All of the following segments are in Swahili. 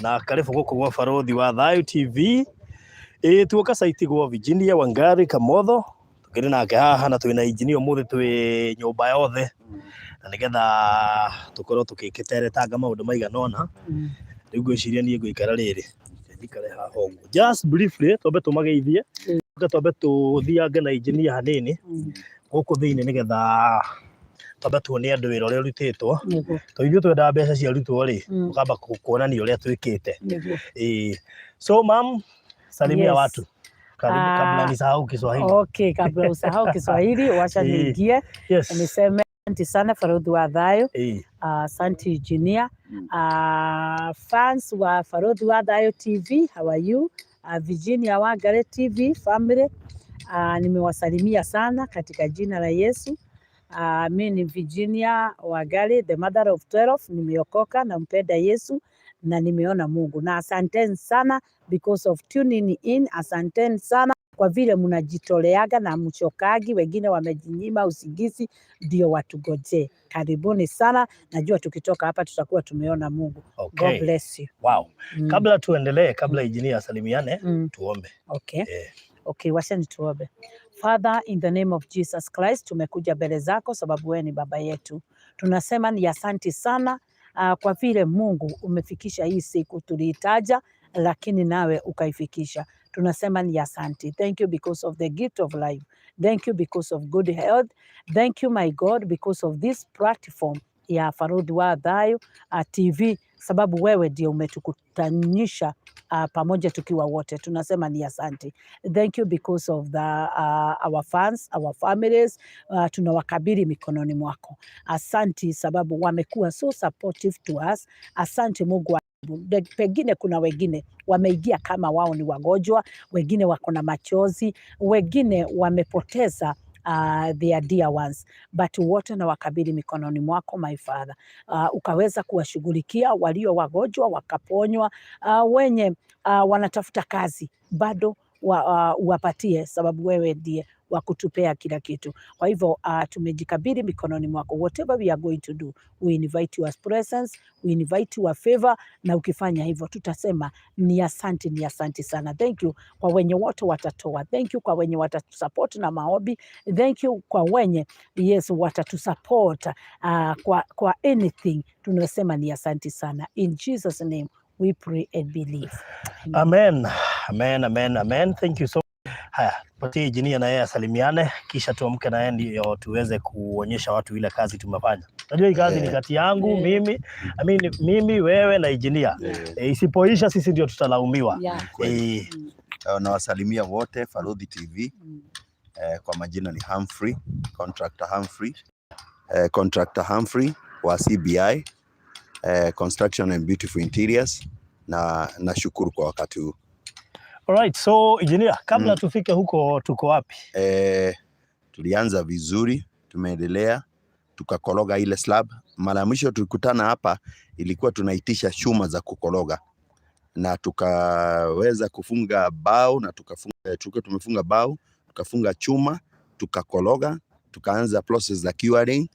Na karibu gũkũ gwa Barothi wa Thayu TV. Ĩĩ, tuoka site gwa Virginia Wangari Kamotho, tũkĩrĩ nake haha na twĩna engineer ũmũthĩ, twĩ nyũmba yothe na nĩgetha tũkorwo tũgĩteretanga maũndũ maigana ũna. Rĩu ngwĩciria niĩ ngũikara rĩrĩ, njikare haha ũguo just briefly, twambe tũmageithie, twambe tũthiange na engineer hanini gũkũ thĩinĩ nĩgetha twambe tuonie andũ wĩra ũrĩa ũrutĩtwo, tondũ ithuĩ twendaga mbeca ciarutwo rĩ, ũkamba kuonania ũrĩa twĩkĩte. Ĩĩ. So ma'am, salimia watu. Karibu, kabla nisahau Kiswahili. Okay, kabla usahau Kiswahili, wacha niingie niseme asante sana Farodhi wa Thayo. Asante engineer. Fans wa Farodhi wa Thayo TV, how are you? Virginia Wangari TV family, nimewasalimia sana katika jina la Yesu. Mi ni Virginia Wangari, the mother of 12, nimeokoka, nampenda Yesu na nimeona Mungu. Na asanteni sana because of tuning in, asanteni sana kwa vile mnajitoleaga na mchokagi, wengine wamejinyima usingizi ndio watugojee. Karibuni sana, najua tukitoka hapa tutakuwa tumeona Mungu. God bless you. Kabla tuendelee, kabla engineer asalimiane, tuombe. Okay. Okay, wacha tuombe. Father, in the name of Jesus Christ, tumekuja mbele zako sababu wewe ni baba yetu. Tunasema ni asanti sana kwa vile Mungu umefikisha hii siku tuliitaja, lakini nawe ukaifikisha. Tunasema ni asanti. Thank you because of the gift of life. Thank you because of good health. Thank you, my God, because of this platform ya Farodhi wa Thayo TV, sababu wewe ndio umetukutanisha pamoja tukiwa wote. Tunasema ni asante. Thank you because of our fans, our families, tunawakabidhi mikononi mwako. Asanti sababu wamekuwa so supportive to us. Asante Mungu wa pengine kuna wengine wameingia kama wao ni wagonjwa, wengine wako na machozi, wengine wamepoteza their dear ones, but wote na wakabidhi mikononi mwako, my Father, ukaweza kuwashughulikia walio wagonjwa wakaponywa, wenye wanatafuta kazi bado uwapatie, sababu wewe ndiye wa kutupea kila kitu. Kwa hivyo tumejikabidhi mikononi mwako. Whatever we are going to do, we invite your presence, we invite your favor, na ukifanya hivyo tutasema ni asante, ni asante sana. Thank you kwa wenye wote watatoa. Thank you kwa wenye watatusupport na maombi. Thank you kwa wenye, yes, watatusupport kwa anything. Tunasema ni asante sana. In Jesus' name we pray and believe. Amen. Amen, amen, amen. Thank you so. Haya, patie engineer na yeye asalimiane, kisha tuamke na yeye ndio tuweze kuonyesha watu ile kazi tumefanya. Unajua hii kazi ni kati yangu mimi, I mean, mimi, wewe na engineer. Isipoisha sisi ndio tutalaumiwa. Kweli. Nawasalimia wote Farodhi TV. Kwa majina ni Humphrey, contractor Humphrey. Contractor Humphrey wa CBI, Construction and Beautiful Interiors, na nashukuru kwa wakati huu. Alright, so engineer, kabla tufike huko, tuko wapi? Tulianza vizuri, tumeendelea, tukakoroga ile slab. Mara ya mwisho tulikutana hapa ilikuwa tunaitisha chuma za kukoroga na tukaweza kufunga bao na tukafunga, tulikuwa tumefunga bao, tukafunga chuma, tukakoroga, tukaanza process za curing,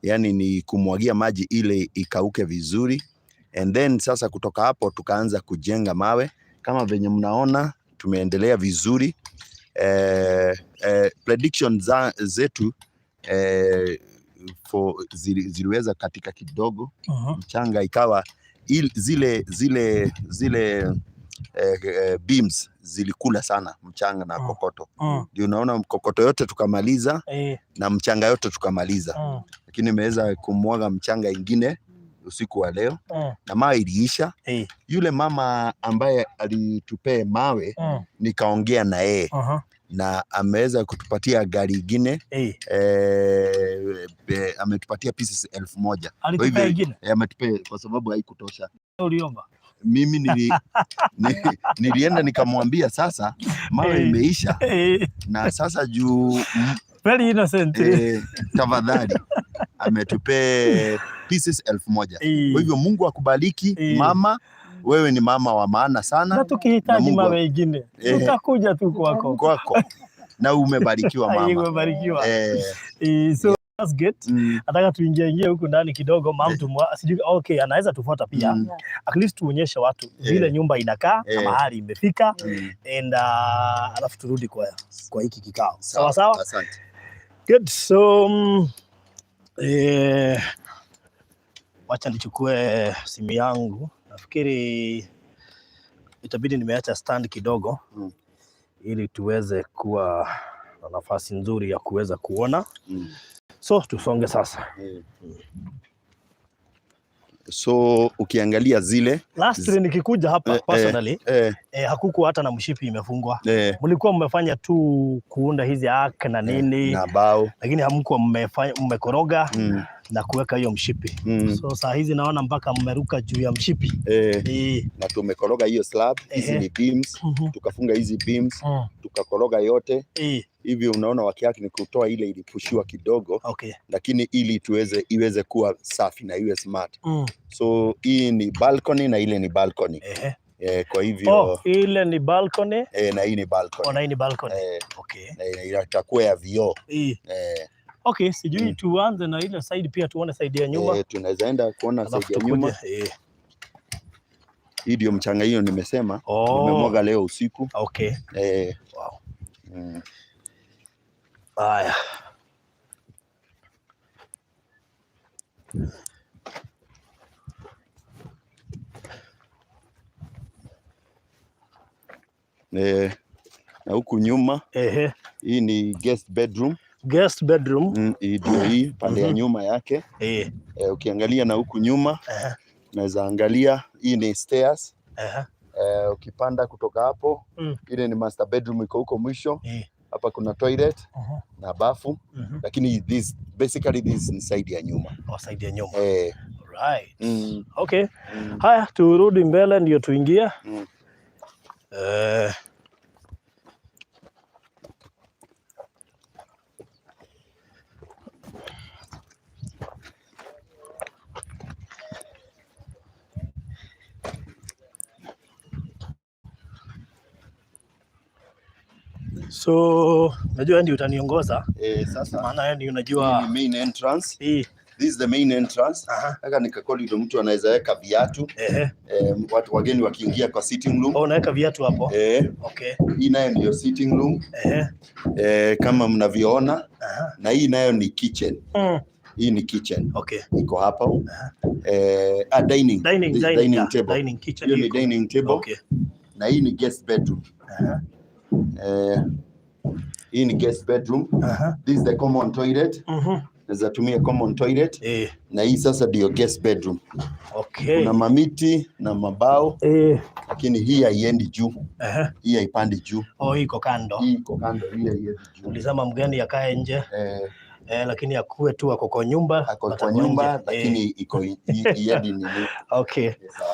yani ni kumwagia maji ile ikauke vizuri, and then sasa kutoka hapo tukaanza kujenga mawe kama venye mnaona tumeendelea vizuri. Prediction zetu ziliweza katika kidogo mchanga ikawa zile beams zilikula sana mchanga na kokoto, ndio unaona kokoto yote tukamaliza na mchanga yote tukamaliza, lakini imeweza kumwaga mchanga ingine usiku wa leo na mawe iliisha. Yule mama ambaye alitupee mawe nikaongea na yeye na ameweza kutupatia gari ingine, ametupatia pieces 1000. Kwa Alitupea hivyo ingine? Ametupea kwa sababu haikutosha. Uliomba? Mimi nilienda nikamwambia sasa mawe imeisha na sasa juu Very innocent. Tafadhali ametupee pieces 1000. Kwa hivyo Mungu akubariki mama, wewe ni mama wa maana sana Na tukihitaji na Mungu mawe ingine tutakuja tu kwako. Kwako na umebarikiwa, mama. Umebarikiwa. Eh. So Gate. Nataka tuingie ingie huku ndani kidogo, mam sijui, okay, anaweza tufuata pia. At least tuonyeshe watu vile nyumba inakaa na mahali imefika and alafu turudi kwa hiki kikao. Sawa sawa? Asante. Good. So wacha nichukue simu yangu. Nafikiri itabidi nimeacha stand kidogo ili tuweze kuwa na nafasi nzuri ya kuweza kuona. So tusonge sasa. So ukiangalia zile Lastly nikikuja hapa personally hakukuwa hata na mshipi imefungwa. Mlikuwa mmefanya tu kuunda hizi arc na nini, na bao lakini hamkuwa mmefanya mmekoroga na kuweka hiyo mshipi. So saa hizi naona mpaka mmeruka juu ya mshipi. Na tumekoroga hiyo slab, hizi ni beams, tukafunga hizi beams, tukakoroga yote hivyo. Unaona waki yake ni kutoa ile ilipushiwa kidogo, lakini ili tuweze iweze kuwa safi na iwe smart. So hii ni balcony na ile ni balcony. Kwa hivyo Oh, ile ni balcony. Na hii ni balcony. Oh, na hii ni balcony. Na itakuwa ya vioo. Okay, sijui tuanze na ile side pia tuone side ya nyuma. Tunaweza enda kuona Alafu side ya nyuma. tukuje. Hii ndio mchanga hiyo nimesema nimemwaga leo usiku. Wow. Haya. Na huku nyuma hii ni guest bedroom. Guest bedroom. Hii ndio hii pande ya nyuma yake. Ukiangalia na huku nyuma unaweza angalia hii ni stairs. Ukipanda kutoka hapo ile ni master bedroom iko huko mwisho. Hapa kuna toilet na bafu, lakini this basically this ni side ya nyuma. Oh, side ya nyuma. Right. Okay. Haya, turudi mbele ndio tuingie. So najua ndio utaniongoza Sasa maana wewe ndio hii unajua ni main entrance. Hii. This is the main entrance. Haka ni corridor mtu anaweza weka viatu watu wageni wakiingia kwa sitting room. Oh, unaweka viatu hapo. Hii nayo ndio sitting room kama mnavyoona, na hii nayo ni kitchen. Hii ni kitchen iko hapa. Dining. Dining, This dining, dining yeah, table. Dining kitchen Hiyo ni iko. dining table na hii ni guest bedroom. Hii ni guest bedroom. This is the common toilet. Naweza tumia common toilet na hii sasa ndio guest bedroom. Kuna mamiti na mabao lakini hii haiendi juu. Hii haipandi juu. Oh, hii iko kando. Hii iko kando, hii haiendi juu. Ulisema mgeni akae nje lakini akuwe tu ako kwa nyumba, Ako but kwa ako nyumba nje. Lakini iko iendi nini. Sawa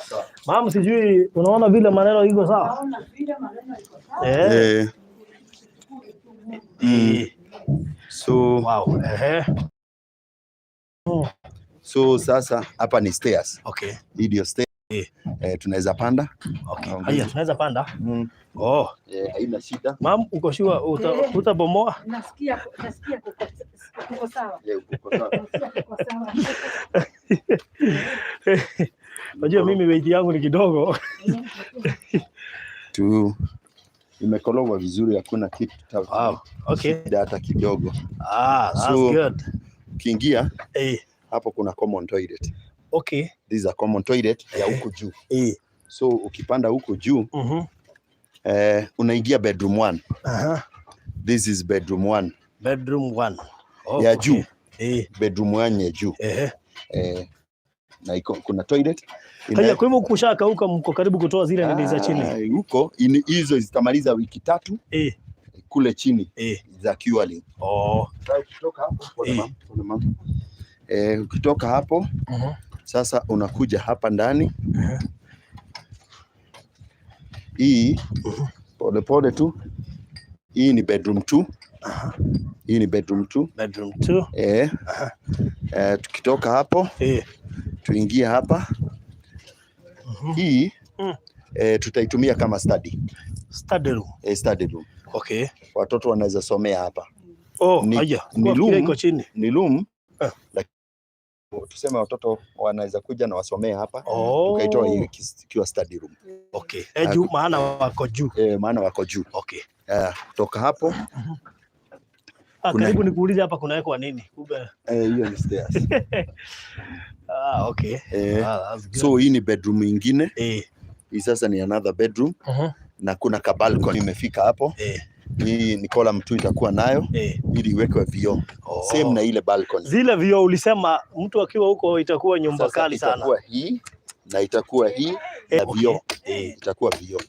sawa. Mam, sijui unaona vile maneno iko sawa? Naona vile maneno iko sawa. So Wow. So sasa hapa ni stairs. Hii ndio stairs. Tunaweza panda. Haya, tunaweza panda. Oh, Haina shida. Mam, uko sure utabomoa? Nasikia kuko sawa. Uko sawa. Nasikia kuko sawa. Unajua mimi weight yangu ni kidogo. Tu imekorogwa vizuri, hakuna kitu Wow. shida hata kidogo. Ah, that's So, good. Ukiingia hapo kuna common toilet. This is a common toilet ya huku juu. So ukipanda huku juu unaingia bedroom one. This is bedroom one Bedroom one. Oh, ya juu. Bedroom one ya juu. Na iko kuna toilet. Haya, kwa hivyo kushakauka, mko karibu kutoa zile nini za chini. Ah, huko hizo zitamaliza wiki 3 kule chini za curing. Oh. Sasa ukitoka hapo, pole mama, pole mama. Ukitoka hapo sasa unakuja hapa ndani. Hii pole pole tu. Hii ni bedroom 2. Hii ni bedroom 2. Bedroom 2. Tukitoka hapo tuingie hapa. Hii tutaitumia kama study. Study room. Study room. Watoto wanaweza somea hapa. Oh, haya. Ni Kwa room. iko chini. Ni room. Tuseme watoto wanaweza kuja na wasomee hapa. Oh. Tukaitoa hii ikiwa study room. Okay. Juu maana wako juu. Maana wako juu. Okay. Kutoka hapo Karibu nikuulize hapa kunawekwa nini? Kumbe. Hiyo ni stairs. Ah, okay. Ah, that's good. So hii ni bedroom ingine. Hii sasa ni another bedroom. Na kuna ka balcony imefika hapo. Hii ni column tu itakuwa nayo ili iwekwe vioo. Same na ile balcony. Zile vioo ulisema mtu akiwa huko itakuwa nyumba Sasa kali sana. Itakuwa hii na itakuwa hii na vioo. Itakuwa vioo.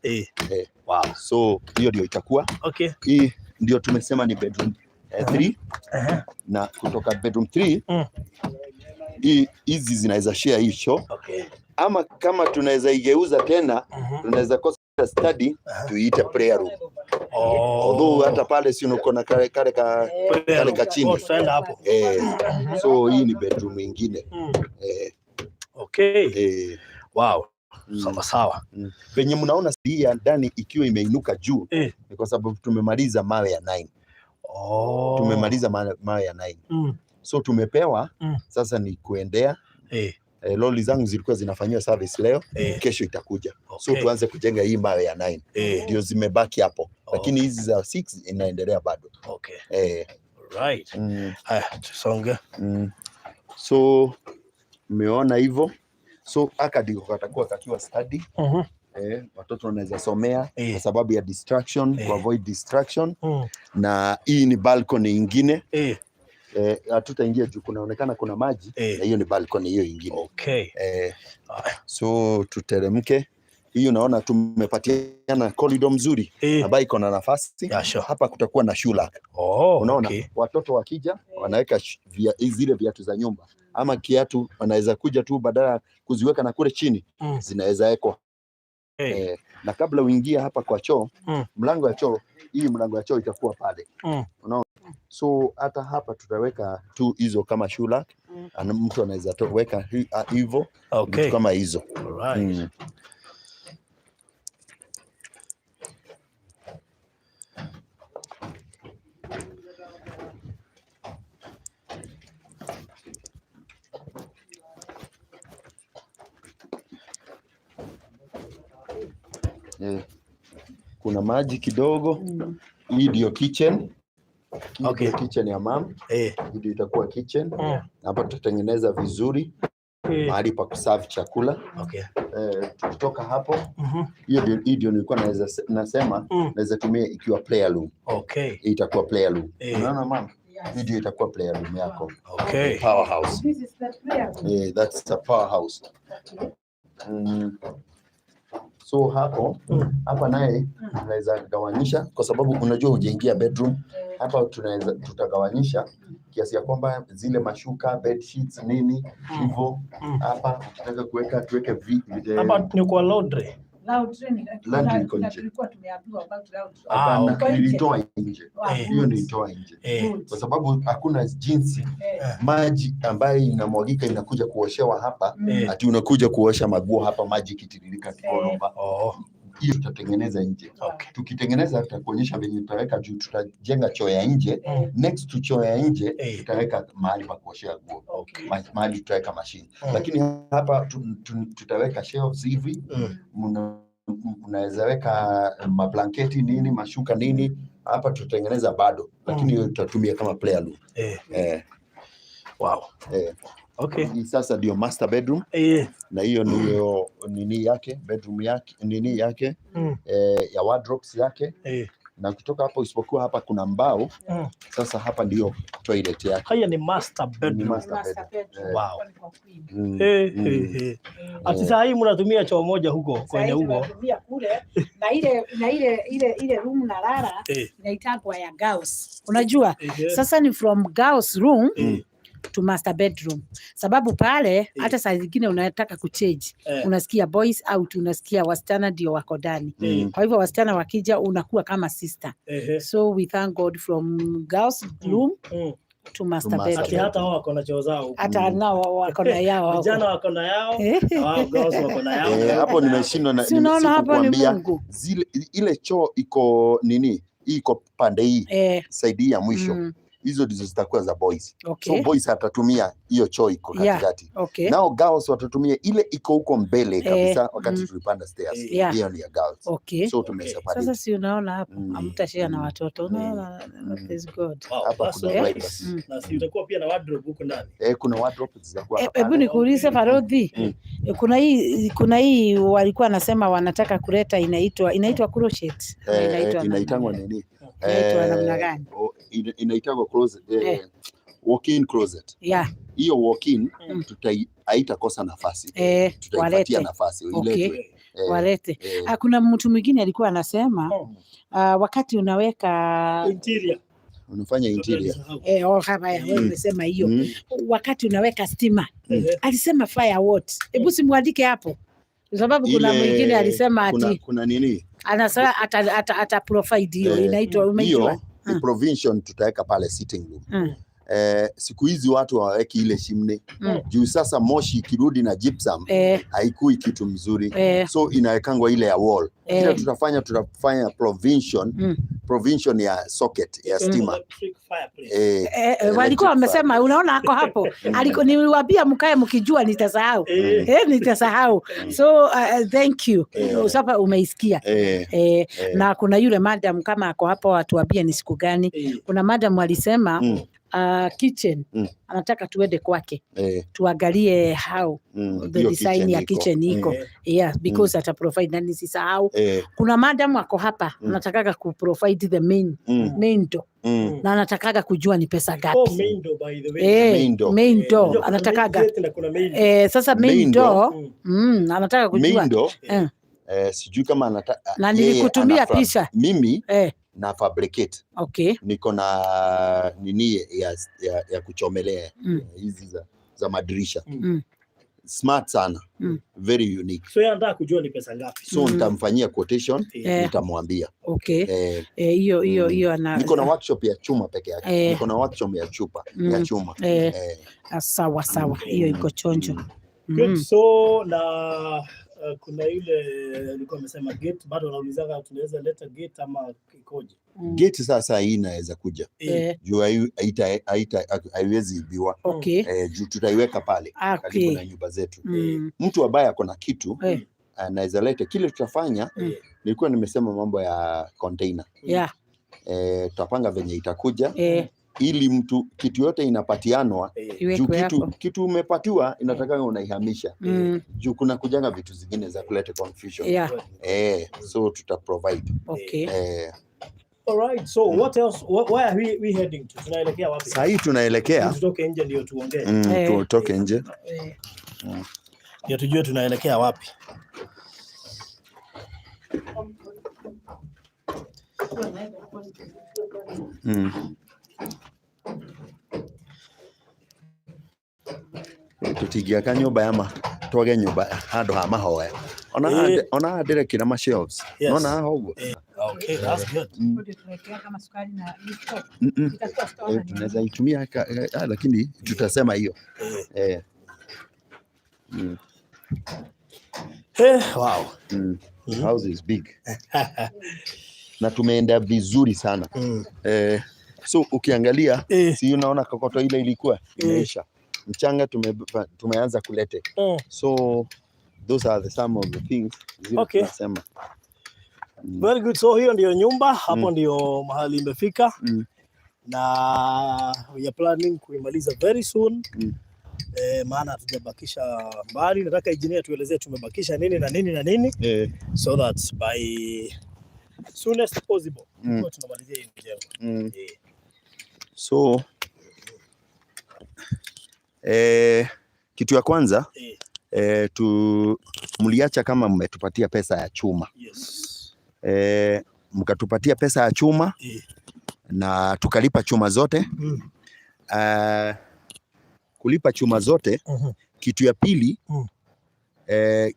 Wow. So hiyo ndio itakuwa. Okay. Hii ndio tumesema ni bedroom 3. Na kutoka bedroom 3 hizi zinaweza share hii choo. Ama kama tunaweza igeuza tena, tunaweza kosa study tuiite prayer room. Although hata pale si uko na kale ka Prayer kale room. ka chini. Oh, tutaenda hapo. So hii ni bedroom ingine. Okay. Wow. Sawa sawa. Venye mnaona hii ya ndani ikiwa imeinuka juu ni kwa sababu tumemaliza mawe ya 9. Tumemaliza mawe ya 9. So tumepewa sasa ni kuendea. Lori zangu zilikuwa zinafanyiwa service leo, kesho itakuja. So tuanze kujenga hii mawe ya 9. Ndio zimebaki hapo. Lakini hizi za 6 inaendelea bado. Right. Haya, tusonge. So umeona hivyo. So aka ndiko katakuwa kakiwa study. Watoto wanaweza somea kwa sababu ya distraction, ku avoid distraction. Na hii ni balcony ingine. Hatutaingia juu kunaonekana kuna maji. Na hiyo ni balcony hiyo ingine. So tuteremke. Hii unaona tumepatiana corridor mzuri ambayo iko na nafasi. Yeah, sure. Hapa kutakuwa na shoe rack. Unaona? Watoto wakija wanaweka zile viatu za nyumba ama kiatu wanaweza kuja tu badala kuziweka na kule chini zinaweza wekwa. Na kabla uingie hapa kwa choo, mlango ya choo, hii mlango ya choo itakuwa pale. Unaona? So hata hapa tutaweka tu hizo kama shoe rack. Ana mtu anaweza weka hivyo, vitu kama hizo. Kuna maji kidogo. Hii ndio kitchen. Hii ndio kitchen ya mam. Hii ndio itakuwa kitchen. Hapa tutatengeneza vizuri. Mahali pa kuserve chakula. Tukitoka hapo, hiyo ndio nilikuwa nasema, naweza tumia ikiwa prayer room. Hii itakuwa prayer room. Unaona mama? Yes. Hii ndio itakuwa prayer room yako. Powerhouse. This is the prayer room. That's the powerhouse. So hapo, hapa naye tunaweza gawanyisha kwa sababu unajua hujaingia bedroom. Hapa tutagawanyisha kiasi ya kwamba zile mashuka, bed sheets nini hivyo. Hapa ukitaka kuweka tuweke Hapa ni kwa laundry. Laundry ni Laundry iko kuna nje. tulikuwa tumeambiwa about laundry. Hapana, Okay. nilitoa nje. Wow. Hiyo nilitoa nje. Good. Kwa sababu hakuna jinsi maji ambayo inamwagika inakuja kuoshewa hapa. Ati unakuja kuosha maguo hapa maji ikitiririka all over. Hiyo tutatengeneza nje. Tukitengeneza tutakuonyesha venye tutaweka juu, tutajenga choo ya nje. Next to choo ya nje tutaweka mahali pa kuoshea nguo. Mahali tutaweka mashine. Lakini hapa tutaweka shelves hivi. Mnaweza weka mablanketi nini, mashuka nini. Hapa tutatengeneza bado. Lakini hiyo tutatumia kama prayer room. Wow. Hii sasa ndio master bedroom. Na hiyo ndio nini yake, bedroom yake, nini yake, ya wardrobes yake. Na kutoka hapo isipokuwa hapa kuna mbao. Sasa hapa ndio toilet yake. Haya ni master bedroom. Ni master Master bedroom. bedroom. Wow. Kwa ni kwa queen. Ati saa hii mnatumia choo moja huko Saa kwenye hii huko. tunatumia kule na ile room na lala inaitagwa ya girls. Unajua? Sasa ni from girls room to master bedroom. Sababu pale hata saa zingine unataka kuchange. Unasikia boys out, unasikia wasichana ndio wako ndani. Kwa hivyo wasichana wakija unakuwa kama sister. So we thank God from girls room to master To master Ati bedroom. hata hao wako na choo zao huko. Hata nao wako na yao huko. Vijana wako na yao, na wao girls wako na yao. Hapo nimeshindwa na Si unaona hapo ni sikukuambia. Mungu. Zile, ile choo iko nini? Hii iko pande hii, side hii ya mwisho. Hizo ndizo zitakuwa za boys. Okay. So boys atatumia hiyo choo iko katikati. Nao girls watatumia ile iko huko mbele kabisa wakati tulipanda stairs. Hiyo ni ya girls. So tumeseparate. Sasa si unaona hapo hamtashare na watoto. Unaona, that is good. Wow, Hapa that's kuna so nice. wipers. Na si utakuwa pia na wardrobe huko ndani. Eh, kuna wardrobe zitakuwa hapa Hebu pale. nikuulize Farodhi, kuna hii walikuwa nasema wanataka kuleta inaitwa crochet ama inaitwa namna Inaitangwa gani? Nini? Inaitwa namna gani? Inaitangwa closet, walk-in closet. Hiyo walk-in haitakosa nafasi. Tutaipatia Walete. Nafasi iletwe. Walete. Ah, kuna mtu mwingine alikuwa anasema wakati unaweka Interior. Unafanya interior. Oh, haya, wewe umesema hiyo wakati unaweka stima alisema fire what? Hebu simuandike hapo, kwa sababu kuna mwingine alisema ati Kuna nini? Anasema ata provide hiyo inaitwa, umeijua? Hiyo ni provision tutaweka pale sitting room. Siku hizi watu hawaweki ile chimney juu sasa moshi ikirudi na gypsum haikui kitu mzuri, so inawekangwa ile ya wall. Kile tutafanya provision provision ya socket ya stima. Electric fireplace. Walikuwa Electric wamesema, unaona ako hapo. Niliwaambia mkae mkijua nitasahau. Nitasahau. So thank you. Sasa umeisikia. Na kuna yule madam kama ako hapo watuambie ni siku gani. Kuna madam alisema kitchen anataka tuende kwake tuangalie how the hiyo design ya iko. Kitchen iko. Yeah, because ata provide na nisisahau. Kuna madam ako hapa anatakaga ku provide the main main door na anatakaga kujua ni pesa Oh, ngapi. main door, by the way. Main door. Main door Unajua kuna main anatakaga. gate na kuna main door. Sasa main Main door. door anataka kujua. Main door, sijui kama Na yeye nilikutumia picha. Mimi na fabricate, niko na nini ya kuchomelea hizi za madirisha, smart sana, very unique. So yeye anataka kujua ni pesa ngapi. So nitamfanyia quotation, nitamwambia. Hiyo hiyo hiyo ana Niko na workshop ya chuma peke yake. Niko na workshop ya chupa ya chuma. Ah, sawa sawa, hiyo iko chonjo. Good. So na kuna ile alikuwa amesema gate, bado anaulizaga tunaweza leta gate ama ikoje? Gate sasa hii inaweza kuja juu haiwezi ibiwa, juu tutaiweka pale karibu na nyumba zetu. Mtu ambaye ako na kitu anaweza leta kile tutafanya. Nilikuwa nimesema mambo ya container. Tutapanga venye itakuja ili mtu kitu yote inapatianwa juu Iwekwe kitu, hapo. kitu umepatiwa inatakanga unaihamisha juu kuna kujanga vitu zingine za kuleta confusion. So tuta provide. All right. So what else? Where are we heading to? Tunaelekea wapi? Saa hii tunaelekea Tutoke nje ndio tuongee. Tutoke nje. Ndio tujue tunaelekea wapi. Tũtingĩaka nyũmba ya ma twage nyũmba handũ ha mahoya ona ona haha ndĩrekĩra ma shelves. Nona haha ũguo. Okay, that's good. Tunaweza itumia lakini tutasema hiyo. Wow. House is big na tumeenda vizuri sana. So ukiangalia si unaona kokoto ile ilikuwa imeisha, mchanga tumeanza kulete. So those are the some of the things zile tunasema. Very good. So hiyo ndio nyumba hapo, ndio mahali imefika na we are planning kuimaliza very soon. Maana hatujabakisha mbali. Nataka engineer tuelezee tumebakisha nini na nini na nini so that by soonest possible tuwe tunamalizia hii mjengo. So kitu ya kwanza tu mliacha kama mmetupatia pesa ya chuma. Mkatupatia pesa ya chuma na tukalipa chuma zote. Kulipa chuma zote, kitu ya pili,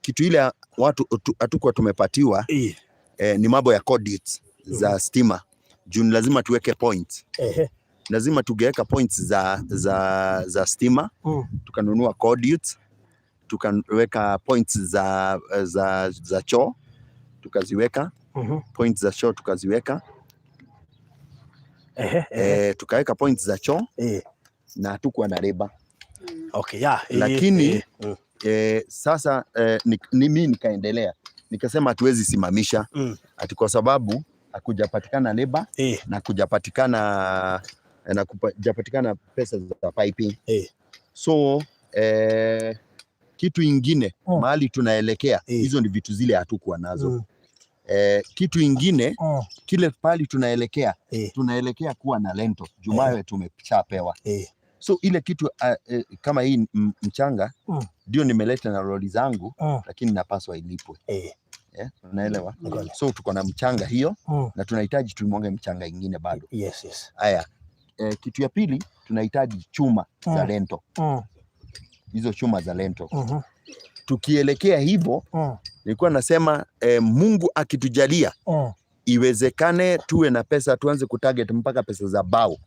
kitu ile watu hatukuwa tumepatiwa ni mambo ya conduits za stima juu ni lazima tuweke points. Lazima tungeweka points za stima. Tukanunua conduits, tukaweka points za choo tukaziweka, points za choo tukaziweka. Ehe, ehe. Tukaweka points za choo na hatukuwa na labour. Okay, yeah. Lakini sasa mi nikaendelea, nikasema hatuwezi simamisha ati kwa sababu hakujapatikana labour na kujapatikana pesa za piping. So kitu ingine mahali tunaelekea, hizo ni vitu zile hatukuwa nazo. Kitu ingine kile pahali tunaelekea, tunaelekea kuwa na lintel juu mawe tumeshapewa. So ile kitu kama hii mchanga ndio nimeleta na lori zangu, lakini napaswa ilipwe. Yeah, unaelewa? Ni kweli. So tuko na mchanga hiyo na tunahitaji tumwage mchanga ingine bado. Haya, kitu ya pili, tunahitaji chuma za lintel, hizo chuma za lintel. Tukielekea hivyo, nilikuwa nasema Mungu akitujalia iwezekane tuwe na pesa, tuanze kutarget mpaka pesa za bao,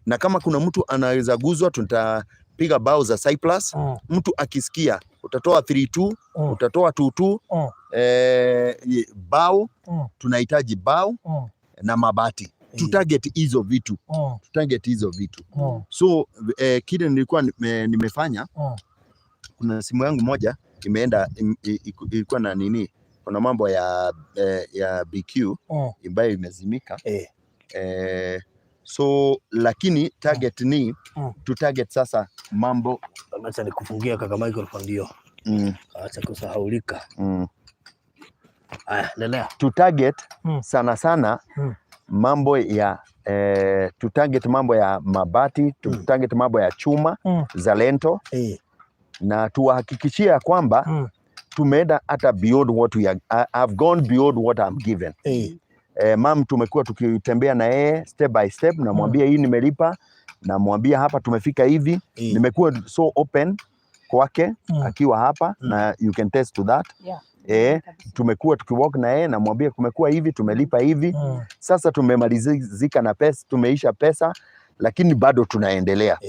na kama kuna mtu anaweza guzwa, tutapiga bao za Cyprus. Mtu akisikia utatoa 3-2, utatoa 2-2, bao, tunahitaji bao na mabati. Tutarget hizo vitu, tutarget hizo vitu. So kile nilikuwa nimefanya, kuna simu yangu moja imeenda ilikuwa na nini, kuna mambo ya BQ ambayo imezimika. So lakini target ni tu target sasa mambo Acha nikufungia, kaka Michael, ndio acha kusahaulika. Haya, endelea. Tu target sana sana mambo ya tu target mambo ya mabati, tu target mambo ya chuma za lintel na tuwahakikishie ya kwamba tumeenda hata beyond what we are, I, I've gone beyond what I'm given. Mam tumekuwa tukitembea na yeye step by step, namwambia hii nimelipa, namwambia hapa tumefika hivi. Nimekuwa so open kwake akiwa hapa na you can test to that. Kabisa. Tumekuwa tukiwork na yeye, namwambia kumekuwa hivi, tumelipa hivi. Sasa tumemalizika na pesa, tumeisha pesa, lakini bado tunaendelea.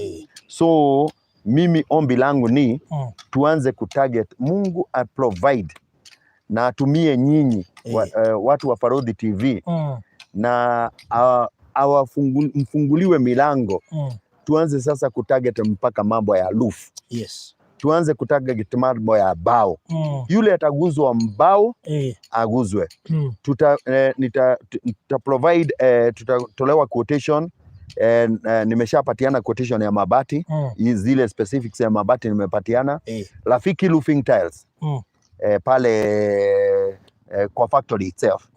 So mimi ombi langu ni tuanze kutarget, Mungu a provide na atumie nyinyi watu wa Farodhi TV na mfunguliwe milango, tuanze sasa kutarget mpaka mambo ya roof, tuanze kutarget mambo ya bao. Yule ataguzwa mbao aguzwe. Tuta provide tutatolewa quotation nimeshapatiana quotation ya mabati, zile specifics ya mabati nimepatiana. Rafiki Roofing Tiles pale kwa factory itself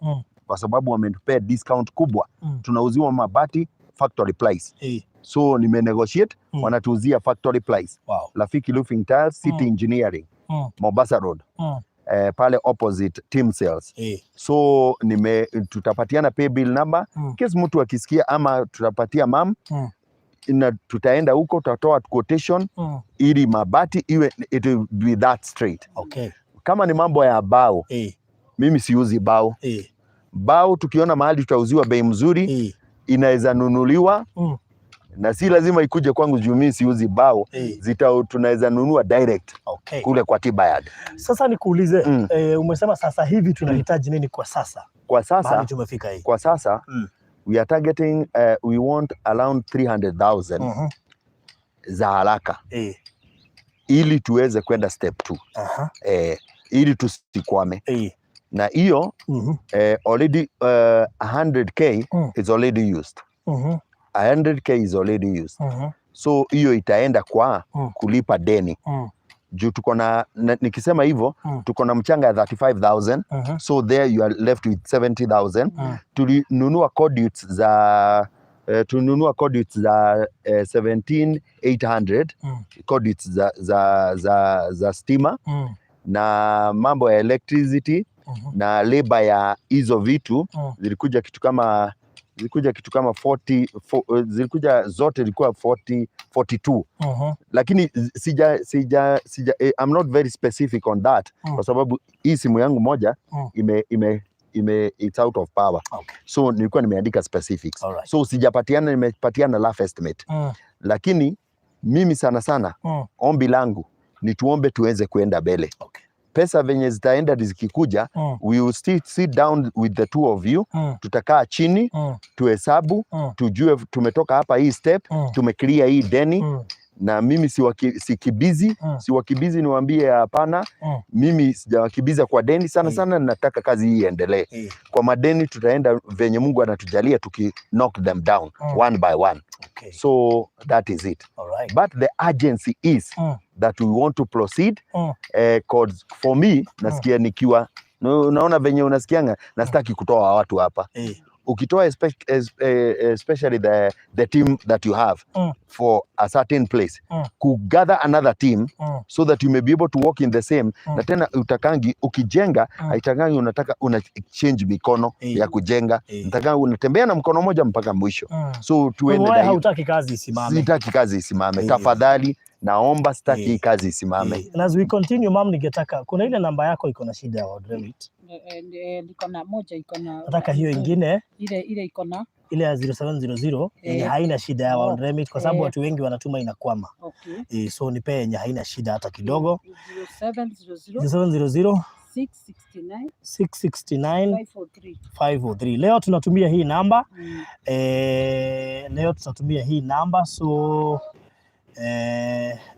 kwa sababu wametupea discount kubwa, tunauziwa mabati factory price, so nimenegotiate, wanatuuzia factory price. Rafiki Roofing Tiles, City Engineering, Mombasa Road, pale opposite Team Sales. So tutapatiana pay bill number case mtu akisikia, ama tutapatia mam na tutaenda huko, tutatoa quotation ili mabati iwe, it will be that straight. Kama ni mambo ya bao, mimi siuzi bao. Bao tukiona mahali tutauziwa bei mzuri, inaweza nunuliwa na si lazima ikuje kwangu juu mimi siuzi bao. Tunaweza nunua direct kule kwa Tiba Yard. Sasa nikuulize, umesema sasa hivi tunahitaji nini kwa sasa? Kwa sasa, Mahali tumefika hii. Kwa sasa we are targeting we want around 300,000 za haraka ili tuweze kwenda step 2, ili tusikwame na hiyo already 100K is already used. 100K is already used, so hiyo itaenda kwa kulipa deni juu tuko na nikisema hivyo, tuko na mchanga ya 35,000, so there you are left with 70,000. Tulinunua conduits za 17,800, conduits za stima na mambo ya electricity na labor ya hizo vitu zilikuja kitu kama 40, zilikuja zote ilikuwa 40 42, lakini sija I'm not very specific on that kwa sababu hii simu yangu moja ime it's out of power, so nilikuwa nimeandika specifics, so sijapatiana, nimepatiana rough estimate, lakini mimi sana sana ombi langu ni tuombe tuweze kuenda mbele. Pesa venye zitaenda zikikuja, we will still sit down with the two of you, tutakaa chini, tuhesabu, tujue tumetoka hapa hii step, tumeclear hii deni, na mimi sikibizi, siwakibizi niwaambie hapana, mimi sijawakibiza kwa deni sana sana, nataka kazi hii iendelee. Kwa madeni tutaenda venye Mungu anatujalia tuki knock them down one by one. So that is it. All right. But the urgency is that we want to proceed, 'cause for me nasikia nikiwa no, unaona venye unasikianga na sitaki kutoa watu hapa. Ukitoa especially the team that you have for a certain place, kugather another team so that you may be able to work in the same, na tena utakangi ukijenga, haitakangi unataka una change mikono ya kujenga, nataka unatembea na mkono moja mpaka mwisho. So Kwa tuende hivyo na wewe hiyo. Hautaki kazi isimame. Sitaki kazi isimame. Tafadhali naomba, sitaki hii kazi isimame. And as we continue, ma'am, ningetaka, kuna ile namba yako iko na shida ya World Remit. Niko na moja iko na Nataka hiyo ingine. Ile iko na Ile ya 0700 yenye haina shida ya World Remit, kwa sababu watu wengi wanatuma inakwama. So nipe yenye haina shida hata kidogo. 0700 0700 669 669 543. 503. Leo tunatumia hii namba. Leo tutatumia hii namba, so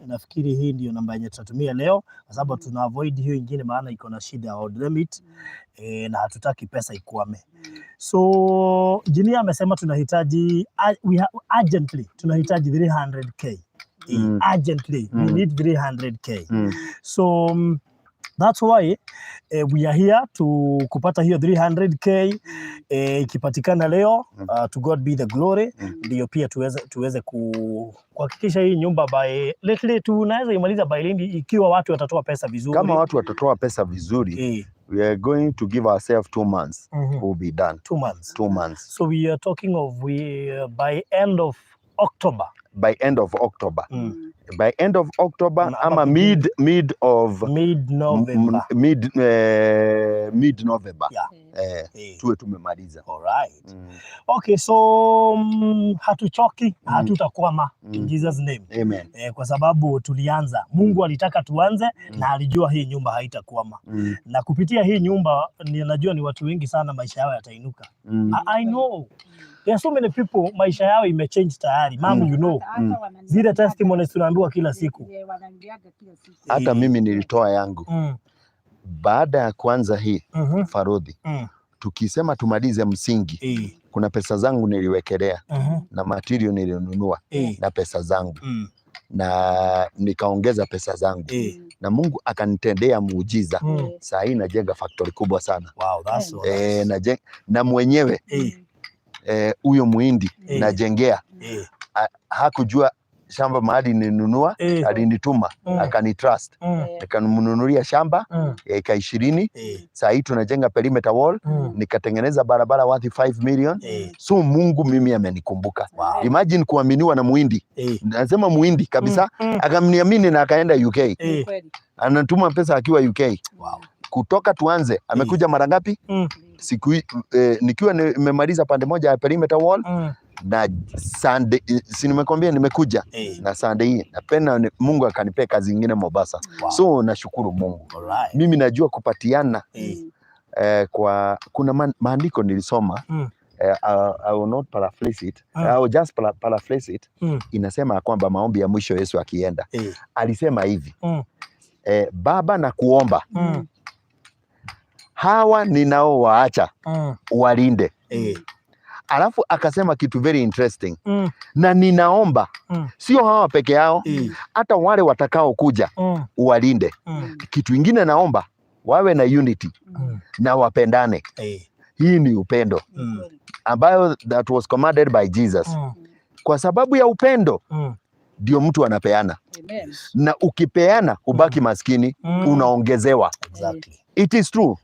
nafikiri hii ndio namba yenye tutatumia leo kwa sababu tuna avoid hiyo ingine, maana iko na shida ya World Remit, na hatutaki pesa ikwame. So engineer amesema tunahitaji urgently tunahitaji 300K. Urgently we need 300K. So that's why we are here to kupata hiyo 300K. Ikipatikana leo, to God be the glory, ndio pia tuweze kuhakikisha hii nyumba by lately tunaweza imaliza by lini ikiwa watu watatoa pesa vizuri? Kama watu watatoa pesa vizuri, we are going to give ourselves 2 months, we'll be done. 2 months. 2 months. So we are talking of we by end of October. By end of October. By end of October Na ama ama mid of mid November. Mid November. Tuwe tumemaliza. All right. Okay, so hatuchoki, hatutakwama in Jesus name. Amen. Kwa sababu tulianza, Mungu alitaka tuanze na alijua hii nyumba haitakwama. Na kupitia hii nyumba ninajua ni watu wengi sana maisha yao yatainuka. I know there are so many people maisha yao imechange tayari. Mom, you know zile testimonies tunaambiwa kila siku. Wananiambiaga kila siku. Hata mimi nilitoa yangu baada ya kuanza hii Farodhi, tukisema tumalize msingi, kuna pesa zangu niliwekelea na material nilinunua na pesa zangu na nikaongeza pesa zangu na Mungu akanitendea muujiza. Saa hii najenga factory kubwa sana. Wow, that's so nice. Na mwenyewe huyo muhindi najengea, hakujua shamba mahali nilinunua, alinituma, akanitrust, nikamnunulia shamba ya eka 20. Saa hii tunajenga perimeter wall, nikatengeneza barabara worth 5 million. So Mungu mimi amenikumbuka. Imagine kuaminiwa na muhindi, nasema muhindi kabisa, akamniamini na akaenda UK, anatuma pesa akiwa UK. Kutoka tuanze amekuja mara ngapi? Siku nikiwa nimemaliza pande moja ya perimeter wall na Sunday, si nimekwambia nimekuja na Sunday hii napenda Mungu akanipea kazi ingine Mombasa. So nashukuru Mungu. Mimi najua kupatiana kwa kuna maandiko nilisoma, I will not paraphrase it. I will just paraphrase it. Inasema ya kwamba maombi ya mwisho Yesu akienda alisema hivi, Baba, na kuomba hawa ninaowaacha walinde. Alafu akasema kitu very interesting, na ninaomba sio hawa peke yao, hata wale watakao kuja uwalinde. Kitu ingine naomba wawe na unity na wapendane. Hii ni upendo ambayo that was commanded by Jesus. Kwa sababu ya upendo ndio mtu anapeana, Amen. Na ukipeana hubaki maskini, unaongezewa. It is true.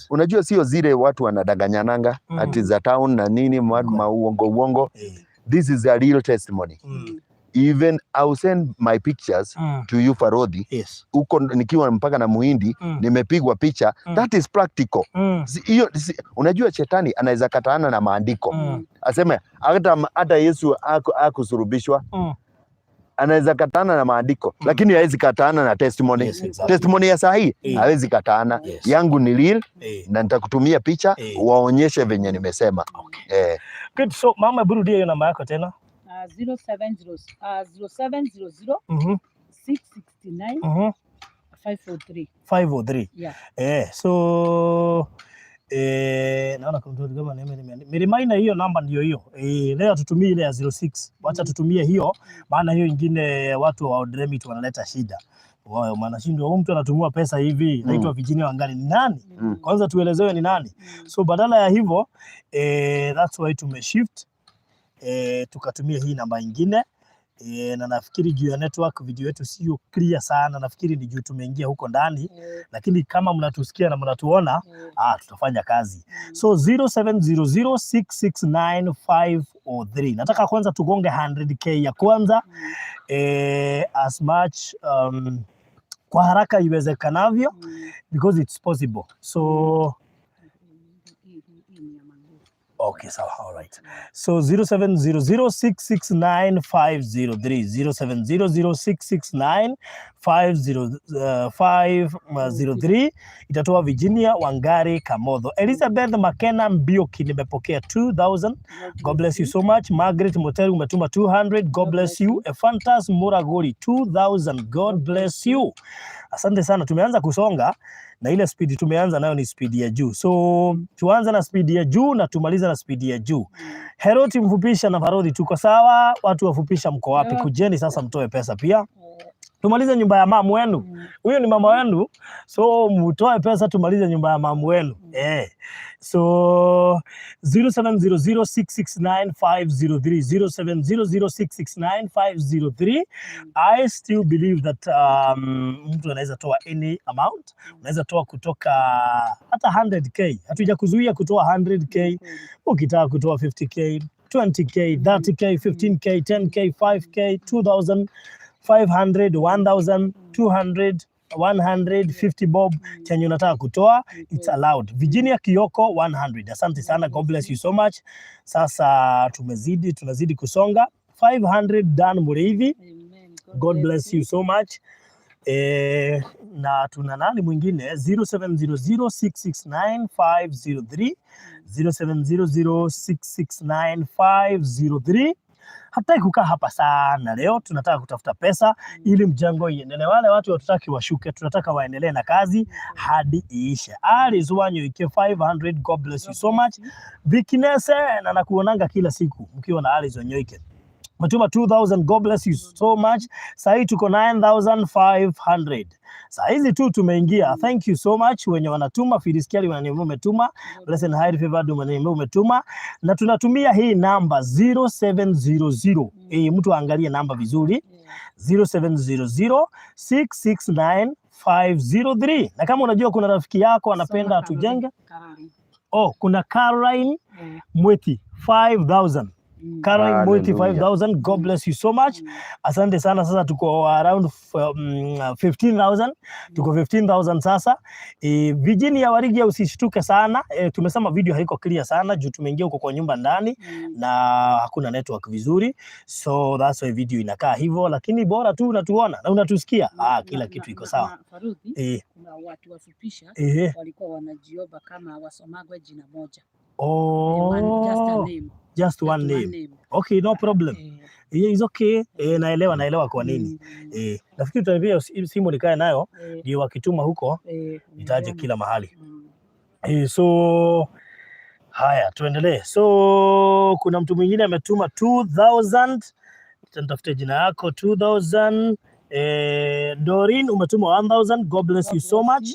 Unajua sio zile watu wanadanganyananga ati za town na nini, mauongo uongo. This is a real testimony. Even I will send my pictures to you, Farodhi, huko nikiwa mpaka na muhindi, nimepigwa picha. That is practical. Hiyo unajua shetani anaweza kataana na maandiko, aseme hata Yesu akusulubishwa. Anaweza katana na maandiko, lakini hawezi katana na testimony. Testimony ya sahi hawezi katana. Yangu ni real na nitakutumia picha waonyeshe venye nimesema. Good. So mama, hebu rudia hiyo namba yako tena. 070 0700 669 543. 503. Yeah. So naona kuna mtu kama Mirimaina, hiyo namba ndio hiyo. Leo tutumie ile ya 06. Wacha tutumie hiyo, maana hiyo ingine watu wa Odremit wanaleta shida. Wao wanashindwa, huyu mtu anatumia pesa hivi, naitwa Virginia Wangari ni nani? Kwanza tuelezewe ni nani. So badala ya hivyo, that's why tumeshift, tukatumia hii namba ingine. Na nafikiri juu ya network video yetu sio clear sana, nafikiri ni juu tumeingia huko ndani, lakini kama mnatusikia na mnatuona, tutafanya kazi. So 0700669503. Nataka kwanza tugonge 100K ya kwanza, as much kwa haraka iwezekanavyo, because it's possible. So okay, sawa, all right. So 0700669503, 0700669503 itatoa Virginia Wangari Kamotho. Elizabeth Makena Mbioki, nimepokea 2000. God bless you so much. Margaret Moteri, umetuma 200. God bless you. Efantas Muragori, 2000. God bless you. Asante sana. Tumeanza kusonga na ile speed tumeanza nayo ni speed ya juu. So tuanze na speed ya juu na tumalize na speed ya juu. Heroti Mfupisha na Farodhi, tuko sawa? Watu wafupisha mko wapi? Kujeni sasa mtoe pesa pia. Tumalize nyumba ya mamu wenu. Huyo ni mama wenu. So mtoe pesa tumalize nyumba ya mamu wenu. So 0700669503, 0700669503. I still believe that mtu anaweza toa any amount. Unaweza toa kutoka hata 100K. Hatuja kuzuia kutoa 100K. Ukitaka kutoa 50K, 20K, 30K, 15K, 10K, 5K, 2000, 500, 1000, 200, 150 bob, chenye unataka kutoa, it's allowed. Virginia Kioko, 100. Asante sana, God bless you so much. Sasa tumezidi, tunazidi kusonga. 500, Dan Mureithi. Amen. God bless you so much. Na tuna nani mwingine? 0700669503, 0700669503. Hatutaki kukaa hapa sana leo, tunataka kutafuta pesa ili mjengo iendelee. Wale watu hatutaki washuke, tunataka waendelee na kazi hadi iishe. Alice Wanyoike, 500, God bless you so much. Vikinese, na nakuonanga kila siku mkiwa na Alice Wanyoike. Matuma 2000, God bless you so much. Sahii tuko 9500. Saa hizi tu tumeingia. Thank you so much wenye wanatuma. Filiskiali wananiambia umetuma. Blessed and Highly Favored unaniambia umetuma. Na tunatumia hii namba 0700. Mtu aangalie namba vizuri. 0700 669 503. Na kama unajua kuna rafiki yako anapenda Soma. tujenge. Caroline. Oh, kuna Caroline Mweti, 5000. Caroline Mweti, Hallelujah. 5000. God bless you so much. Asante sana. Sasa tuko around 15,000. Tuko 15,000 sasa. Virginia Warigia, usishtuke sana. Tumesema video haiko clear sana juu tumeingia huko kwa nyumba ndani na hakuna network vizuri. So that's why video inakaa hivyo, lakini bora tu unatuona na unatusikia. Kila kitu iko sawa. Na Faruthi, kuna watu wafupisha walikuwa wanajiomba kama wasomagwe jina moja. One, just a Oh, name. just Just one one name. name. Okay, no problem. Yeah, is okay. Naelewa kwa nini. Nafikiri utaniambia simu nikae nayo ndio wakituma huko nitaje unaelewa. kila mahali. So haya, tuendelee. So kuna mtu mwingine ametuma 2000. Nitafute jina yako, 2000. Dorin, umetuma 1000. God bless you so much.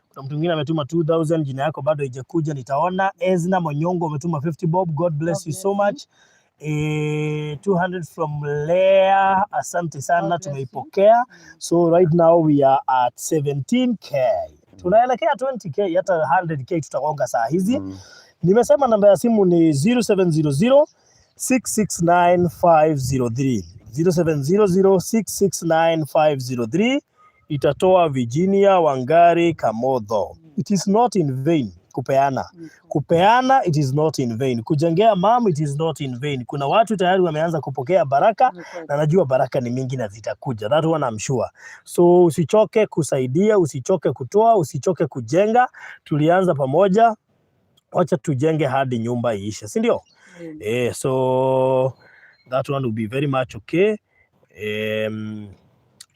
Kuna mtu mwingine ametuma 2000, jina yako bado haijakuja, nitaona. Ezna Monyongo, umetuma 50 bob. God bless God you so bless you. much. 200 from Lea, asante sana, God bless you. tumeipokea. So right now we are at 17K. Tunaelekea 20K, hata 100K tutagonga saa hizi. Nimesema namba ya simu ni 0700 669 503. 0700 669 503 itatoa Virginia Wangari Kamotho. It is not in vain. Kupeana. Kupeana, it is not in vain. Kujengea mum, it is not in vain. Kuna watu tayari wameanza kupokea baraka Ni kweli. Na najua baraka ni mingi na zitakuja. That one I'm sure. So usichoke kusaidia, usichoke kutoa, usichoke kujenga. Tulianza pamoja, wacha tujenge hadi nyumba iishe, si ndio? Mm. So that one will be very much okay.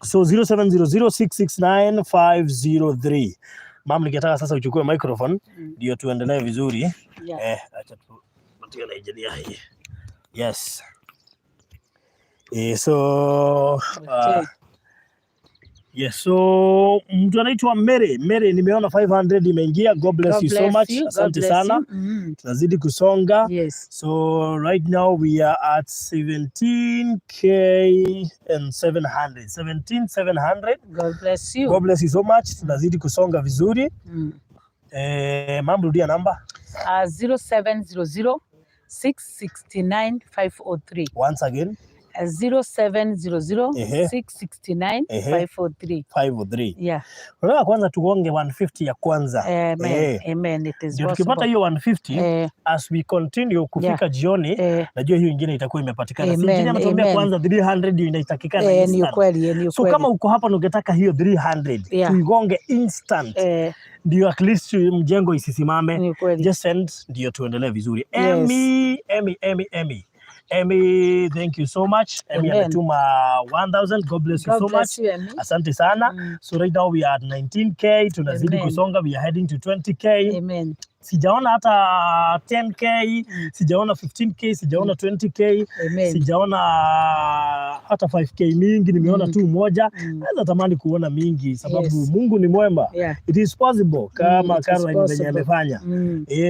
So 0700669503. Mam, nikitaka sasa uchukue microphone ndio tuendelee vizuri. Yeah. Acha tupatie na engineer hii. Yes. So yes, so mtu anaitwa Mary. Mary, nimeona 500 imeingia. God bless God you so bless much. you. God Asante bless sana. you. Tunazidi kusonga. Yes. So right now we are at 17K and 700. 17,700. God bless you. God bless you so much. Tunazidi kusonga vizuri. Mam, rudia namba. 0700 669 503. Once again. 0700 669 503. 503. Yeah. Unataka kwanza tugonge 150 ya kwanza. Amen. Amen. It is Ndio tukipata possible. hiyo 150, as we continue kufika jioni, najua hiyo ingine itakuwa imepatikana. Si Amen, ingine ametuambia amen. kwanza 300 ndio inatakikana Ni instant. ukweli, ni So ukweli. kama uko hapa na ungetaka hiyo 300 tuigonge instant, ndio at least mjengo isisimame. Ni ukweli. Just send ndio tuendelee vizuri. Yes. Emmy, Emmy, Emmy, Emmy. Emmy, thank you so much. Emmy Amen. ametuma 1000. God bless you God so bless much. you, Emmy. Asante sana. So right now we are at 19K, tunazidi Amen. Kusonga, we are heading to 20K. Amen. Sijaona hata 10K, sijaona 15K, sijaona 20K, Amen. Sijaona hata 5K mingi, nimeona tu moja. Naweza tamani kuona mingi sababu Mungu ni mwema. It is possible kama It is Caroline venye possible. amefanya.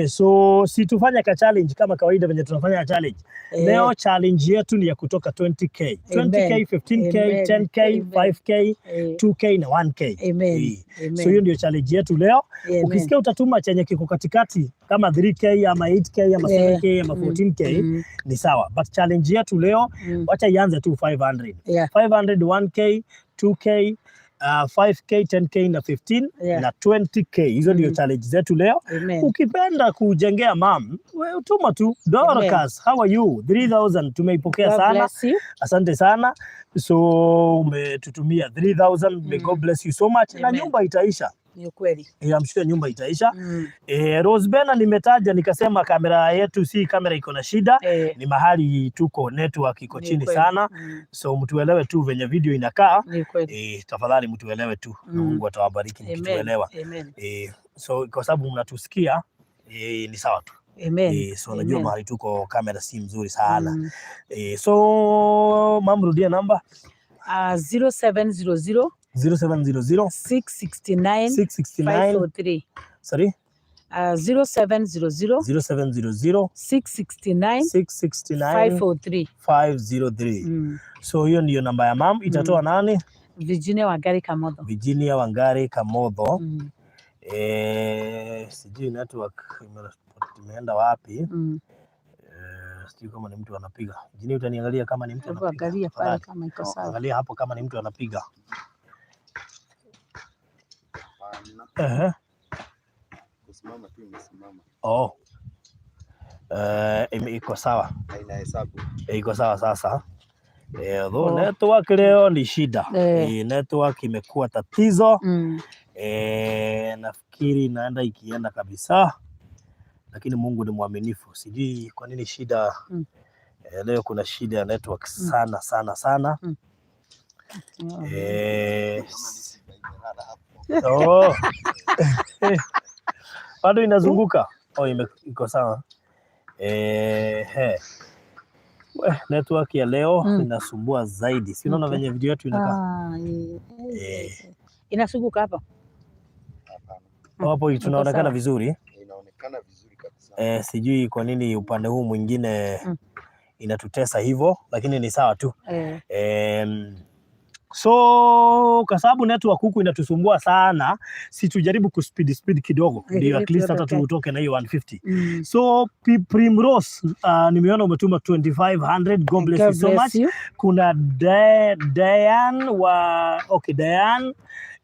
So si tufanye ka challenge kama kawaida venye tunafanya challenge. Leo challenge yetu ni ya kutoka 20K. 20K, Amen. 15K, Amen. 10K, Amen. 5K, 2K na 1K. Amen. Amen. So hiyo ndio challenge yetu leo. Amen. Ukisikia utatuma chenye kiko katikati kama 3K ama 8K ama 7K ama 14K, ni sawa, but challenge yetu leo, wacha ianze tu 500. 500, 1K, 2K, 5K, 10K na 15 na 20K. Hizo ndio challenge zetu leo. Amen. Ukipenda kujengea mam, we tuma tu. Dorcas, how are you? 3000 tumeipokea God sana. Bless you. Asante sana. So umetutumia 3000. May God bless you so much. Na Amen. nyumba itaisha. Ni ukweli. I'm sure nyumba itaisha. Rose Bena nimetaja nikasema kamera yetu si kamera iko na shida, ni mahali tuko network iko Ni chini ukweli. sana. So mtuelewe tu venye video inakaa. Ni ukweli. Tafadhali mtuelewe tu na Mungu atawabariki Amen. mkituelewa. Amen. So kwa sababu mnatusikia, ni sawa tu. Amen. So najua Amen. mahali tuko kamera si mzuri sana. So mam, rudia namba. 0700 0700 669 669 503. Sorry? 0700 0700 669 669 503. 503. So hiyo ndiyo namba ya mam. Itatoa nani? Virginia Wangari Kamotho. Virginia Wangari Kamotho. Sijui network imeenda wapi. Sijui kama ni mtu anapiga. Virginia, utaniangalia kama ni mtu Hebu anapiga. angalia pale Tafadhali. kama iko sawa. Angalia hapo kama ni mtu anapiga. Ehe. Kusimama tu imesimama. Oh. Iko sawa. Haina hesabu. Iko sawa sasa. Though Oh. network leo ni shida. Network imekuwa tatizo. Nafikiri inaenda ikienda kabisa, lakini Mungu ni mwaminifu. Sijui kwa nini shida. Leo kuna shida ya network sana sana sana. Oh. Bado inazunguka. Oh, iko sawa. He. We, network ya leo inasumbua zaidi. Si unaona venye video yetu inakaa? Ah, inazunguka hapa. Hapo Iko tunaonekana sawa. vizuri. Inaonekana vizuri kabisa. Sijui kwa nini upande huu mwingine inatutesa hivyo, lakini ni sawa tu. So kwa sababu network huku inatusumbua sana, si tujaribu kuspeed speed kidogo ndio at least hata tutoke na hiyo 150. So Primrose, nimeona umetuma 2500. God bless God you so bless much. you. Kuna Diane wa, okay, Diane.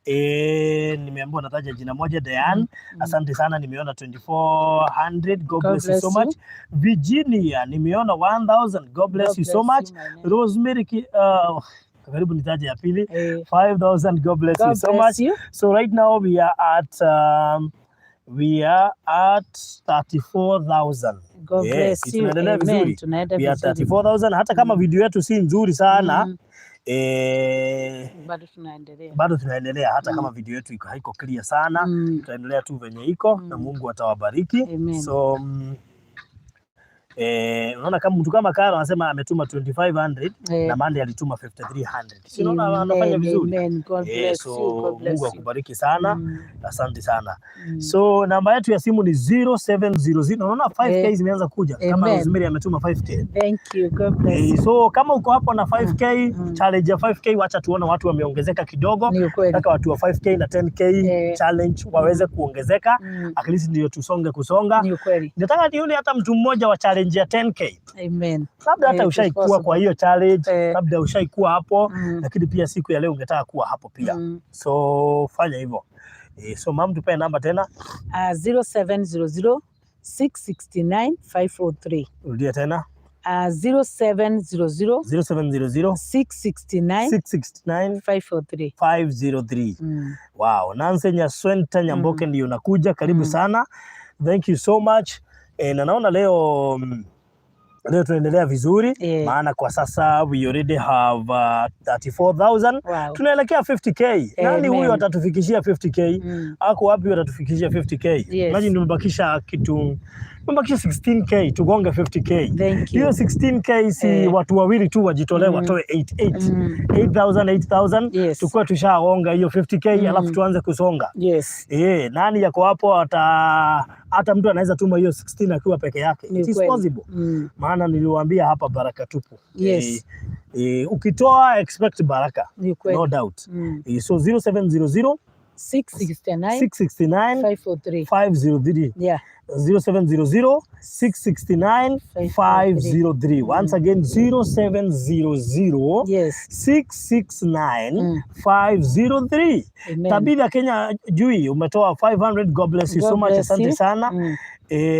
Nimeambiwa nataja jina moja, Diane. Asante sana, nimeona 2400. God bless you so much. Virginia, nimeona 1000. God bless you so much. You, my name. Rosemary, karibu nitaje ya pili. 5000. God bless God you so bless much. you. So right now we are at 34,000. God Yeah, bless si you. tunaendelea Amen. vizuri? Tunaenda We are vizuri. 34,000 hata kama video yetu si nzuri sana, Bado tunaendelea. Bado tunaendelea hata kama video yetu iko haiko clear sana, tutaendelea tu venye iko na Mungu atawabariki. Amen. So unaona kama mtu kama Karo anasema ametuma 2500 na Mande alituma 5300. Si unaona anafanya Amen. vizuri? Amen. God bless So you. God bless Mungu you. akubariki sana. Asante sana. So namba yetu ya simu ni 0700. Unaona 5K zimeanza kuja kama Amen. Rosemary ametuma 5K. Thank you. God bless you. So kama uko hapo na 5K, challenge ya 5K, wacha tuone watu wameongezeka kidogo. Ni ukweli. Nataka watu wa 5K na 10K challenge waweze kuongezeka, at least ndio tusonge kusonga. Ni ukweli. Nataka nione hata mtu mmoja wa challenge ya 10K. Amen. Labda hata It is ushaikuwa possible. kwa hiyo challenge, labda ushaikuwa hapo, lakini pia siku ya leo ungetaka kuwa hapo pia. So fanya hivyo. So mam, tupe namba tena. 0700 669 503. Rudia tena. 0700 0700 669 669 503. 503. Wow, Nancy Nyaswenta Nyamboke ndio unakuja, karibu sana. Thank you so much. Na naona leo tunaendelea vizuri, maana kwa sasa we already have 34,000. Tunaelekea 50K. Nani huyu Amen. atatufikishia 50K? Ako wapi atatufikishia 50K? Imagine tumebakisha 16K tugonge 50K. Thank you. Hiyo 16K si watu wawili tu wajitolee, watoe 88 8000 8000, tukuwe tushagonga hiyo 50K, alafu tuanze kusonga. Nani yako hapo hata mtu anaweza tuma hiyo 16 akiwa peke yake. Ni It is kweli. possible. Maana niliwaambia hapa baraka tupu. Ukitoa expect baraka. Ni kweli. No doubt. So 0700 669 669 503. 503. 0700 669 503. Once again, 0700 669 503. Amen. Tabitha Kenya Jui umetoa 500. God bless you God so much. bless Asante you. sana.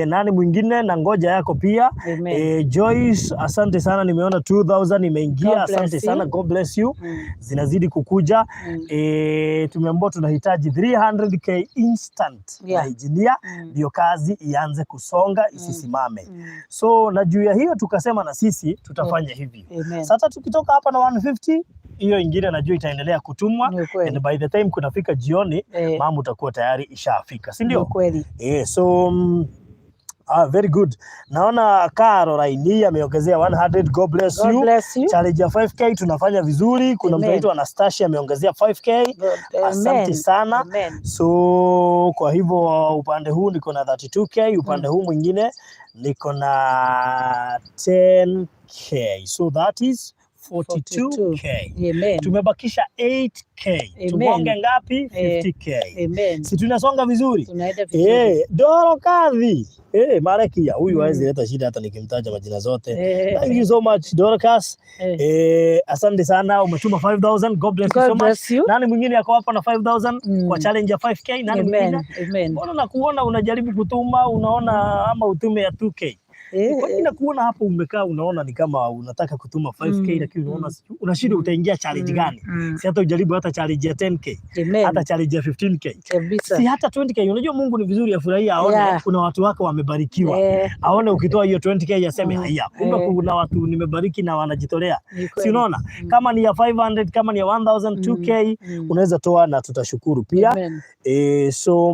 Nani mwingine na ngoja yako pia. Amen. Joyce, asante sana, nimeona 2000 imeingia. God bless Asante you. sana, God bless you. Zinazidi kukuja. Tumeambiwa tunahitaji 300K instant na engineer ndio kazi ianze kusonga isisimame. So na juu ya hiyo tukasema na sisi tutafanya hivi. Amen. Sasa tukitoka hapa na 150, hiyo ingine najua itaendelea kutumwa, Ni ukweli. and by the time kunafika jioni, mambo utakuwa tayari ishafika, si Ni ndio? ukweli. So very good. Naona Caroline ameongezea 100. God bless God you. bless you. Challenge ya 5K tunafanya vizuri. Kuna mtu Amen. anaitwa Anastasia ameongezea 5K. Asante Amen. sana. Amen. So kwa hivyo upande huu niko na 32K, upande huu mwingine niko na 10K. So that is 42K. Amen. Tumebakisha 8K. Amen. Tugonge ngapi? 50K. Amen. Si tunasonga vizuri? Tunaenda vizuri. Doro Kadhi. Marekia huyu hawezi leta shida hata nikimtaja majina zote. Thank you so much, Dorcas. Asante sana, umetuma 5000. God bless you God so much. bless you. Nani mwingine yako hapa na 5000 kwa challenge ya 5K? Nani mwingine? Amen. Amen. Mbona nakuona unajaribu kutuma, unaona ama utume ya 2K? Kwa nini nakuona hapo umekaa unaona ni kama unataka kutuma 5K, lakini unaona unashindwa utaingia challenge gani? Si hata ujaribu hata challenge ya 10K, Amen. hata challenge ya 15K. Kabisa. Si hata 20K. Unajua Mungu ni vizuri afurahie aone kuna watu wako wamebarikiwa. Aone ukitoa hiyo 20K aseme, haya, kumbe kuna watu nimebariki na wanajitolea. Ni Si kweli. unaona? Kama ni ya 500, kama ni ya 1000, 2K, unaweza toa na tutashukuru pia. Amen. So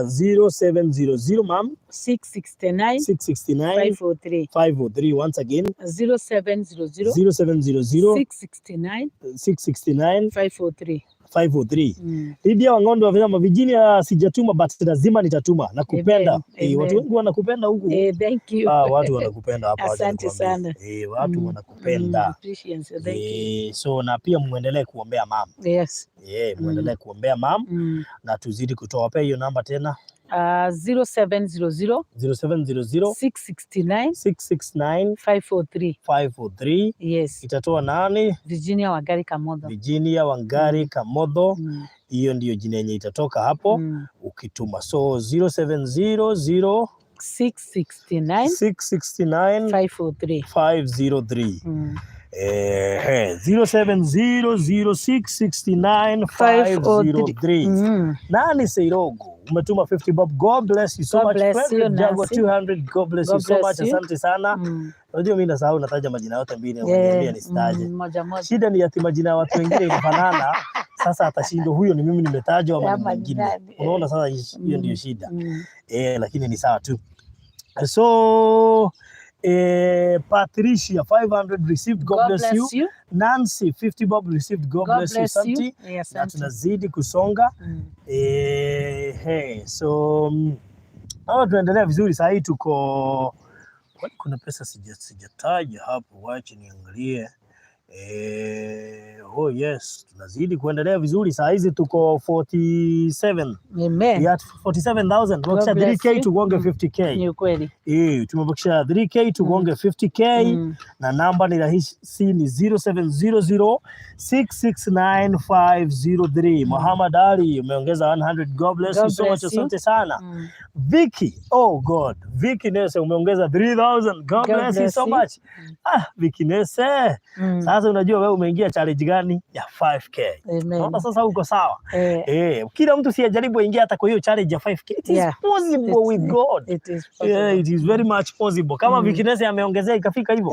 0700, ma'am? 669 669 503. 503. Once again, 0700 0700 669 669 503. 503. Lydia Wangondo amesema, Virginia, sijatuma but lazima nitatuma. Nakupenda. Amen. Watu Amen. wengi wanakupenda huku. Thank you. Ah, watu wanakupenda hapa, wacha Asante nikwambie. sana. Watu wanakupenda. Appreciate. Thank you. So na pia muendelee kuombea mam. Muendelee kuombea mam na tuzidi kutoa. Wapea hiyo namba tena. 0700 0700 669 669 543. 543. Yes. Itatoa nani? Virginia Wangari Kamotho. Virginia Wangari Kamotho. Hiyo ndiyo jina yenye itatoka hapo ukituma. So 0700 669 669 543. 503. 0700669503. 503. Nani Seirogo umetuma 50 bob. God bless you so God much. bless you, Frederick Jago Nancy. 200. God bless you God so bless much. you. Asante sana. Unajua mimi nasahau nataja majina yote mbili, unaniambia nisitaje. Moja moja. Shida ni ati majina ya watu wengine inafanana. Sasa atashindwa huyo ni mimi nimetajwa ama ni Ama ni mwingine. nani, eh. Unaona sasa hiyo ndio shida. Lakini ni sawa tu. So Patricia 500 received. God bless you. You. Nancy 50 bob received. God God bless you. bless you. Asante. Yes, Na asante. tunazidi kusonga. Hey, so hawa tunaendelea vizuri saa hii tuko, kwani kuna pesa sijataja hapo, wache niangalie. Oh yes, tunazidi kuendelea vizuri saa hizi tuko 47. Amen. We are at 47,000. Tumebakisha bless 3K you. tugonge 50K. Ni ukweli. Tumebakisha 3K tugonge 50K na namba ni rahisi ni 0700 669503. Muhammad Ali umeongeza 100. God bless God you so much. bless you. Asante sana. Vicky, oh God, Vicky Nese umeongeza 3000. God God bless you bless so you. much. Ah, Vicky Nese. Sasa unajua wewe umeingia challenge gani ya 5K? Amen. Naona sasa uko sawa. Eh, Kila mtu sijajaribu ingia hata kwa hiyo challenge ya 5K. It is possible with God. It is possible. Yeah, it is very much possible. Kama Vicky Nese ameongezea ikafika hivyo.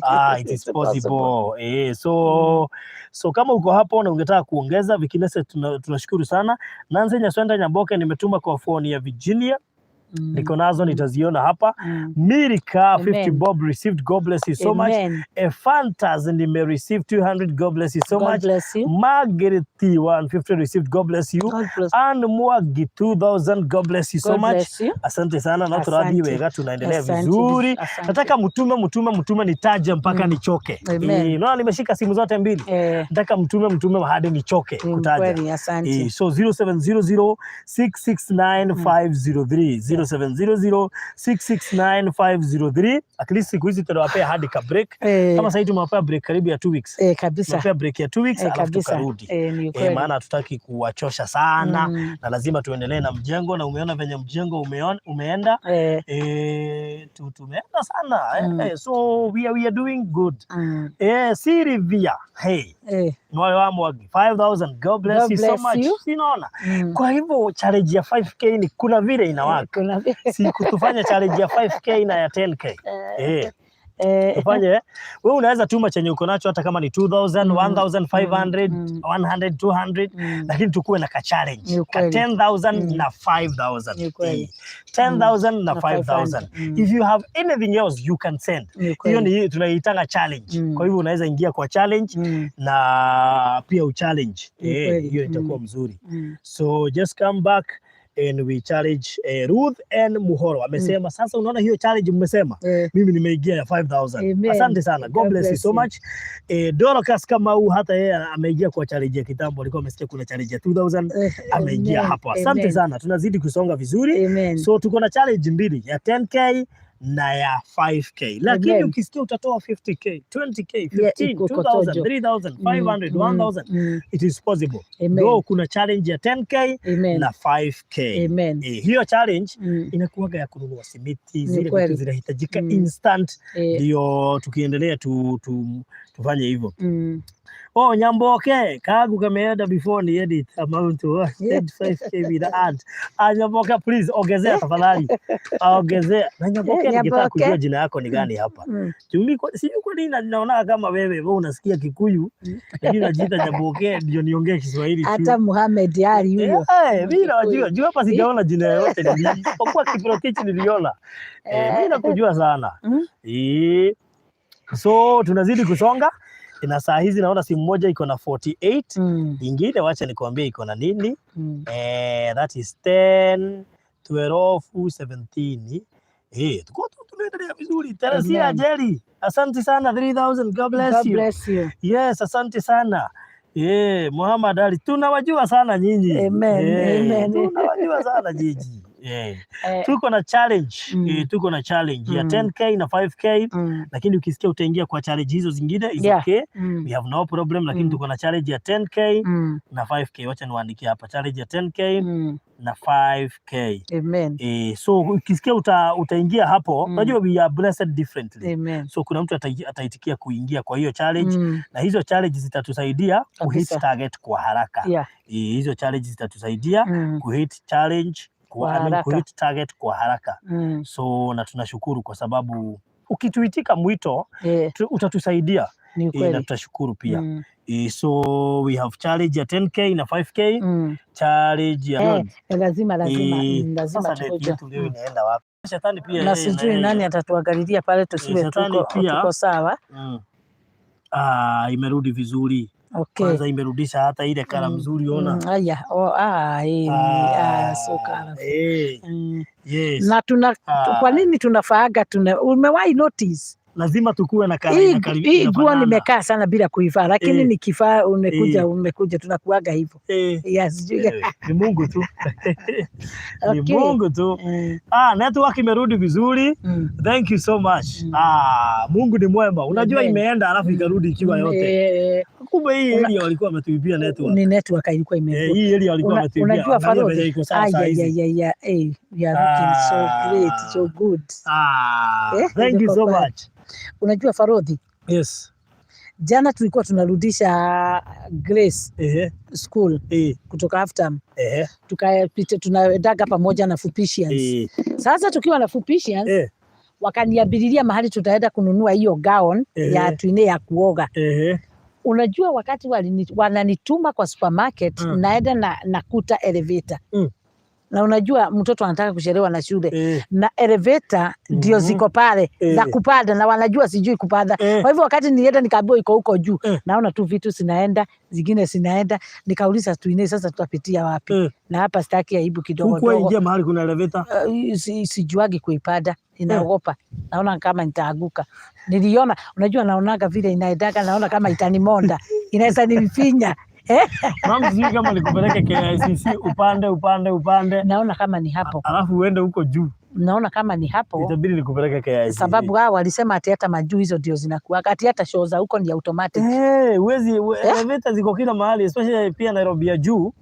Ah, it is It's possible. possible. So kama uko hapo na ungetaka kuongeza Vicky Nese, tunashukuru sana. Nancy Nyaswenda Nyamboke nimetuma kwa phone ya Virginia. Niko nazo, nitaziona hapa. Mirika 50 Amen. bob received. God bless you so much. Amen. Efantas nime receive 200. God bless you so God much. bless you. Margaret 150 received. God bless you. God bless. And Mwagi 2000. God bless you so God much. bless you. Asante sana na turathi Asante. wega, tunaendelea Asante. vizuri. Asante. Nataka mtume mtume mtume nitaje mpaka nichoke. Amen. Naona nimeshika simu zote mbili. Nataka mtume mtume hadi nichoke Ni kutaja. kweli, asante. So 0700 669503, 0700 669503. At least siku hizi tunawapea hadi ka break. Kama sasa hivi tumewapea break karibu ya 2 weeks. Kabisa. Tumewapea break ya 2 weeks alafu tukarudi. Ni kweli. Maana hatutaki kuwachosha sana na lazima tuendelee na mjengo, na umeona venye mjengo umeenda. Tumeenda sana. So we are doing good. Sylvia, hey, moyo wa Mwangi 5000. God bless God you so bless much. you. Sinaona. Kwa hivyo challenge ya 5K ni kuna vile inawaka. Kuna Si kutufanya challenge ya 5K na ya 10K. Tufanye, wewe unaweza tuma chenye uko nacho hata kama ni 2000, 1500, 100, 200, lakini tukuwe na ka challenge Ni ka ukweli. 10,000 na 5000. Ni ukweli. 10,000 na Na 5000. 500. If you have anything else you can send. Ni Hiyo ukweli. ni tunaitanga challenge. Kwa hivyo unaweza ingia kwa challenge na pia uchallenge. Ni kweli. Hiyo itakuwa mzuri. So just come back and we challenge. Ruth N Muhoro amesema sasa, unaona hiyo challenge mmesema, mimi nimeingia ya 5000. Amen. Asante sana. God God bless you bless so you. much. Dorcas Kamau hata yeye ameingia kwa challenge ya kitambo, alikuwa amesikia kuna challenge ya 2000, ameingia Amen. hapo. Asante Amen. sana, tunazidi kusonga vizuri. Amen. So tuko na challenge mbili, ya 10K na ya 5K, lakini Amen. ukisikia utatoa 50K, 20K, Yeah, 15, iko 2000, kotojo. 3000, 500, 1000, it is possible. Amen. Though kuna challenge ya 10K Amen. na 5K. Amen. Hiyo challenge inakuwaga ya kununua simiti, Ni zile vitu kweli. zinahitajika instant, ndio tukiendelea tufanye hivyo. Oh, Nyamboke, kagu kameenda before ni edit amount to 5K with the ad. Ah, Nyamboke, please ongezea tafadhali. Ongezea. Na Nyamboke, Eh, ningetaka Nyamboke. kujua jina yako ni gani hapa. Juu sijui kwa nini naona kama wewe unasikia Kikuyu lakini unajiita Nyamboke ndio niongee Kiswahili tu. Hata Muhammad Ali huyo. Mimi nawajua. Juu hapa sijaona jina yoyote, kwa kuwa Kiprotich niliona. Mimi nakujua sana. So tunazidi kusonga na saa hizi naona simu moja iko na 48, ingine wacha nikuambie iko na nini. That is 10 12 17. Tuko tunaendelea vizuri. Teresia Amen. Jerry, asante sana, 3000. God bless God you. bless you. Yes, asante sana. Muhammad Ali, tunawajua sana nyinyi. Amen, amen. Tunawajua sana nyinyi. Eh. Eh, Tuko na challenge. Tuko na challenge ya 10K na 5K, lakini ukisikia utaingia kwa challenge hizo zingine is okay. We have no problem, lakini tuko na challenge ya 10K na 5K. Wacha niwaandikie hapa challenge ya 10K na 5K. Amen. So ukisikia utaingia hapo, unajua we are blessed differently. Amen. So kuna mtu ataitikia kuingia kwa hiyo challenge, na hizo challenge zitatusaidia kuhit target kwa haraka. Hizo challenge zitatusaidia kuhit challenge Kwa I mean, haraka. kuhit target kwa haraka. So na tunashukuru kwa sababu ukituitika mwito utatusaidia, Ni na ukweli. tutashukuru pia. So we have challenge ya 10K na 5K, challenge ya Lazima lazima lazima sasa net tukuja. yetu leo inaenda wapi? Shetani pia Na yeye sijui yeye. nani atatuangalilia pale tusiwe Shetani pia. tuko sawa. Ah, imerudi vizuri. Kwanza imerudisha hata ile color mzuri, ona. Aya, oh, ah, so colorful. Yes. Na tuna kwa nini tunafaaga umewahi notice Lazima tukuwe na color hii nguo inafanana. nimekaa sana bila kuivaa, lakini nikivaa umekuja umekuja tunakuaga hivyo. Yes, sijui. Ni Mungu tu. Ni Mungu tu. Ah, network imerudi vizuri. Thank you so much. Ah, Mungu ni mwema. Unajua Amen. imeenda alafu ikarudi ikiwa yote. Kumbe hii area walikuwa wametuibia network. Ni network ilikuwa imekuwa. Hii area walikuwa wametuibia. Unajua Angalia Farodhi, venye iko sawa saa Ay, hizi. ay, ay, ay, ay, we are looking so great, so good. Ah, thank you so Iko much. Unajua Farodhi, Yes. jana tulikuwa tunarudisha Grace school kutoka half term. Tukapita tunaendaga pamoja na Fupishians. Sasa tukiwa na Fupishians, wakaniabiliria mahali tutaenda kununua hiyo gown ya twine ya kuoga. Unajua wakati wananituma kwa supermarket, naenda na nakuta elevator. Na unajua mtoto anataka kuchelewa na shule, na elevator ndio ziko pale za kupanda, na wanajua sijui kupanda. Kwa hivyo wakati nilienda nikaambiwa iko huko juu, naona tu vitu zinaenda, zingine zinaenda, nikauliza twine, sasa tutapitia wapi? Na hapa sitaki aibu kidogo Hukuwa dogo. ingia mahali kuna elevator. Sijuagi kuipanda, ninaogopa, naona kama nitaaguka. Niliona, unajua naonaga vile inaendaga, naona kama itanimonda, inaweza nifinya. Mama, sijui kama nikupeleke KICC upande upande upande, Naona kama ni hapo, alafu uende huko juu. Naona kama ni hapo, Itabidi nikupeleke KICC. Sababu hao walisema ati hata majuu hizo ndio zinakuaga, ati hata show za huko ni automatic. Huwezi elevator ziko kila mahali, especially pia Nairobi ya juu,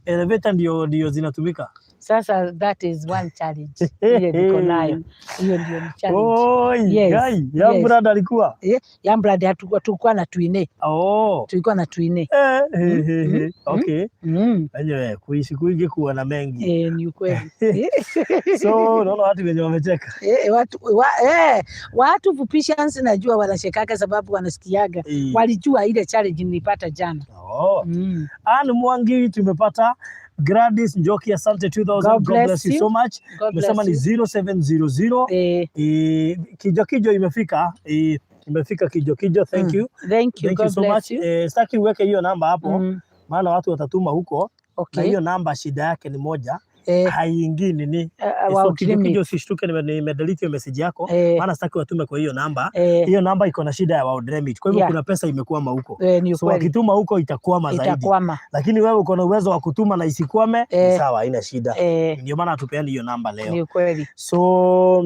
elevator ndio zinatumika. Sasa that is one challenge ile niko nayo, hiyo ndio ni challenge. Oi, Yes, guy, ya yes. brother alikuwa. Ya brother hatukuwa na twine, tulikuwa na twine. Okay. Anyway, kuishi kwingi kuona mengi. Ni ukweli. So unaona watu wenye wamecheka. Watu Fupishians najua wanachekaka sababu wanasikiaga, walijua ile challenge nilipata jana. Ann Mwangi tumepata. Gladys Njoki, asante 2000. God God bless bless you you. so much. God Umesema bless ni you. 0700. Kijo kijo imefika. Imefika kijo kijo. Thank you. Thank you. Thank you God so bless much. you. Sitaki uweke hiyo namba hapo, maana watu watatuma huko, na hiyo namba shida yake ni moja, haiingii nini. So Wa kijo Dream kijo, It. usishtuke, nimedelete hiyo message yako, maana sitaki watume kwa hiyo namba. Hiyo namba iko na shida ya World Remit, kwa hivyo kuna pesa imekwama huko. Ni So ukweli. wakituma huko itakwama zaidi, Itakwama. lakini wewe uko na uwezo wa kutuma na isikwame, ni sawa, haina shida. Ndio maana hatupeani hiyo namba leo. Ni ukweli. So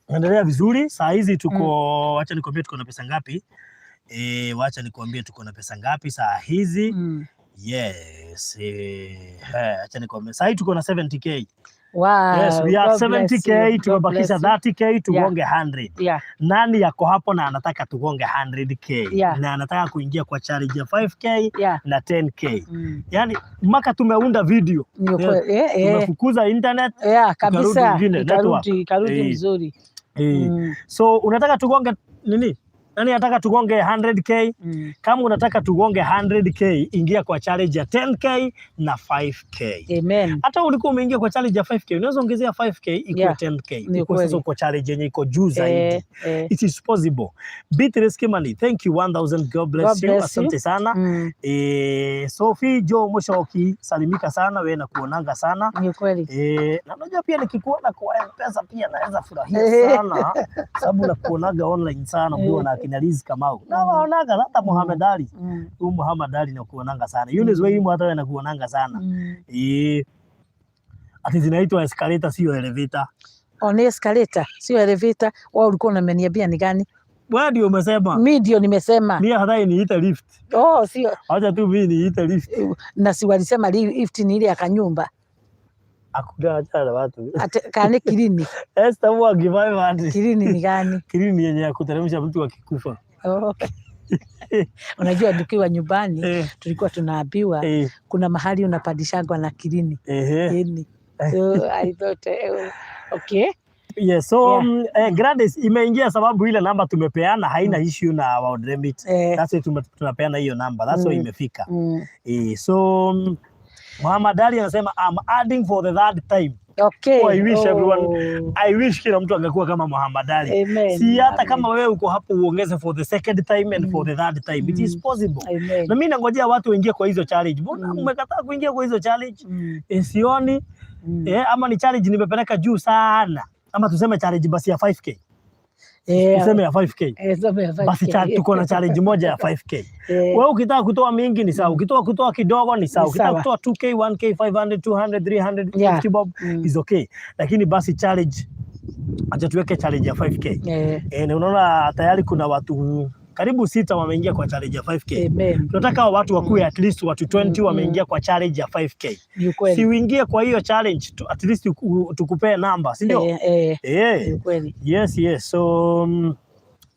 endelea vizuri. Saa hizi tuko, wacha nikwambie tuko na pesa ngapi. Wacha nikwambie tuko na pesa ngapi saa hizi. Yes, acha nikwambie. Saa hii tuko na 70K. Wow. Yes, we are God bless 70K, you. God tumebakisha bless you. 30K tugonge 100. Nani yako hapo na anataka tugonge 100K na anataka kuingia kwa challenge ya 5K na 10K? Yani mpaka tumeunda video. Ni ukweli. Tumefukuza internet, tukarudi kabisa. ingine, network. Ikarudi mzuri. So unataka tugonge nini? Nani anataka tugonge 100K? Kama unataka tugonge 100K, ingia kwa challenge ya 10K na 5K. Amen. Hata ulikuwa umeingia kwa challenge ya 5K, unaweza ongezea 5K ikuwe 10K. Ni Ikuwe sasa kweli. uko challenge yenye iko juu zaidi. It is possible. Beatrice Kimani, thank you 1000. God bless God you. bless you. Asante sana. Sophie Joe Mushoki, salimika sana, wewe na kuonanga sana. Ni kweli. Na unajua pia nikikuona kwa M-Pesa pia naweza furahia sana, sababu nakuonaga online sana ukiwa na akina Liz Kamau. Na waonaga hata Muhammad Ali. Huyu Muhammad Ali nakuonanga sana. Eunice Wairimu hata wewe nakuonanga sana. Ati zinaitwa escalator, sio elevator. Oh, ni escalator, sio elevator. Wao ulikuwa unameniambia ni gani? Wewe ndio umesema. Mi ndio nimesema. Mimi afadhali niite lift. Oh, sio. Acha tu mimi niite lift. Na si walisema lift ni ile ya kanyumba. Hakuna, acha na watu. Ate, kani kirini. Esther Mwangi 500. Kirini ni gani? Kirini yenye ya kuteremsha mtu akikufa. Oh. Unajua tukiwa nyumbani tulikuwa tunaambiwa kuna mahali unapandishagwa na kirini. Kirini. So I thought okay. Yeah, so Gladys imeingia sababu ile namba tumepeana haina issue na World Remit. That's why tunapeana hiyo namba. That's why imefika. So Muhammad Ali anasema, "I'm adding for the third time." Okay. Oh, I wish I wish kila mtu angekuwa kama Muhammad Ali. Amen. Si hata Amen. Kama wewe uko hapo uongeze for the second time and for the third time. It is possible. Amen. Na mimi nangojea watu waingie kwa hizo challenge. Mbona mmekataa kuingia kwa hizo challenge? Sioni ama ni challenge nimepeleka juu sana. Ama tuseme challenge basi ya 5K. Tuseme ya 5K. Tuseme ya Basi 5K. tuko na challenge moja ya 5K. Wewe ukitaka kutoa mingi ni sawa, ukitoa kutoa kidogo ni sawa, Ni ukitaka sawa. Kutoa 2K, 1K, 500, 200, 300, 50 bob is okay. Lakini basi challenge, acha tuweke challenge ya 5K. Na unaona tayari kuna watu karibu sita wameingia kwa challenge ya 5K. Amen. Tunataka hao watu wakuwe at least watu 20 wameingia kwa challenge ya 5K. Ni ukweli. Si uingie kwa hiyo challenge tu, at least tukupee namba, si ndio? Eh, ni ukweli. Yes. So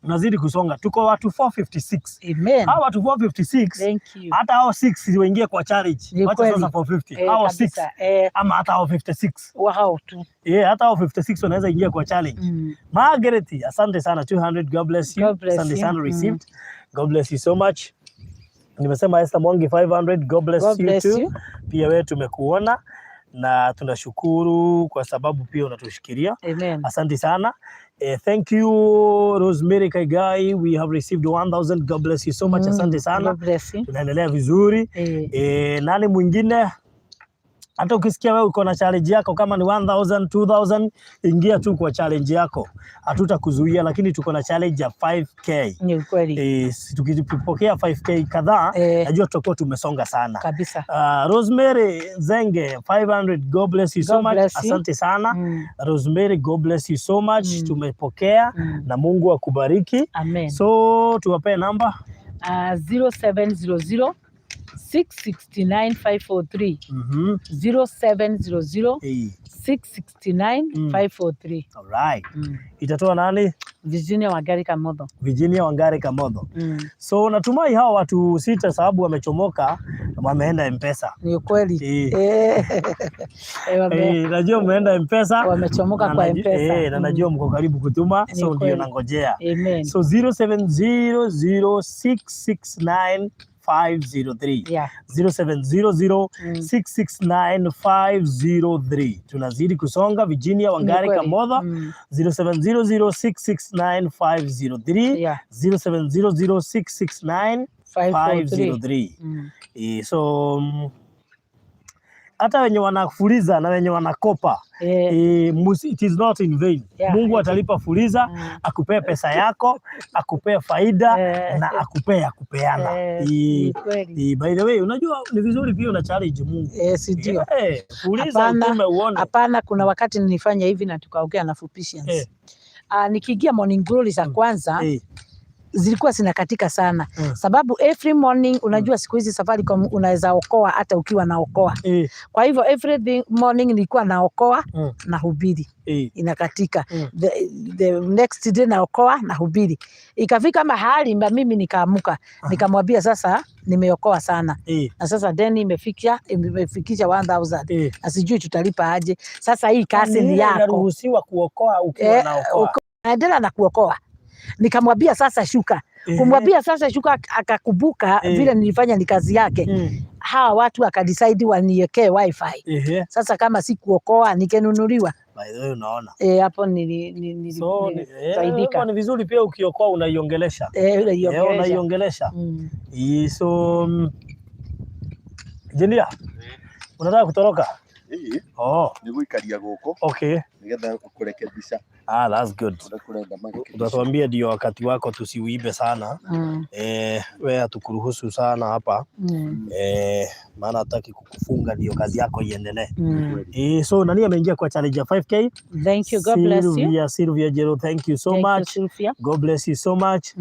nazidi kusonga, tuko watu 456. Amen. Hawa watu 456, Thank you. hata hao 6 waingie kwa challenge. Ni Wacha kweli. sasa 450. Hao 6 Kabisa. Ama hata hao 56. Wao tu. Yeah, hata hao 56 wanaweza ingia kwa challenge. Margaret, asante sana, 200. God bless you. God bless Asante you. sana, received. God bless you so much. Nimesema Esther Mwangi 500. God bless God you bless too. you. Pia wewe tumekuona na tunashukuru kwa sababu pia unatushikilia. Amen. Asante sana. Thank you, Rosemary Kaigai. We have received 1000. God bless you so much. Asante sana. God bless you. Tunaendelea vizuri. Nani mwingine? Hata ukisikia wewe uko na challenge yako kama ni 1000, 2000, ingia tu kwa challenge yako, hatutakuzuia, lakini tuko na challenge ya 5K. Ni ukweli. Tukipokea 5K kadhaa, najua tutakuwa tumesonga sana. Kabisa. Rosemary Zenge 500, God bless you so God much. bless you. Asante sana. Rosemary, God bless you so much. Tumepokea na Mungu akubariki. Amen. So tuwapee namba. 0700 669 543. 0700 669 543. Alright. Itatoa nani? Virginia Wangari Kamotho. Virginia Wangari Kamotho. So natumai hawa watu sita, sababu wamechomoka, wameenda M-Pesa. Ni ukweli. Najua mmeenda M-Pesa. Wamechomoka Na kwa M-Pesa. Na najua mko karibu kutuma, Ni so ndio kweli. nangojea. Amen. So 0700669503. 0700 669503. Tunazidi kusonga. Virginia Ni Wangari kweli. Kamotho, 0700669503. 0700669503. 543. So hata wenye wanafuliza na wenye wanakopa, it is not in vain. Mungu atalipa fuliza, akupee pesa yako, akupee faida na akupee ya kupeana. Ni kweli. By the way, unajua ni vizuri pia una challenge Mungu. Si ndio? Fuliza Hapana, utume uone. hapana, kuna wakati nilifanya hivi na tukaongea na Fupishians. Nikiingia morning glory za kwanza zilikuwa zinakatika sana sababu every morning, unajua siku hizi Safaricom unaweza okoa hata ukiwa naokoa. Kwa hivyo every morning nilikuwa naokoa na hubiri, inakatika. The next day naokoa na hubiri. Ikafika mahali mimi nikaamuka, nikamwambia sasa nimeokoa sana na sasa deni imefikisha 1000 na sijui tutalipa aje. Sasa hii kazi ni Ile yako. inaruhusiwa kuokoa ukiwa naokoa. Naendelea na kuokoa. Nikamwambia sasa shuka. Kumwambia sasa shuka, akakumbuka vile nilifanya ni kazi yake. Hawa watu akadecide waniwekee wifi. Sasa kama si kuokoa nikenunuliwa. By the way, unaona. Hapo So nilisaidika. ni vizuri pia ukiokoa unaiongelesha. Unaiongelesha. Unaiongelesha. So Engineer, unataka kutoroka? Ĩĩ. Oh, Nĩ gũikaria gũkũ nĩgetha kũrekebisha. Ah, that's good. Ũrĩa kũrenda magĩkĩrĩca. Utatuambia ndio wakati wako tusiuibe sana. We hatukuruhusu sana hapa. Maana hataki kukufunga ndio kazi yako iendelee. So nani ameingia kwa challenge ya 5K? Thank you. God bless you. Sylvia, Sylvia Jero, thank you so Thank you, much. Sylvia. God bless you so much.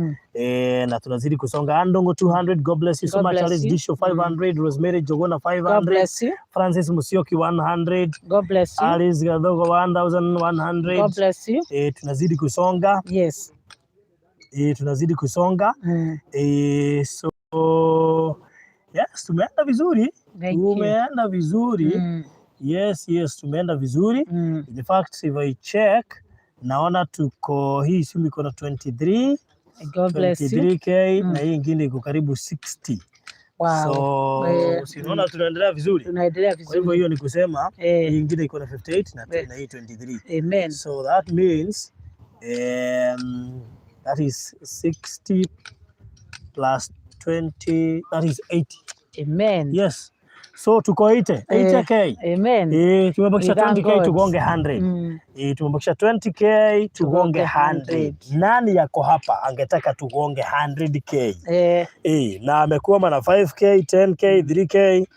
Na tunazidi kusonga. Andongo 200, God bless you so God much. bless Alice you. Disho 500, Rosemary Jogona God 500, bless you. Francis Musyoki 100, God bless you. Alice Gadogo 1100. God bless you. Tunazidi kusonga. Yes. Tunazidi kusonga. So yes, tumeenda vizuri. Thank you. Tumeenda vizuri. Yes, tumeenda vizuri. In fact, if I check, naona tuko hii simu iko na 23 God bless you. 23K na hii ingine iko karibu 60. Wow. So si unaona tunaendelea vizuri. Tunaendelea Kwa hivyo vizuri. hiyo ni kusema hii ingine iko na 58 na hii 23. Amen. So that means that is 60 plus 20, that is 80. Amen. Yes. So tuko 80, 80K. Amen. Tumebakisha We thank 20K God. tugonge 100. Tumebakisha 20K tugonge Tugonge 100. 100. Nani yako hapa angetaka tugonge 100K? Na amekuwa na 5K, 10K, 3K.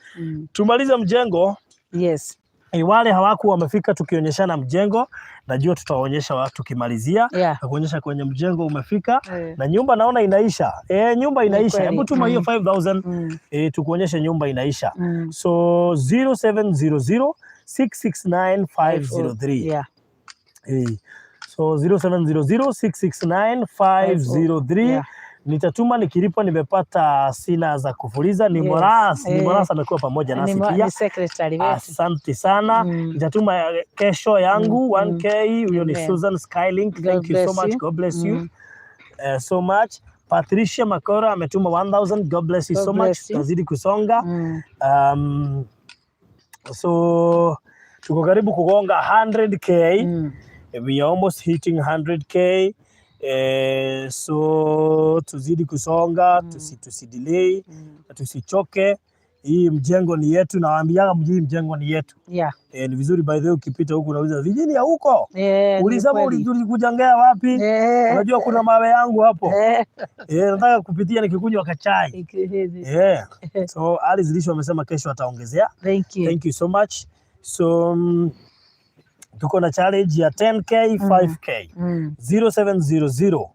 Tumalize mjengo. Yes. Wale hawakuwa wamefika tukionyeshana mjengo, najua tutawaonyesha watu tukimalizia na kuonyesha kwenye mjengo umefika na nyumba naona inaisha. Nyumba inaisha. Kweli. Hebu tuma hiyo 5000 tukuonyeshe nyumba inaisha. So 0700 669 503. So 0700 669 503. Nitatuma nikilipo, nimepata sina za kufuliza. Ni Moras, ni Moras amekuwa pamoja nasi pia. Ni secretary wetu. Asante sana. Nitatuma kesho yangu 1K. Huyo ni Amen. Susan Skylink. God Thank you so bless much. you. God bless you so much. Patricia Makora ametuma 1000. God bless you God so much. bless you. Tunazidi kusonga. So tuko karibu kugonga 100K. We are almost hitting 100K. So tuzidi kusonga, tusi delay, tusichoke. Hii mjengo ni yetu, nawaambiaga hii mjengo ni yetu. Ni vizuri by the way, ukipita huku unauliza Virginia huko Ni ulisema kweli. ulikujangea wapi? Unajua kuna mawe yangu hapo. Nataka kupitia nikikunywa kachai. So Alice Lisho amesema kesho ataongezea. Thank you. Thank you so much. So tuko na challenge ya 10K, 5K. 0700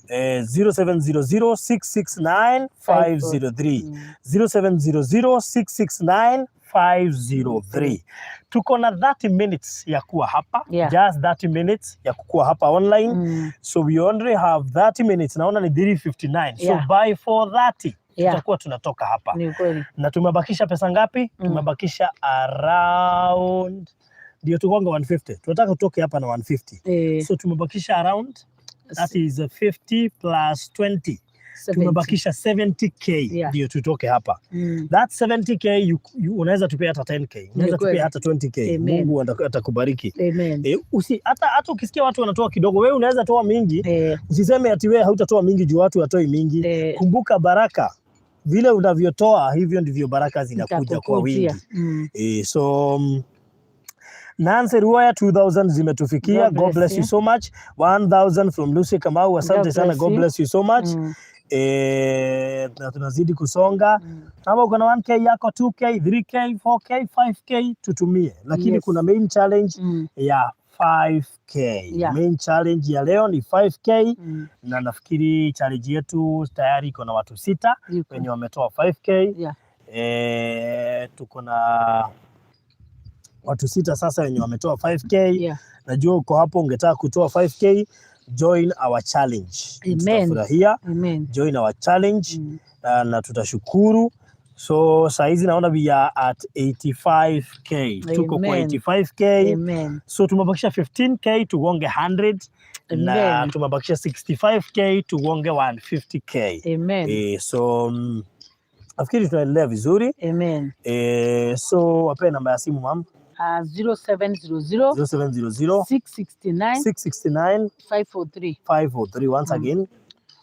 0700 669 503. 0700 669 503. Tuko na 30 minutes ya kuwa hapa. Just 30 minutes ya kukuwa hapa online. So we only have 30 minutes. Naona ni 3:59. So by 4:30 tutakuwa tunatoka hapa. Ni kweli. Na tumebakisha pesa ngapi? Tumebakisha around ndio tugonge 150. Tunataka tutoke hapa na 150. So tumebakisha around, that is 50 plus 20. 70. Tumebakisha 70K ndio tutoke hapa. That 70K you unaweza tupia hata 10K, unaweza kweli. tupia hata 20K. Amen. Mungu atakubariki. Amen. Hata ukisikia watu wanatoa kidogo, wewe unaweza toa mingi. Usiseme ati wewe hautatoa mingi juu watu watoi mingi. Kumbuka baraka, vile unavyotoa hivyo ndivyo baraka zinakuja kwa Itakukujia. wingi. So Nancy Ruaya 2000 zimetufikia. God God bless bless you you. so much. 1000 from Lucy Kamau. Asante God sana. bless God you. bless you so much. Na tunazidi kusonga. Kama uko na 1K yako, 2K, 3K, 4K, 5K tutumie, lakini kuna main challenge ya 5K. Main challenge ya leo ni 5K na nafikiri challenge yetu tayari iko na watu sita Yuko. wenye wametoa 5K. Tuko na watu sita sasa wenye wametoa 5K. Najua uko hapo ungetaka kutoa 5K, join our challenge. Amen. Tutafurahia. Amen. Join our challenge na tutashukuru. So saa hizi naona we are at 85K. Tuko kwa Amen. 85K. Amen. So tumebakisha 15K tugonge 100 na Amen. tumebakisha 65K tugonge 150K. Amen. So nafikiri tunaendelea vizuri. Amen. So wapee namba ya simu, mam. 0700 0700 669 669 543. 503. Once again.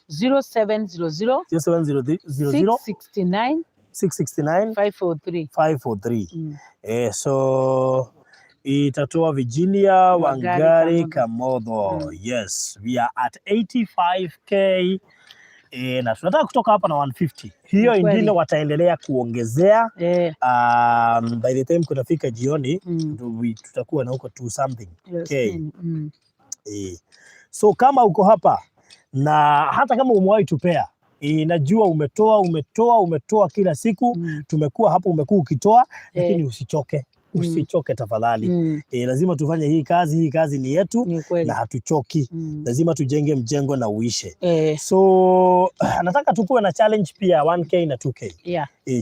0700 0700 669 669 543. 543. So Itatoa Virginia Wangari Wangari Kamotho. Kamotho. Yes, we are at 85K. Na tunataka kutoka hapa na 150. Hiyo Ni kweli. ingine wataendelea kuongezea. By the time kunafika jioni, tutakuwa na huko 2 something Yes, K. So kama uko hapa na hata kama umewahi tupea, najua umetoa, umetoa, umetoa kila siku, tumekuwa hapo, umekuwa ukitoa, lakini usichoke, usichoke tafadhali. Lazima tufanye hii kazi, hii kazi ni yetu Ni kweli. Na hatuchoki. Lazima tujenge mjengo na uishe. So nataka tukuwe na challenge pia ya 1K na 2K.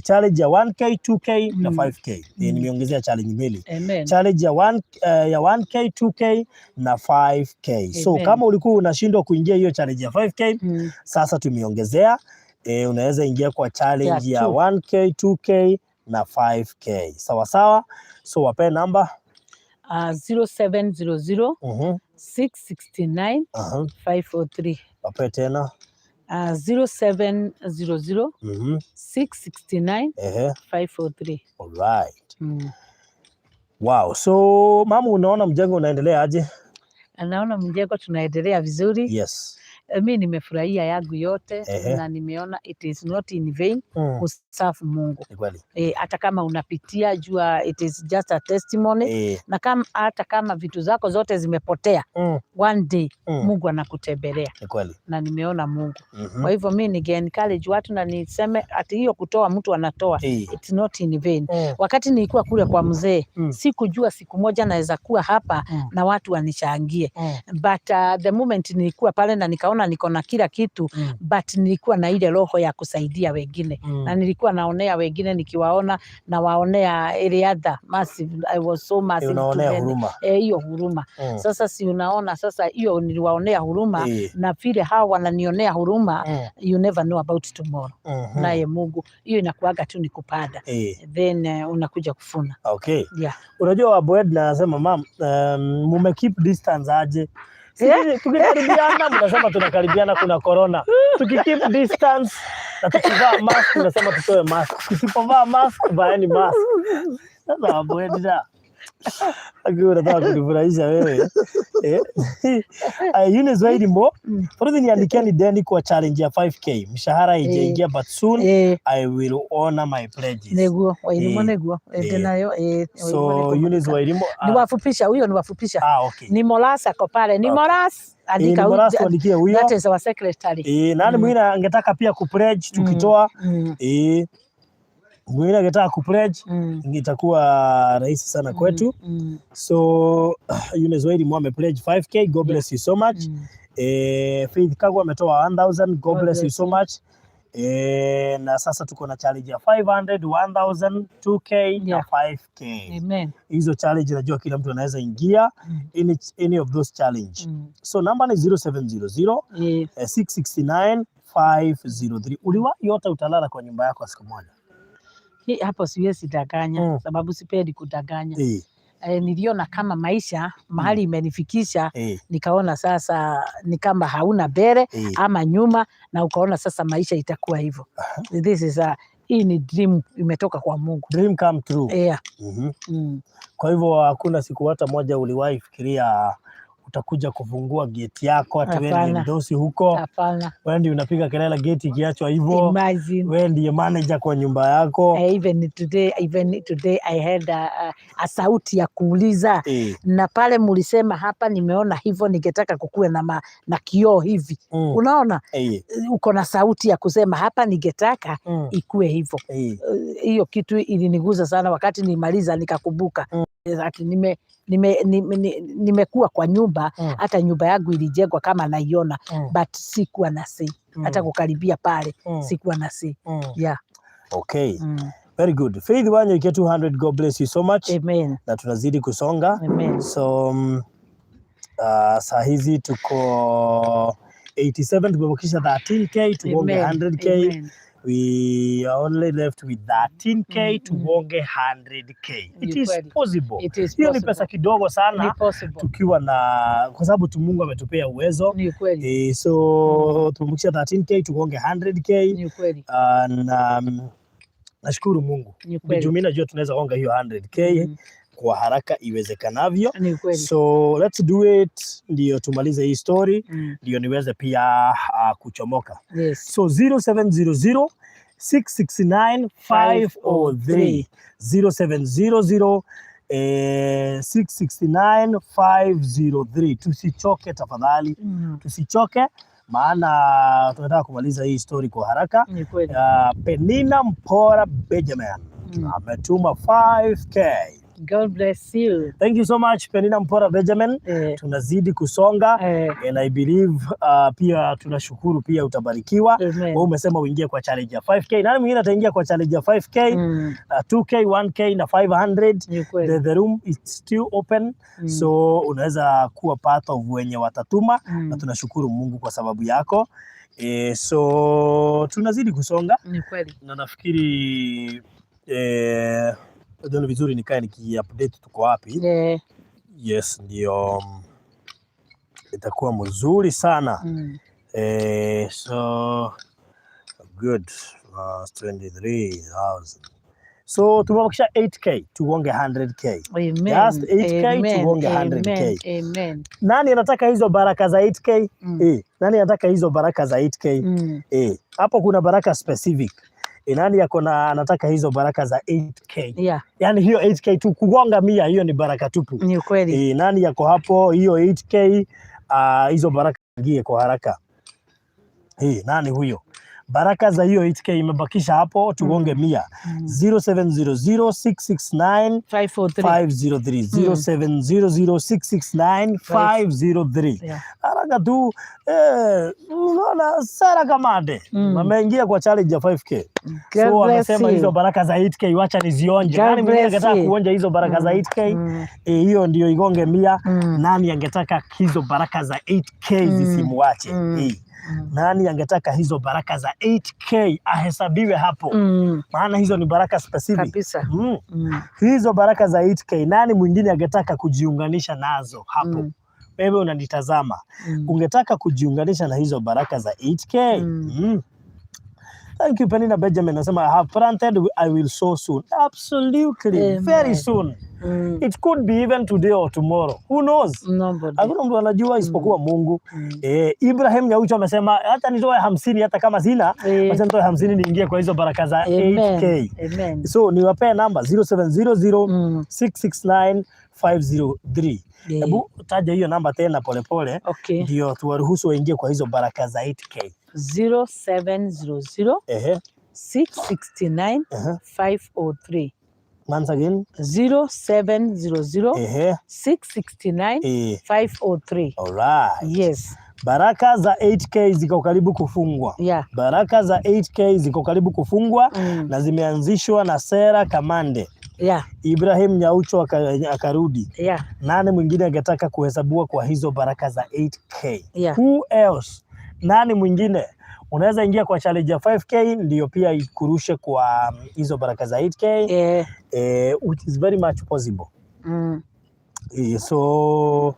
Challenge ya 1K, 2K na 5K. Nimeongezea challenge mbili. Amen. Challenge ya 1K, 2K na 5K. So Amen. kama ulikuwa unashindwa kuingia hiyo challenge ya 5K, sasa tumeongezea, unaweza ingia kwa challenge Ya ya two. 1K, 2K na 5K. Sawa sawa. So wape namba. 0700 669 543. Wape tena. 0700 669 543. Alright. Wow. So mama, unaona mjengo unaendelea aje? Naona mjengo tunaendelea vizuri. Mi nimefurahia yangu yote na nimeona it is not in vain kuserve Mungu. Ni kweli. Hata kama unapitia, jua it is just a testimony, na kama hata kama vitu zako zote zimepotea, one day Mungu anakutembelea Ni kweli. Na nimeona Mungu. Kwa hivyo mi ninge encourage watu na niseme ati hiyo kutoa mtu anatoa, it's not in vain. Wakati nilikuwa kule kwa mzee, sikujua siku moja naweza kuwa hapa na watu wanichangie, but the moment nilikuwa pale na nikaona niko na kila kitu, but nilikuwa na ile roho ya kusaidia wengine, na nilikuwa naonea wengine, nikiwaona nawaonea ile other massive. I was so massive to Unaonea them. Huruma. Hiyo huruma. Sasa si unaona sasa hiyo niliwaonea huruma, na vile hawa wananionea huruma, you never know about tomorrow. Naye Mungu, hiyo inakuaga tu ni kupanda, then unakuja kuvuna. Yeah. Unajua Waboed na anasema, mam, mume keep distance aje? Si tukikaribiana mnasema tunakaribiana kuna corona. Tukikeep distance na tukivaa mask tunasema tutoe mask. Tusipovaa mask, vaeni mask. Sasa Waboed da. Akiwa unataka kunifurahisha wewe. Eunice Wairimo, Faruthi, niandikieni deni kwa challenge ya 5K. Mshahara haijaingia, but soon I will honor my pledges. Niguo Wairimo, niguo ende nayo. So Eunice Wairimo, Ni wafupisha huyo, ni wafupisha. Ah, okay. Ni Molas ako pale, ni Molas. Andika Ni Molas, tuandikie huyo. That is our secretary. Nani mwingine angetaka pia kupledge tukitoa? Mwingine angetaka kupledge, itakuwa rahisi sana kwetu. So Eunice Wairimo amepledge 5K. God bless you so much. Faith Kagwa ametoa 1000. God bless you so much. Na sasa tuko na challenge ya 500, 1000, 2K na 5K. Amen. Hizo challenge najua kila mtu anaweza ingia any of those challenge. So namba ni 0700 669 503. Uliwahi ota utalala kwa nyumba yako siku moja? Hii hapo siwezi danganya, sababu sipendi kudanganya. Niliona kama maisha mahali imenifikisha, nikaona sasa ni kama hauna mbele ama nyuma, na ukaona sasa maisha itakuwa hivyo. This is a, hii ni dream imetoka kwa Mungu. Dream come true. Yeah. Kwa hivyo hakuna siku hata moja uliwahi fikiria utakuja kufungua geti yako ati wewe ndiye Hapana. mdosi huko, Hapana. wewe ndiye unapiga kelele geti ikiachwa hivyo, Imagine. wewe ndiye manager kwa nyumba yako. Even today I had a sauti ya kuuliza, na pale mulisema hapa nimeona hivyo, ningetaka kukuwe na kioo hivi. Unaona, uko na sauti ya kusema hapa ningetaka ikuwe hivyo. Hiyo kitu iliniguza sana wakati nilimaliza nikakumbuka ati nimekuwa kwa nyumba, hata nyumba yangu ilijengwa kama naiona, but sikuwa na say hata kukaribia pale, sikuwa na say. Yeah. Okay. Very good. Faith Wanyoike 200, God bless you so much. Amen. Na tunazidi kusonga. Amen. So saa hizi tuko 87, tumebakisha 13K tugonge Amen. 100K. Amen. We are only left with 13K tugonge 100K. It Ni is kweli. possible. It is Hiyo ni possible. pesa kidogo Ni sana possible. tukiwa na, kwa sababu tu Mungu ametupea uwezo. Ni kweli. So tumebakisha 13K tugonge 100K. Ni kweli. Na nashukuru Mungu. Ni kweli. Juu mimi najua tunaweza gonga hiyo 100K. kwa haraka iwezekanavyo. Ni kweli. So let's do it, ndio tumalize hii story, ndio niweze pia kuchomoka. So 0700 669 503, 0700 669 503. Tusichoke tafadhali, tusichoke maana tunataka kumaliza hii story kwa haraka. Ni kweli. Penina Mpora Benjamin ametuma 5K. God bless you. Thank you so much, Penina Mpora Benjamin. Tunazidi kusonga and I believe pia tunashukuru pia utabarikiwa. Amen. Wewe umesema uingie kwa challenge ya 5K. Nani mwingine ataingia kwa challenge ya 5K? 2K, 1K na 500. Ni kweli. The room is still open. So unaweza kuwa part of wenye watatuma na tunashukuru Mungu kwa sababu yako. So tunazidi kusonga Ni kweli. Na nafikiri ni vizuri nikae niki-update tuko wapi. Yes, ndio itakuwa mzuri sana. So good, 23,000. So tumebakisha 8K tugonge 100K. Amen. Just 8K Amen. tugonge 100K. Amen. Amen. Nani anataka hizo baraka za 8K? Nani anataka hizo baraka za 8K? Hapo kuna baraka specific. Nani yako na anataka hizo baraka za 8K? Yaani hiyo 8K tu kugonga 100, hiyo ni baraka tupu. Ni kweli. Nani yako hapo hiyo 8K, hizo baraka ingie kwa haraka. Nani huyo? Baraka za hiyo 8K imebakisha hapo tugonge 100. 0700 669 543. 503, 0700 669 503. Haraka tu unaona Sara Kamande ameingia kwa challenge ya 5K. God So bless amesema you. hizo baraka za 8K wacha nizionje. God Nani mwingine bless angetaka you. kuonja hizo baraka za 8K? Hiyo ndio igonge 100. Nani angetaka hizo baraka za 8K zisimuache? Nani angetaka hizo baraka za 8K ahesabiwe hapo? Maana hizo ni baraka specific. Kabisa. Hizo baraka za 8K, nani mwingine angetaka kujiunganisha nazo hapo? Wewe unanitazama, ungetaka kujiunganisha na hizo baraka za 8K? Thank you, Penina Benjamin. Nasema I have planted, I will sow soon. Absolutely, Amen. very soon. It could be even today or tomorrow. Who knows? Nobody. Hakuna mtu anajua isipokuwa Mungu. Ibrahim Nyaucho amesema hata nitoe 50 hata kama sina, wacha nitoe 50 niingie kwa hizo baraka za Amen. 8K. Amen. So niwapee namba 0700 669 503. Hebu taja hiyo namba tena polepole ndio tuwaruhusu waingie kwa hizo baraka za 8K. 0700 669 503. Once again. 0700 669 503. Alright. Yes. Baraka za 8K ziko karibu kufungwa. Baraka za 8K ziko karibu kufungwa na zimeanzishwa na Sera Kamande. Ibrahim Nyaucho akarudi. Nani mwingine angetaka kuhesabiwa kwa hizo baraka za 8K? Who else? Nani mwingine? Unaweza ingia kwa challenge ya 5K ndio pia ikurushe kwa hizo baraka za 8K, which is very much possible. So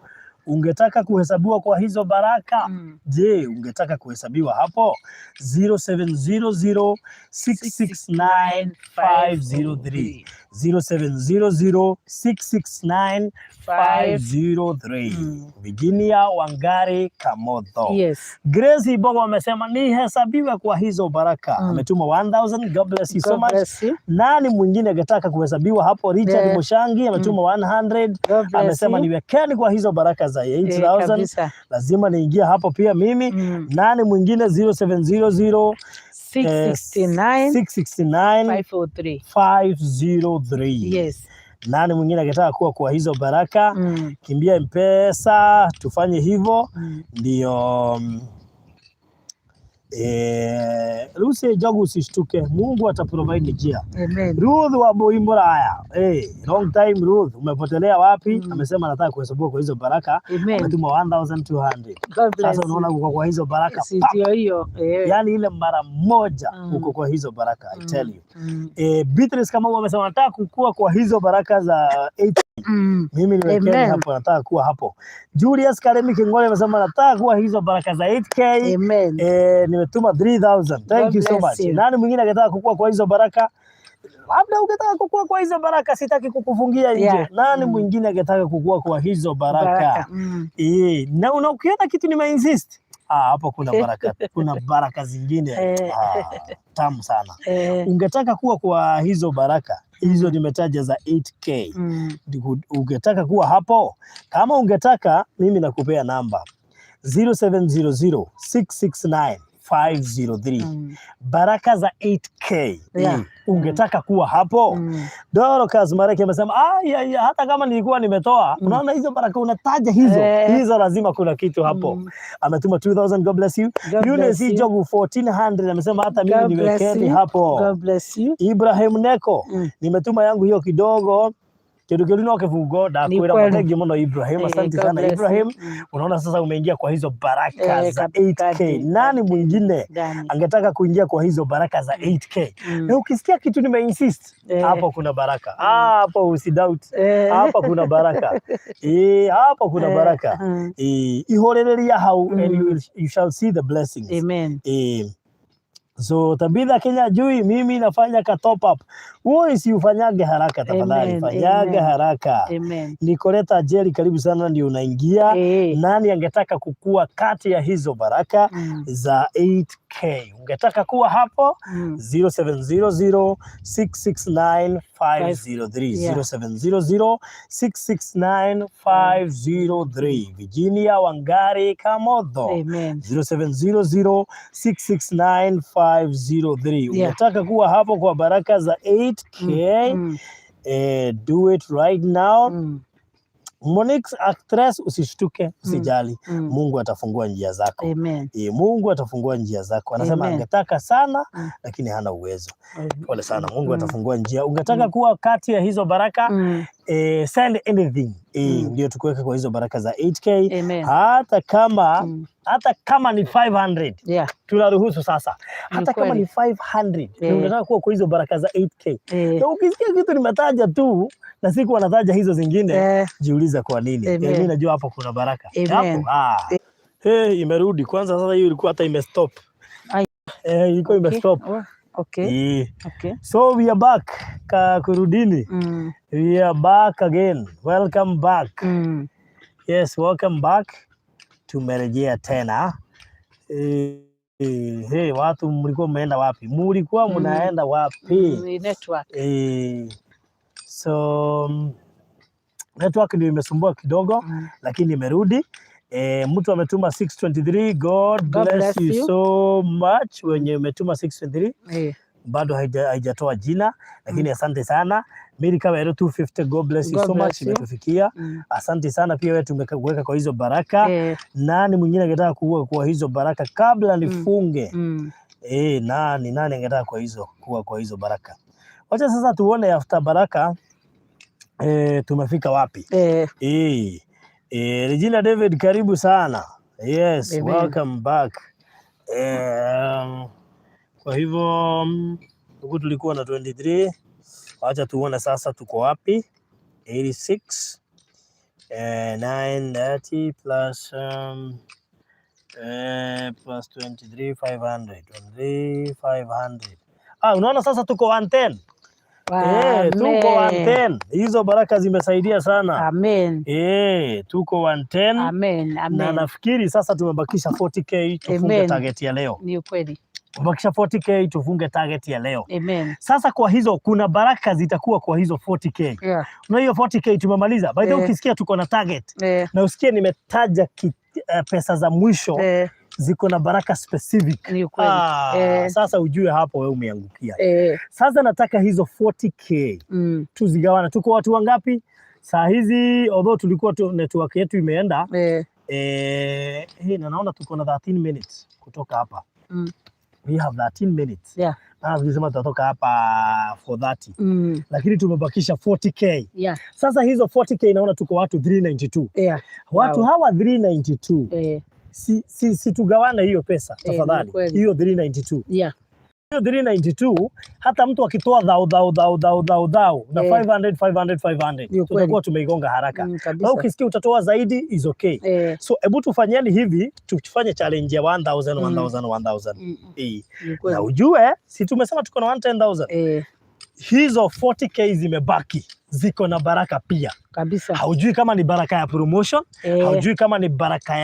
ungetaka kuhesabiwa kwa hizo baraka? Je, ungetaka kuhesabiwa hapo? 0700 669 503, 0700 669 503. Virginia Wangari Kamotho. Grace Ibogo amesema nihesabiwe kwa hizo baraka. Ametuma 1000. God bless you so God much. Bless you. Nani mwingine angetaka kuhesabiwa hapo? Richard Mushangi ametuma 100. God bless Amesema you. niwekeni kwa hizo baraka za 8000. Kabisa. Lazima niingie hapo pia mimi. Nani mwingine? 0700 669 669 503. 503. Yes. Nani mwingine angetaka kuwa kwa hizo baraka? Kimbia Mpesa tufanye hivyo ndio. Lucy Jogu, usishtuke, Mungu ataprovide njia. Amen. Ruth wa Boimboraya. Hey, long time Ruth, umepotelea wapi? Amesema anataka kuhesabiwa kwa hizo baraka. Amen. Ametuma 1200. God bless Sasa unaona you. uko kwa hizo baraka. Si Pap. ndio hiyo? Yaani ile mara moja uko kwa hizo baraka, I tell you. Beatrice kama amesema nataka kukua kwa hizo baraka za 8. Mimi niwekeni Amen. hapo, nataka kuwa hapo. Julius Karemi Kingole amesema nataka kuwa hizo baraka za 8K. Amen. Nimetuma 3000. Thank God you so bless much. you. Nani mwingine angetaka kukua kwa hizo baraka? Labda ungetaka kukua kwa hizo baraka, sitaki kukufungia nje. Nani mwingine angetaka kukua kwa hizo baraka? Baraka. Na ukiona kitu nime insist, ah, hapo kuna baraka, kuna baraka zingine ah, tamu sana. Ungetaka kuwa kwa hizo baraka hizo nimetaja za 8K, ungetaka kuwa hapo? Kama ungetaka, mimi nakupea namba 0700 669 503. Baraka za 8K. Ungetaka kuwa hapo? Dorcas Mareke amesema, "Ah, ya, hata kama nilikuwa nimetoa." Unaona hizo baraka unataja hizo, hizo lazima kuna kitu hapo. Ametuma 2000, God bless you. God Eunice bless you. Jogu 1400 amesema hata mimi God bless niwekeni you. hapo. God bless you. Ibrahim Neko, nimetuma yangu hiyo kidogo kindu kiu no kibungo ndakwira. Kweli. Thank you muno Ibrahim, asante God sana bless you. Ibrahim. Unaona sasa umeingia kwa hizo baraka za 8K. Nani mwingine Gani? angetaka kuingia kwa hizo baraka za 8K? Na ukisikia kitu nimeinsist, hapo kuna baraka. Ah, hapo usidoubt. Hapa kuna baraka. Hapa kuna baraka. Ihorereria hau and you shall see the blessings. Amen. So Tabitha Kenya Jui, mimi nafanya ka top up. Wewe usiufanyage haraka tafadhali, Amen, fanyage amen. haraka. Amen. Nikoleta Jerry, karibu sana, ndio unaingia. Nani angetaka kukua kati ya hizo baraka za 8K? Ungetaka kuwa hapo? 0700 669 503. 0700 669 503. Virginia Wangari Kamotho. Amen. 0700 669 503. Ungetaka kuwa hapo kwa baraka za 8K? Do it right now. Monique actress, usishtuke, usijali. Mungu atafungua njia zako. Amen. Mungu atafungua njia zako. Anasema Amen. angetaka sana lakini hana uwezo. Pole sana, Mungu atafungua njia. Ungetaka kuwa kati ya hizo baraka? Send anything, ndio tukuweke kwa hizo baraka za 8K. Amen. Hata kama hata kama ni 500, tunaruhusu sasa. Ni Hata kama kweli. ni 500 na unataka kuwa kwa hizo baraka za 8K. Na ukisikia kitu nimetaja tu na siku wanataja hizo zingine, jiuliza kwa nini. Amen. Mimi najua hapo kuna baraka. Amen. Hapo ah. Hey, imerudi kwanza sasa, hiyo ilikuwa hata imestop. Ai. Ilikuwa imestop. Oh, okay. So we are back ka kurudini. We are back again. Welcome back. Yes, welcome back. Tumerejea tena. Hey, watu mlikuwa mmeenda wapi? Mlikuwa mnaenda wapi? Ni network. So network ndio imesumbua kidogo, lakini imerudi. Mtu ametuma 623. God God bless bless you you. so much. Wenye umetuma 623, bado haijatoa jina, lakini asante sana. Mary Kawero 250, God bless you God so much, bless you. imetufikia. Asante sana pia wewe, tumekuweka kwa hizo baraka. Nani mwingine angetaka kuwa kwa hizo baraka kabla nifunge? Nani angetaka kuwa kwa hizo baraka? Wacha sasa tuone after baraka, tumefika wapi? Regina David, karibu sana. Yes, Amen. welcome back. Kwa hivyo huku tulikuwa na 23. Wacha tuone sasa tuko wapi? 86 930 plus plus 23 500, 23 500. Ah, unaona sasa tuko 110. Tuko Amen. 110. Hizo baraka zimesaidia sana. Amen. Tuko 110 Amen. na Amen. nafikiri sasa tumebakisha 40K tufunge Amen. target ya leo. Ni ukweli. Tumebakisha 40K tufunge target ya leo. Amen. Sasa kwa hizo kuna baraka zitakuwa kwa hizo 40K. Na hiyo 40K tumemaliza. By the way, ukisikia tuko na target na usikie nimetaja pesa za mwisho ziko na baraka specific. Ni ukweli. Ah, sasa ujue hapo wewe umeangukia. Sasa nataka hizo 40K tuzigawana. Tuko watu wangapi saa hizi? Although tulikuwa tu, network yetu imeenda, hii na naona tuko na 13 minutes kutoka hapa. We have 13 minutes. Na tulisema tutatoka hapa 4:30, lakini tumebakisha 40K. Sasa hizo 40K naona tuko watu 392. Watu hawa 392, si tugawane hiyo pesa Ni tafadhali. kweli. Hiyo 392. Hiyo 392, hata mtu akitoa thao thao thao thao thao thao na 500 500 500, Ni ukweli. tutakuwa tumeigonga haraka. Na ukisikia utatoa zaidi is okay. So hebu tufanyeni hivi, tufanye challenge ya 1000 1000 1000. Ni Na ukweli. ujue si tumesema tuko na 110,000. Hizo 40K zimebaki ziko na baraka pia. Kabisa. Haujui kama ni baraka ya promotion, haujui kama ni baraka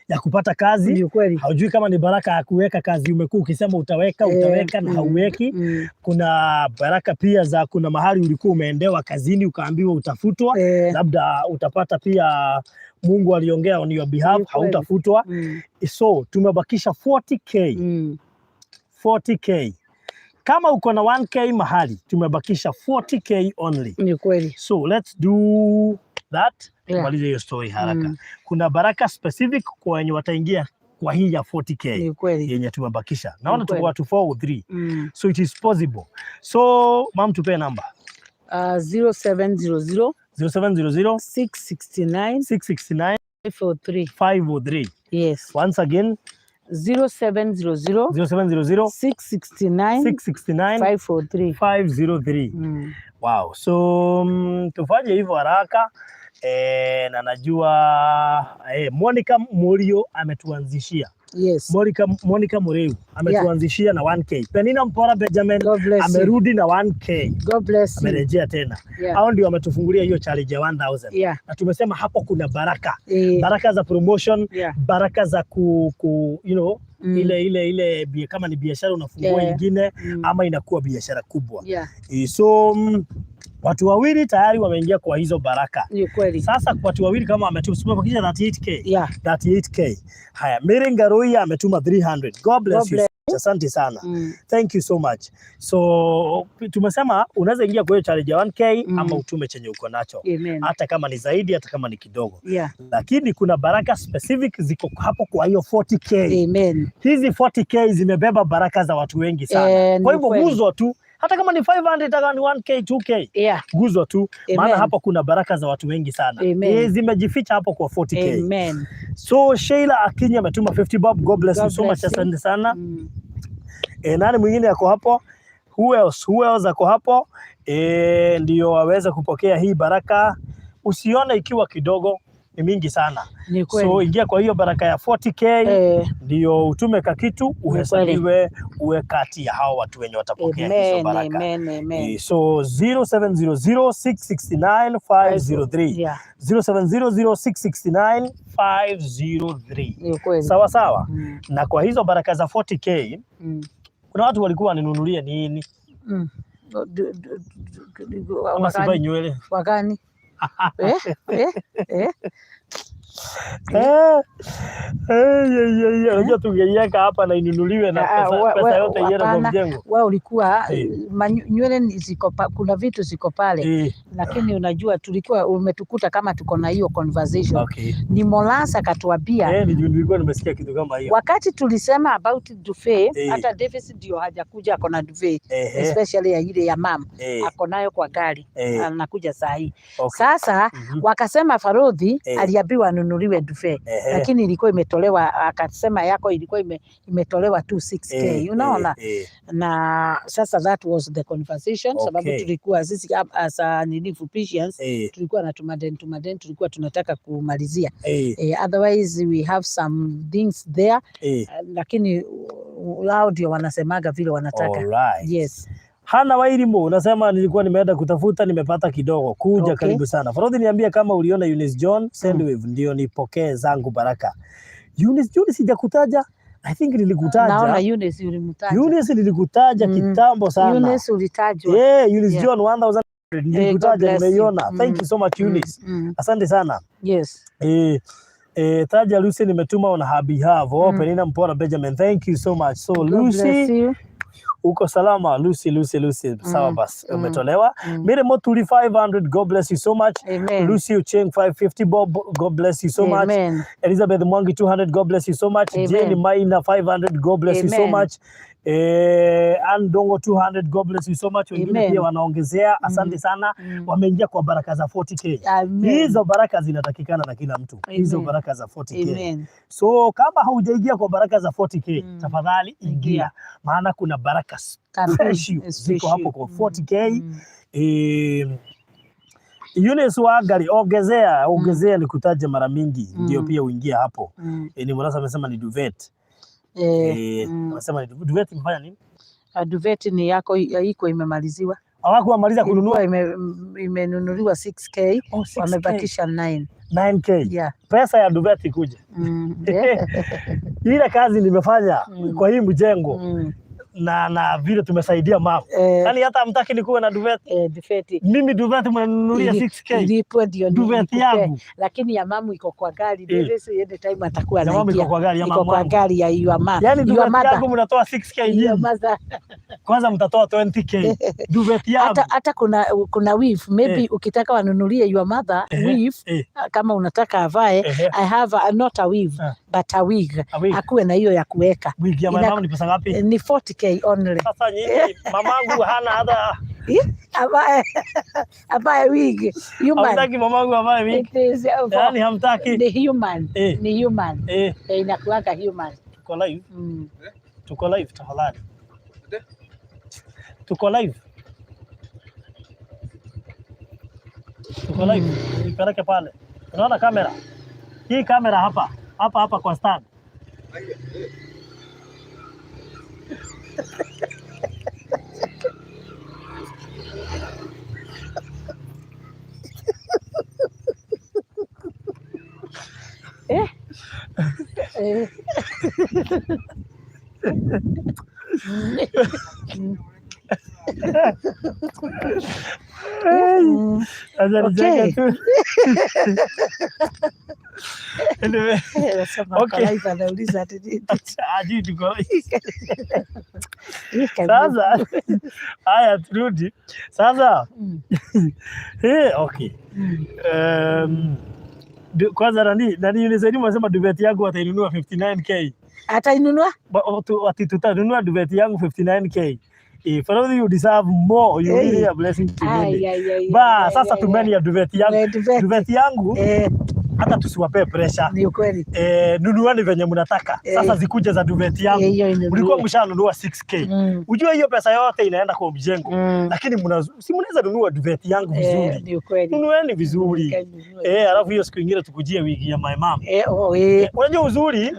ya kupata kazi, Ndio kweli. Haujui kama ni baraka ya kuweka kazi umekuwa ukisema utaweka, utaweka na hauweki. Kuna baraka pia za kuna mahali ulikuwa umeendewa kazini ukaambiwa utafutwa, labda utapata pia Mungu aliongea on your behalf, Ni kweli. Hautafutwa. So tumebakisha 40K. 40K. Kama uko na 1K mahali, tumebakisha 40K only. Ni kweli. So let's do that. Tumalize hiyo story haraka. Kuna baraka specific kwa wenye wataingia kwa hii ya 40K Ni kweli. Yenye tumebakisha. Naona tuko Kweli. watu 4 or 3. So it is possible. So mam, tupee namba. 0700 0700 669 669 543. 503. Yes. Once again, 0700 0700 669 669 543. 503. Wow. So tufanye hivyo haraka. Na najua Monica Murio ametuanzishia. Monica Mureu ametuanzishia na 1K. Penina Mpora Benjamin God bless you. Amerudi na 1K. God bless you. Amerejea tena. Hao ndio wametufungulia hiyo challenge ya 1000. Na tumesema hapo kuna baraka. Baraka za promotion, baraka za ku ile kama ni biashara unafungua ingine ama inakuwa biashara kubwa. So watu wawili tayari wameingia kwa hizo baraka. Ni kweli. Sasa watu wawili kama wametuma, tumebakisha 38K. 38K. Haya, Mary Ngaruiya ametuma 300. God bless God you. Bless. Asante sana. Thank you so much. So tumesema unaweza ingia kwa hiyo challenge ya 1K ama utume chenye uko nacho. Amen. Hata kama ni zaidi, hata kama ni kidogo. Lakini kuna baraka specific ziko hapo kwa hiyo 40K. Amen. Hizi 40K zimebeba baraka za watu wengi sana. Eh, Kwa ni hivyo kweli. guzwa tu, hata kama ni 500, hata kama ni 1K, 2K, guzwa tu, maana Amen. hapo kuna baraka za watu wengi sana. Amen. Zimejificha hapo kwa 40K. Amen. So Sheila Akinyi ametuma 50 bob. God bless God you so much. Bless you. Asante sana. Nani mwingine ako hapo? Who else? Who else ako hapo? Ndio waweze kupokea hii baraka. Usione ikiwa kidogo, ni mingi sana. Ni kweli. So ingia kwa hiyo baraka ya 40K ndio utume kakitu uhesabiwe uwe kati ya hao watu wenye watapokea hizo Amen. baraka. Amen. Amen. So 0700669503. 0700669503. Ni kweli. Sawa sawa. Na kwa hizo baraka za 40K kuna watu walikuwa waninunulia nini? Ama sivai Wakani? nywele. Wakani? Eh? Eh? Eh? Unajua tungeiweka hapa na inunuliwe na Ah, pesa, pesa yote iende kwa hapana. mjengo. Wewe ulikuwa nywele kuna vitu ziko pale, lakini unajua tulikuwa umetukuta kama tuko na hiyo conversation. Ni Molasa akatuambia Eh, nilikuwa nimesikia kitu kama hiyo. Wakati tulisema about duvet, hata Davis ndio hajakuja, ako na duvet, especially ya ile ya mam, ako nayo kwa gari, anakuja saa hii. Sasa wakasema Farodhi aliambiwa anunuliwe duvet, lakini ilikuwa imetolewa, akasema yako ilikuwa imetolewa tu 6K, unaona? Na sasa that was the conversation, sababu tulikuwa sisi as a nini Fupishians, tulikuwa na tumaden tulikuwa tunataka kumalizia. Otherwise we have some things there, lakini wao ndio wanasemaga vile wanataka. Alright. Yes. Hana Wairimu unasema nilikuwa nimeenda kutafuta nimepata kidogo. Kuja karibu sana. Farodhi, niambia kama uliona Eunice John Sendwave ndio nipokee zangu baraka. Eunice John sijakutaja. I think nilikutaja. Naona Eunice ulimtaja. Eunice nilikutaja kitambo sana. Eunice ulitajwa. Yeah, Eunice John 1000 God nilikutaja, bless you. nimeiona. Thank you so much, Eunice. Asante sana. Taja Lucy nimetuma on her behalf. Oh, Penina Mpora Benjamin. Thank you so much. So God bless Lucy, you. Uko salama Lucy, Lucy, Lucy. Sawa bas, umetolewa. Mire Motuli 500, God bless you so much. Amen. Lucy Ucheng 550 bob, God bless you so much. Amen. Elizabeth Mwangi 200, God bless you so much. Amen. Jane Maina 500, God bless you so Amen. Much. Andongo 200, God bless you so much. Wengine Amen. Pia wanaongezea, asante sana. Wameingia kwa baraka za 40K. Amen. Hizo baraka zinatakikana na kila mtu. Hizo Amen. baraka za 40K. Amen. So kama haujaingia kwa baraka za 40K, tafadhali ingia, Ingia. Maana kuna baraka Kabisa, special ziko hapo kwa special. 40K. Eunice Wangari, ongezea ongezea, nikutaje mara mingi ndio pia uingie hapo. Ni Murasa amesema ni duvet. Amesema ni duvet, imefanya nini? Duvet ni yako iko imemaliziwa. Hawakuwamaliza kununua. Ilikuwa imenunuliwa 6K, Oh, 6K. Wamebakisha 9. 9K. Yeah. Pesa ya duvet ikuje. Ile kazi nimefanya kwa hii mjengo na vile tumesaidia mama. Yaani hata hamtaki nikuwe na duvet. Duvet Mimi duvet mnanunulia 6K. Ilipwe ndio Duvet nikupee. Yangu. Lakini ya mamu iko kwa gari. This any time atakuwa Ya mamu iko anaingia. kwa gari ya Iko mamu kwa wangu. gari ya your ma. Yaani Your duvet mother. yangu mnatoa 6K Your nyinyi. mother. Kwanza mtatoa 20K. Duvet yangu. Hata kuna weave maybe ukitaka wanunulie your mother weave, kama unataka avae. I have a, not a weave, but a wig. A wig. Akuwe na hiyo ya kuweka. Wig ya mama ni pesa ngapi? Ni 40K only. Sasa nyinyi, mamangu hana hata Avae wig human. Hamtaki mamangu avae wig. It is Yaani hamtaki. Ni human. Ni human. Inakuwaga human. Tuko live. Tuko live tafadhali. Tuko live. Tuko live. Nipeleke pale. Unaona kamera? Hii kamera hapa. Hapa hapa kwa stand. Acha nicheke tu. Anyway, Nasema Okay. kwa live anauliza ati nini? Hajui tuko live. Hii karibu. Sasa haya turudi. Sasa okay. Kwanza nani unisaidia, unasema duvet yangu watainunua 59K. Atainunua? Ati tutanunua duvet yangu 59K. If only you deserve more, you Hey. really a blessing to Ai, many. ai, ai, Ba, ai, sasa ai, tumeni ai. ya duvet yangu. Duvet. Duvet yangu hata tusiwapee pressure. Ni ukweli. Nunuani venye mnataka. Sasa zikuje za duvet yangu. Hiyo inunue. Mlikuwa mshanunua 6K. Ujue hiyo pesa yote inaenda kwa mjengo. Lakini si mnaweza nunua duvet yangu vizuri. Ni ukweli. Nunueni vizuri. Nunue. Alafu hiyo siku ingine tukujie wigi ya my mom. Oh. Unajua uzuri,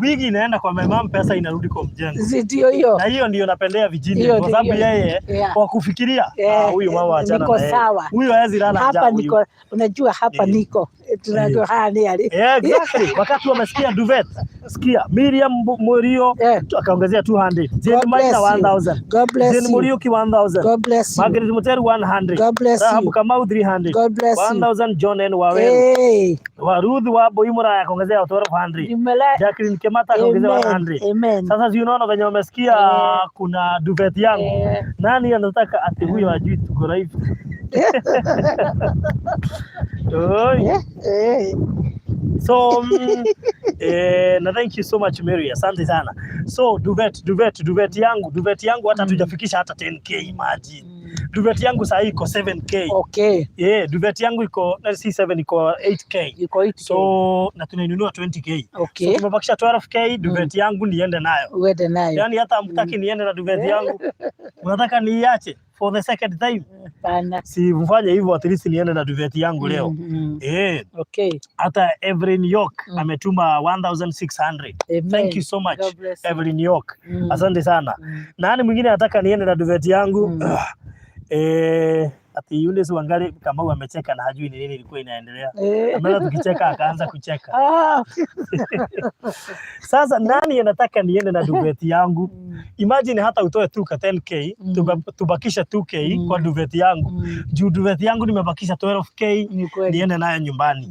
wigi inaenda kwa my mom, pesa inarudi kwa mjengo. Si ndio hiyo? Na hiyo ndio napendea Virginia Hiyo kwa ndio sababu hiyo. yeye kwa kufikiria, ah, huyu mama achana Niko na yeye. sawa. Huyu hawezi lala njaa Hapa huyu. niko, unajua hapa niko. Tunajua haya ni yale. Yeah, exactly. Wakati wamesikia duvet, sikia Miriam Murio akaongezea 200. Jane God Maina bless you. 1000. God bless Jane you. Muriuki 1000. God bless you. Margaret Muteru 100. God bless Rahabu you. Kamau 300. God bless you. 1000 John N Waweru. Hey. Wa Ruth wa Boimura akaongezea 1200. Jacqueline Kemata akaongezea Amen. 100. Amen. Sasa si unaona venye wamesikia kuna duvet yangu. Nani anataka ati huyo ajui tuko live? Oi. So na thank you so much Mary, asante sana. So duvet yangu hata hatujafikisha hata 10K, imagine. Duvet yangu saa hii iko 7K. Yeah, duvet yangu iko na si 7, iko 8K. Iko 8K. So na tunainunua 20K. So tumebakisha 12K duvet yangu niende nayo. Uende nayo. Yaani hata hamtaki niende na duvet yangu. Unataka niiache for the second time? Hapana. Si mfanye hivyo, at least niende na duvet yangu leo. Hata Evelyn York ametuma 1600. Amen. Thank you so much, God bless you. Evelyn York. Asante sana. Nani mwingine anataka niende na duvet yangu? Ati Eunice Wangari Kamau amecheka na hajui ni nini ilikuwa inaendelea. Ameona tukicheka akaanza kucheka. Sasa nani anataka niende na duvet yangu? Imagine hata utoe tu ka 10K, tubakishe 2K kwa duvet yangu. Juu duvet yangu nimebakisha 12K Ni kweli. niende nayo nyumbani.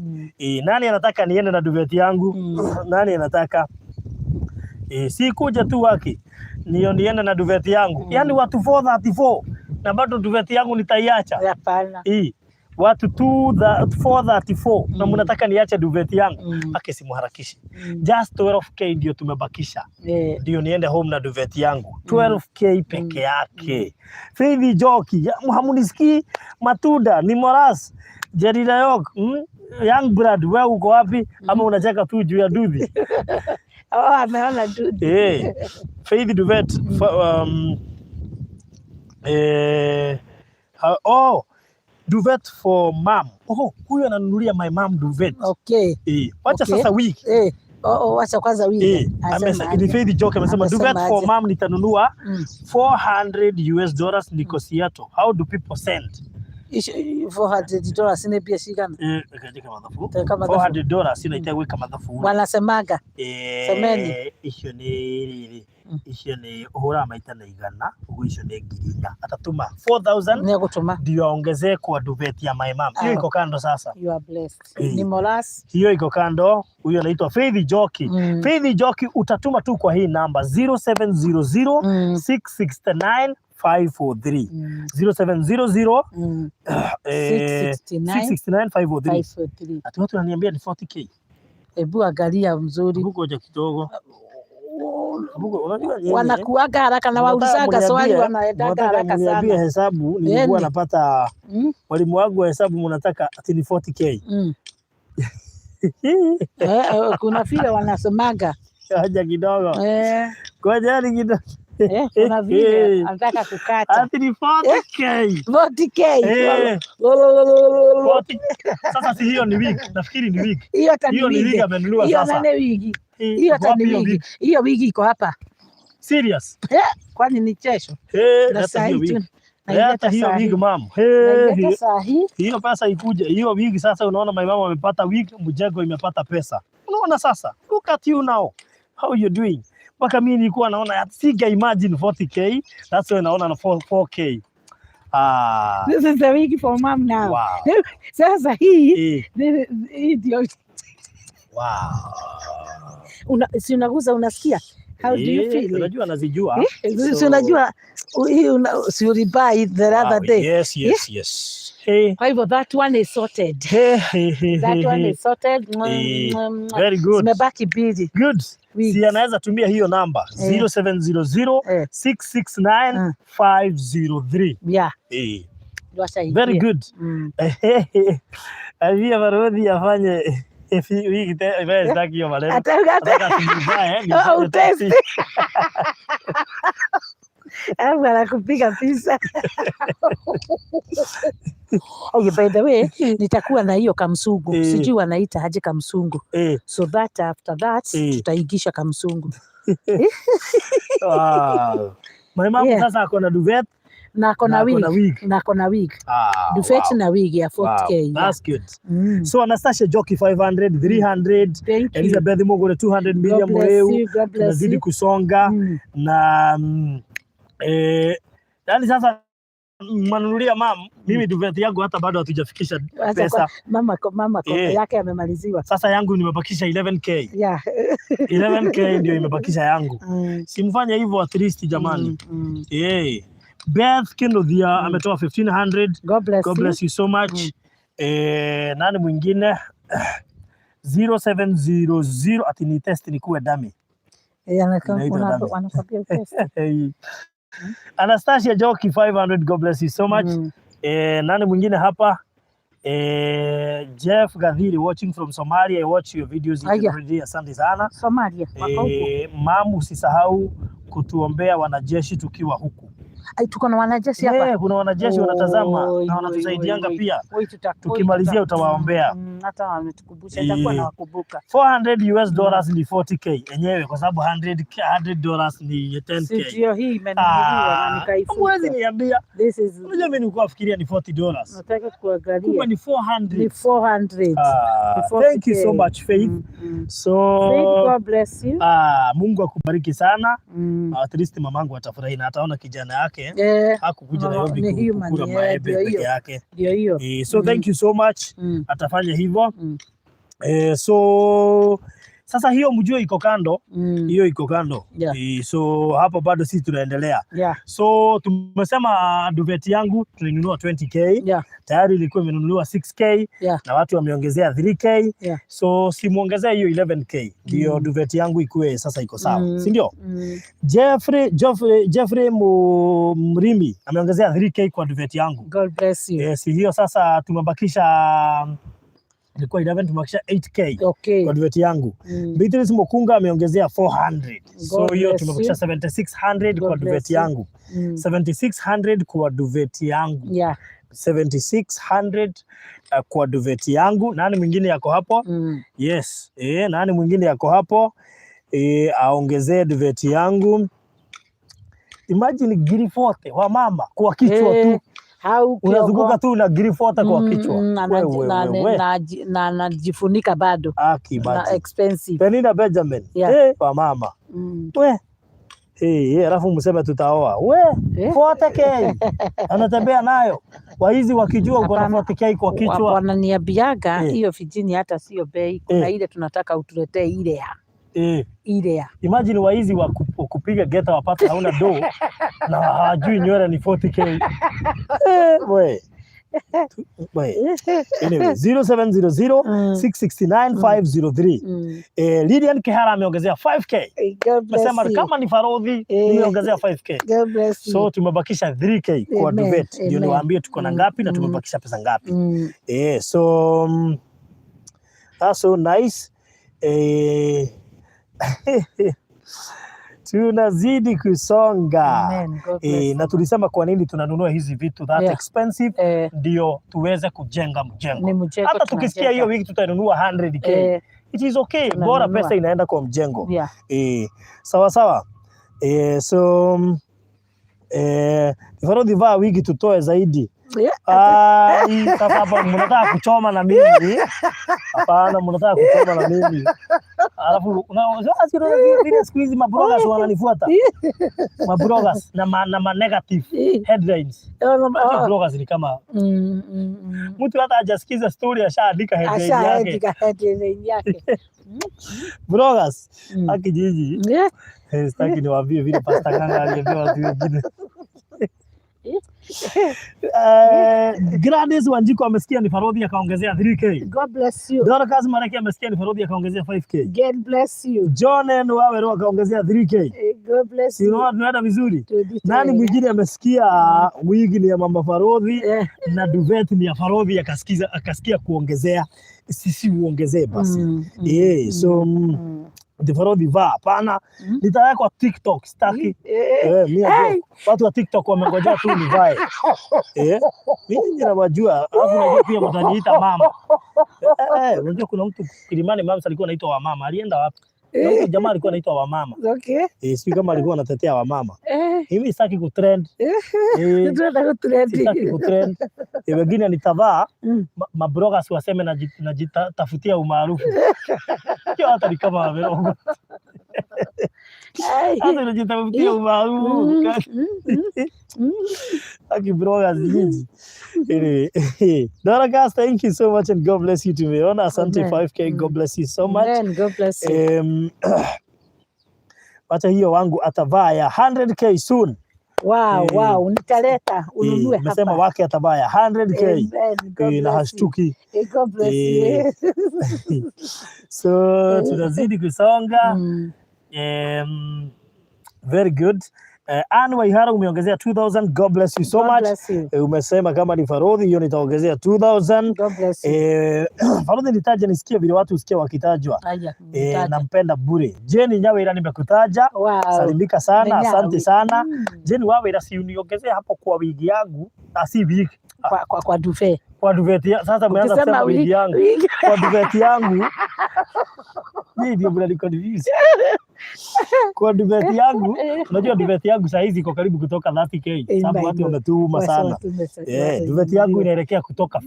Nani anataka niende na duvet yangu? Nani anataka? Si kuja tu waki niyo niende na duvet yangu. Yaani watu 434 na bado duvet yangu nitaiacha. Hapana. Watu 434 na mnataka niache duvet yangu. Ake simuharakishi. Just 12K ndio tumebakisha. Ndio niende home na duvet yangu. 12K peke yake. Faith Joki, hamunisikii? Matunda ni Moras. Jerida Yok, Young Brad, wewe uko wapi? Ama unacheka tu juu ya duthi? Oh, ameona duthi. Faith Duvet oh, duvet for mom. Oh, huyu ananunulia my mom duvet. Wacha sasa wiki. Oh, wacha kwanza William. Asema aje? Ni Faith Joke amesema Amesema duvet for aje? Mom nitanunua 400 US dollars, niko Seattle. How do people send? Icio $400 nĩ mbia cigana? Katika mathabu. Teka mathabu. $400 ina gwĩka mathabu. Wanasemaga Semeni. Icio nĩ rĩrĩ, icio nĩ ũhũraga maita na 100, ũguo icio nĩ 4,000. Atatuma 4000 nĩ egũtũma. Ndio aongezee kwa duvet ya my mom. Hiyo Ah. iko kando sasa. You are blessed. Eh. Ni molas. Hiyo iko kando. Huyo anaitwa Faith Njoki. Faith Njoki, utatuma tu kwa hii namba 0700 669 543. 0700 669 669 543. 543. Ati watu wananiambia ni 40K. Hebu angalia mzuri. Hebu ngoja kidogo. Hebu unajua nyinyi, Wanakuaga haraka na mnataka waulizaga swali wanaendaga mnataka haraka mniambie sana. hesabu nilikuwa Yaani. napata mwalimu wangu wa hesabu, mnataka ati ni 40K. Kuna vile wanasemaga. Ngoja kidogo. Ngoja kidogo. Kuna vile anataka kukata. Ati ni 40K. 40K. 40. Sasa si hiyo ni wig. Nafikiri ni wig. Hiyo hata ni Hiyo ni wig wigi. amenunua Hiyo sasa. nane wigi. Eh, Hiyo hata wapi ni hiyo wigi. wig? Hiyo wigi iko hapa. Serious? Kwani ni chesho? Eh, Na hata saa hiyo hii tu wig. naileta Hata hiyo saa wig, hii. Mam. Naileta saa hii. Hiyo pesa ikuje. Hiyo wig sasa, unaona my mama amepata wig, mjengo imepata pesa. Unaona sasa? Look at you now. How you doing? Mpaka mimi nilikuwa naona singe imagine 40K. That's why naona na 4, 4K. Ah. This is the wig for mom now. Wow. Sasa hii hii ndio si unaguza unasikia? How do you feel? Unajua nazijua. Si unajua hii si ulibuy the other day. Yes. Hey. Kwa hivyo that one is sorted. Hey, hey, hey, That hey, one hey. is sorted. Mwah, mwah, mwah. Very good. Zimebaki mbili. Good. Wigs. Si anaweza tumia hiyo namba 0700 669 503. Yeah. Wacha Very ingie. good. Ambia Barodhi afanye wiki wewe, sitaki hiyo maneno. Nataka tujivae, nifanye Au test. test. Alafu anakupiga pisa. Okay, by the way, nitakuwa na hiyo kamsungu. Sijui wanaita aje kamsungu. So that after that tutaigisha kamsungu. Wow. My mom sasa ako na duvet Na ako na na ako na wig. Wig. Na ako na wig. Ah, Duvet wow. na wig ya 40K. Wow. Yeah. That's good. Mm. So Anastasia Joki 500, 300, Thank you. Elizabeth Mugure 200, God Miriam bless Mureu. you. God bless Tunazidi you. kusonga na yani sasa mwanunulia mam, mimi duvet yangu hata bado hatujafikisha Sasa pesa. mama yake amemaliziwa. Sasa yangu nimebakisha 11K. 11K ndio imebakisha yangu. Simfanye hivyo at least, jamani. Beth Kinodhia ametoa 1500. God bless God you. Bless you so much. Nani mwingine? 0700 ati ni test nikuwe dummy. Inaitwa dummy. Wanakwambia utest. Hey. Anastasia Joki 500, God bless you so much. Nani mwingine hapa? Jeff Gadhiri watching from Somalia. I watch your videos each and Aya. Every day. Asante sana. Somalia wako huko. Mam, usisahau kutuombea wanajeshi tukiwa huku. Ai, tuko na wanajeshi hapa. Kuna wanajeshi wanatazama Oi, na oi, wanatusaidianga oi, oi. pia. Oi, oi, Tukimalizia utawaombea. Hata wametukumbusha, nitakuwa nawakumbuka. 400 US dollars ni 40K yenyewe kwa sababu 100 dollars ni 10K. Si ndio hii imenunuliwa na Ah, nikaifuta. huwezi niambia. This is Unajua mimi nilikuwa nafikiria ni $40. Nataka kuangalia. Kumbe ni 400. Ni 400. Ah, Ni 40K. thank you so much, Faith. So Faith, God bless you. Ah, Mungu akubariki sana. At least mamangu atafurahi na ataona kijana yake hakukuja Mama, Nairobi ni human, kukula maembe ndio peke hiyo. yake. Ndio hiyo. So thank you so much. Atafanya hivyo. So sasa hiyo mjue iko kando, hiyo iko kando. So hapo bado sisi tunaendelea. So tumesema duvet yangu tulinunua 20K. Tayari ilikuwa imenunuliwa 6K na watu wameongezea 3K. So simuongezee hiyo 11K ndio duvet yangu ikuwe sasa iko sawa, si ndio? Mm. Jeffrey Mrimi ameongezea 3K kwa duvet yangu. God bless you. Yes, hiyo sasa tumebakisha, ilikuwa 11, tumebakisha 8K kwa duvet yangu. Beatrice Mokunga ameongezea 400. So God hiyo bless tumebakisha you. 7600 God kwa duvet bless you. yangu. 7600 kwa duvet yangu. 7600 kwa duvet yangu. Nani mwingine yako hapo? Yes. Nani mwingine yako hapo? Aongezee duvet yangu. Imagine ngiri 40 wa mama kwa kichwa tu. Hau Unazunguka tu na ngiri 40 kwa kichwa. Na We, we, we, we. na najifunika bado Aki na imagine. expensive. Penina Benjamin. Wa mama. We. Alafu mseme tutaoa. We, 40K. Anatembea nayo. Waizi wakijua uko na Hapana. 40K kwa kichwa. Wananiambiaga Eh. hiyo Virginia hata sio bei, kuna ile tunataka utuletee ile ya ile ya Imagine waizi wa kupiga geta wapate hauna do na hawajui nywele ni 40K. We. We. Anyway, 0700 669 503. Lilian Kehara ameongezea 5K. God bless Amesema you. kama ni Farodhi nimeongezea 5K. God bless you. So tumebakisha 3K kwa Amen. duvet. Ndio Amen. niwaambie tuko na ngapi na tumebakisha pesa ngapi. So that's so nice. Tunazidi kusonga. Amen. God bless you. Na tulisema kwa nini tunanunua hizi vitu that expensive, ndio tuweze kujenga mjengo. Ni mjengo Hata tukisikia tunajenga. hiyo wiki tutanunua 100K. It is okay, bora Tunanunua. pesa inaenda kwa mjengo. Sawa sawa. So Farodhi, vaa wigi tutoe zaidi. Ai, sasa hapa mnataka kuchoma na mimi. Hapana, mnataka kuchoma na mimi. Alafu vile siku hizi mabloggers wananifuata. Mabloggers na ma negative headlines. Unajua bloggers ni kama mtu hata hajasikiza story ashaandika headline yake. Ashaandika headline yake. Bloggers akijiji. Sitaki niwaambie vile Pastor Ng'ang'a aliambia watu wengine. Gladys Wanjiku amesikia ni Farodhi akaongezea 3K. God bless you. Dorcas Mareki amesikia ni Farodhi akaongezea 5K. God bless you. John N Waweru akaongezea 3K. God bless Si you. unaona tunaenda vizuri? Tudite Nani wega. mwingine amesikia wigi ni ya mama Farodhi na duvet ni ya Farodhi akasikia kuongezea, sisi uongezee basi. So the Farodhi vaa, hapana. Nitawekwa TikTok, sitaki. Mimi najua watu wa TikTok wamengojea tu nivae. Mimi ninawajua, alafu najua pia mtaniita mama. Unajua kuna mtu Kilimani Mams alikuwa anaitwa wamama, alienda wapi? Kuna mtu jamaa alikuwa anaitwa wamama. Sijui kama alikuwa anatetea wamama. Mimi sitaki kutrend. Tunataka kutrend. Sitaki kutrend. Wengine nitavaa mabloggers waseme najitafutia umaarufu. Hiyo hata ni kama wameroga. Ai. Hata unajitafutia umaarufu. Aki bloggers nyinyi. Anyway, Dorcas, thank you so much and God bless you. Tumeona, asante. Amen. 5K, God bless you so much. Amen. God bless you. Wacha hiyo wangu atavaa ya 100K soon. Wow, wow, nitaleta ununue Umesema hapa. wake atavaa ya 100K. Amen. God Na bless you. hashtuki. God bless you. So tunazidi kusonga. Very good. Anne Waihara umeongezea 2000. God bless you so God much. bless you. Umesema kama ni Farodhi hiyo nitaongezea 2000. God bless you. Farodhi nitaja nisikie vile watu husikia wakitajwa. Aya, nitaja. Nampenda bure. Jeni Nyawira nimekutaja. Salimika sana, Ni Nyawi. asante sana. Jeni Wawira, si uniongezee hapo kwa wigi yangu, na si wigi. Kwa duvet. Kwa duvet sasa umeanza Ukisema kusema wigi yangu. wigi. Kwa duvet yangu. Hii ndio mnaniconfuse. Kwa duvet yangu, unajua duvet yangu saa hizi iko karibu kutoka 30K sababu watu wametuma sana. Duvet yangu inaelekea kutoka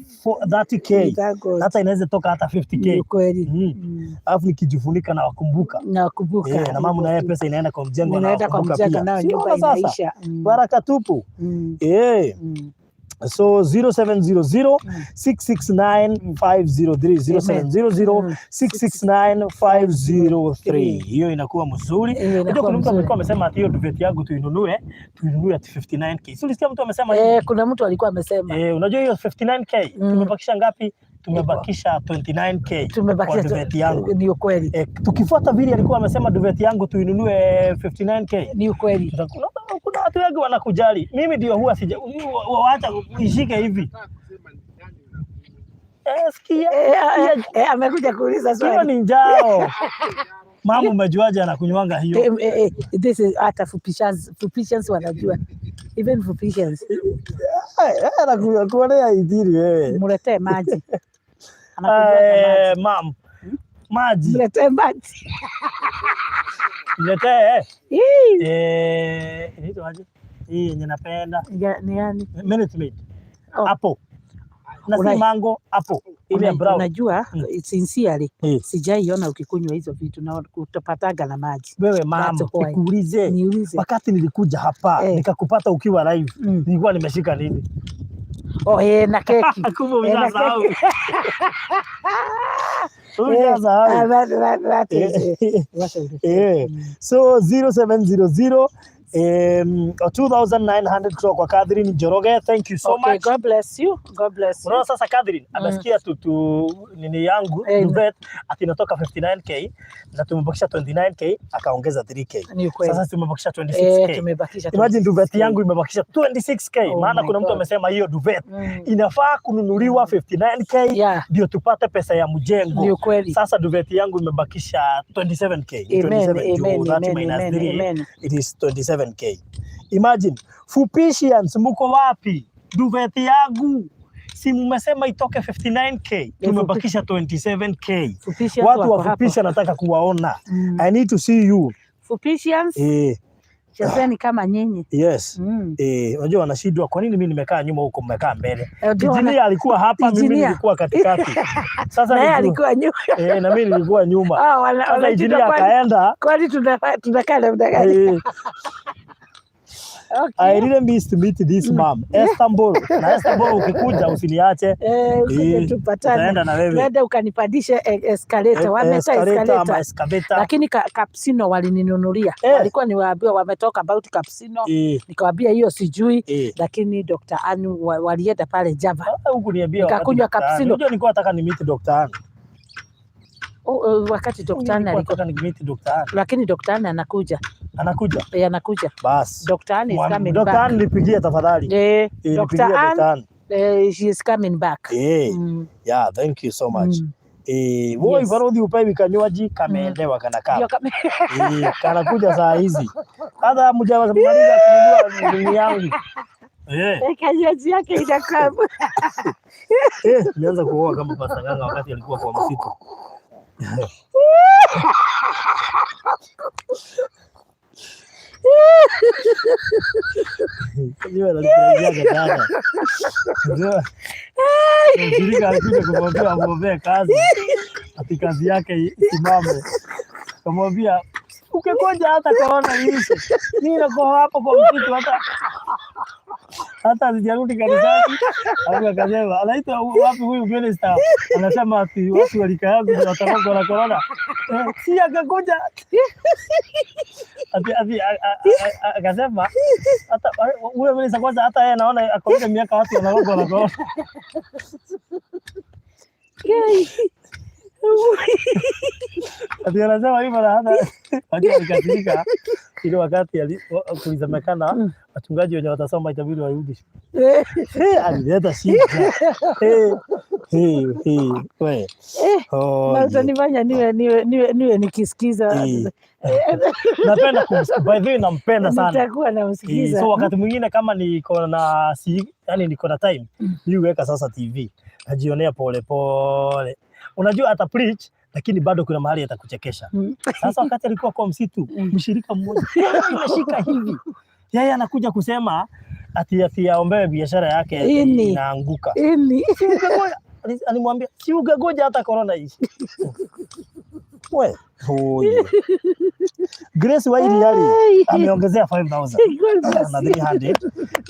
30K. Hata inaweza toka hata 50K. Ni kweli. Alafu nikijifunika na wakumbuka. Nakumbuka. Na mama naye pesa inaenda kwa mjengo na Inaenda kwa wakumbuka mjengo pia. nayo Si nyumba unaona sasa? inaisha. Baraka tupu. So 0700 669 503, 0700 669 503. Hiyo inakuwa mzuri. Hiyo Unajua inakuwa kuna mtu mzuri. alikuwa amesema ati hiyo duvet yangu tuinunue at 59K. Si ulisikia mtu amesema hivi? Kuna mtu alikuwa amesema. Unajua hiyo 59K tumebakisha ngapi? Tumebakisha 29K Tumebakisha kwa duvet yangu. Ni ukweli. Tukifuata vile alikuwa amesema duvet yangu tuinunue 59K. Ni ukweli. Kuna watu wengi wanakujali. Mimi ndio huwa sija waacha ishike hivi. Sikia, Amekuja kuuliza hiyo swali. ni njao. Mama, umejuaje anakunywanga hiyo? This is hata Fupishan's wanajua. Even Fupishan's. Anakuonea idhiri wewe. Mletee maji. Anakunywaga maji. Mam. Maji. Mletee maji. Niletee. Ii. Inaitwa aje? Hii yenye napenda. Ni yani? Minute Maid. Oh. Apple. Na si mango, apple. Ile brown. Unajua, sincerely, sijaiona ukikunywa hizo vitu na utapataga na maji. Wewe mama, That's why. nikuulize. Niulize. Wakati nilikuja hapa nikakupata ukiwa live, nilikuwa nimeshika nini? Oh, na keki. Kumbe Eh, na umeshasahau. keki. Umeshasahau. That is, wacha ulete. So 0700 2900 kutoka kwa Catherine Njoroge. Thank you so Okay, much. God bless you. God bless you. Unaona sasa Catherine amesikia tu nini yangu duvet ati inatoka 59K na tumebakisha 29K, akaongeza 3K. Ni ukweli. Sasa tumebakisha 26K. Tumebakisha Imagine duvet 26K. yangu imebakisha 26K. Oh Maana my kuna mtu God. amesema hiyo duvet inafaa kununuliwa 59K ndio tupate pesa ya mjengo. Ni ukweli. Sasa duvet yangu imebakisha 27K. Ni Amen, 27 juu amen, 30 amen, minus amen, 3, amen. it is 27K. Imagine, Fupishians mko wapi? Duvet yangu si mmesema itoke 59K, tumebakisha 27K. Fupishians Watu wako wa Fupisha hapo. nataka kuwaona. I need to see you. Fupishians, chezeni kama nyinyi. Yes. Unajua wanashindwa kwa nini mimi nimekaa nyuma huko mmekaa mbele. Ndio Injinia alikuwa hapa, mimi Injinia. nilikuwa katikati. Sasa Na yeye nilikuwa alikuwa nyuma. Na mimi nilikuwa nyuma. Sasa Wanashindwa injinia akaenda. kwani tunakaa namna gani? Okay. I really miss to meet this mom. Esther Mburu. Na Esther Mburu ukikuja usiniache. Ukuje tupatane. Tutaenda na wewe. Tuende ukanipandishe escalator. Wameta Escalator ama escalator. excavator. Lakini Kapsino walininunulia. Walikuwa niwaambia wametoka about Kapsino. Nikawaambia hiyo sijui. Lakini Dr. Ann walienda pale Java. Ah, huku niambia wakati Nikakunywa Dr. Ann. Kapsino. Unajua nilikuwa nataka ni meet Dr. Ann. Oh, wakati Dr. Ann Nilikuwa alikuwa nataka ni meet Dr. Ann. Lakini Dr. Ann anakuja. Anakuja? Anakuja. Bas. Dr. Ann is coming Dr. back. Ann nipigie tafadhali. Dr. Nipigie Ann, Dr. Ann. She is coming back. Yeah, thank you so much. Woi, Barodhi upewi kanywaji kameendewa kana kama. Ndio Kanakuja saa hizi. Hata hamjamaliza kununua nini yangu. Kanywaji yake inakaa. Nianza kuoa kama Pastor Nganga wakati alikuwa kwa msitu. Niwe nalifurahiaga sana. Unajua, mshirika alikuja kumwambia amwombee kazi, ati kazi yake isimame. Kamwambia ukingoja hata corona iishe, mimi niko hapo kwa msitu hata sijarudi kanisani. Alafu akasema anaitwa wapi huyu minister? Anasema ati watu wa rika yangu ndio watarogwa na corona. Si akakuja. Ati, ati, a, a, a, a, akasema hata huyo minister kwanza hata yeye anaona ako ile miaka watu wanarogwa na corona. Ati anasema hivyo na hata wajua alikasirika ile wakati kulisemekana wachungaji wenye watasoma itabidi warudi shule. Alileta shida. We. Oh, Na yeah. utanifanya niwe nikisikiza. Napenda kumsikiza. By the way, nampenda sana. Nitakuwa namsikiza. So wakati mwingine kama niko na si, yani niko na time, mimi huweka sasa TV. Najionea pole pole. Unajua ata preach lakini bado kuna mahali atakuchekesha. Sasa wakati alikuwa kwa msitu, mshirika mmoja ameshika hivi. Yeye anakuja kusema ati aombewe biashara yake Ini. inaanguka. Ini. Si ungegoja, alimwambia si ungegoja hata corona iishe. We, oye. Grace Wairi yali ameongezea 5000 God bless na you. 300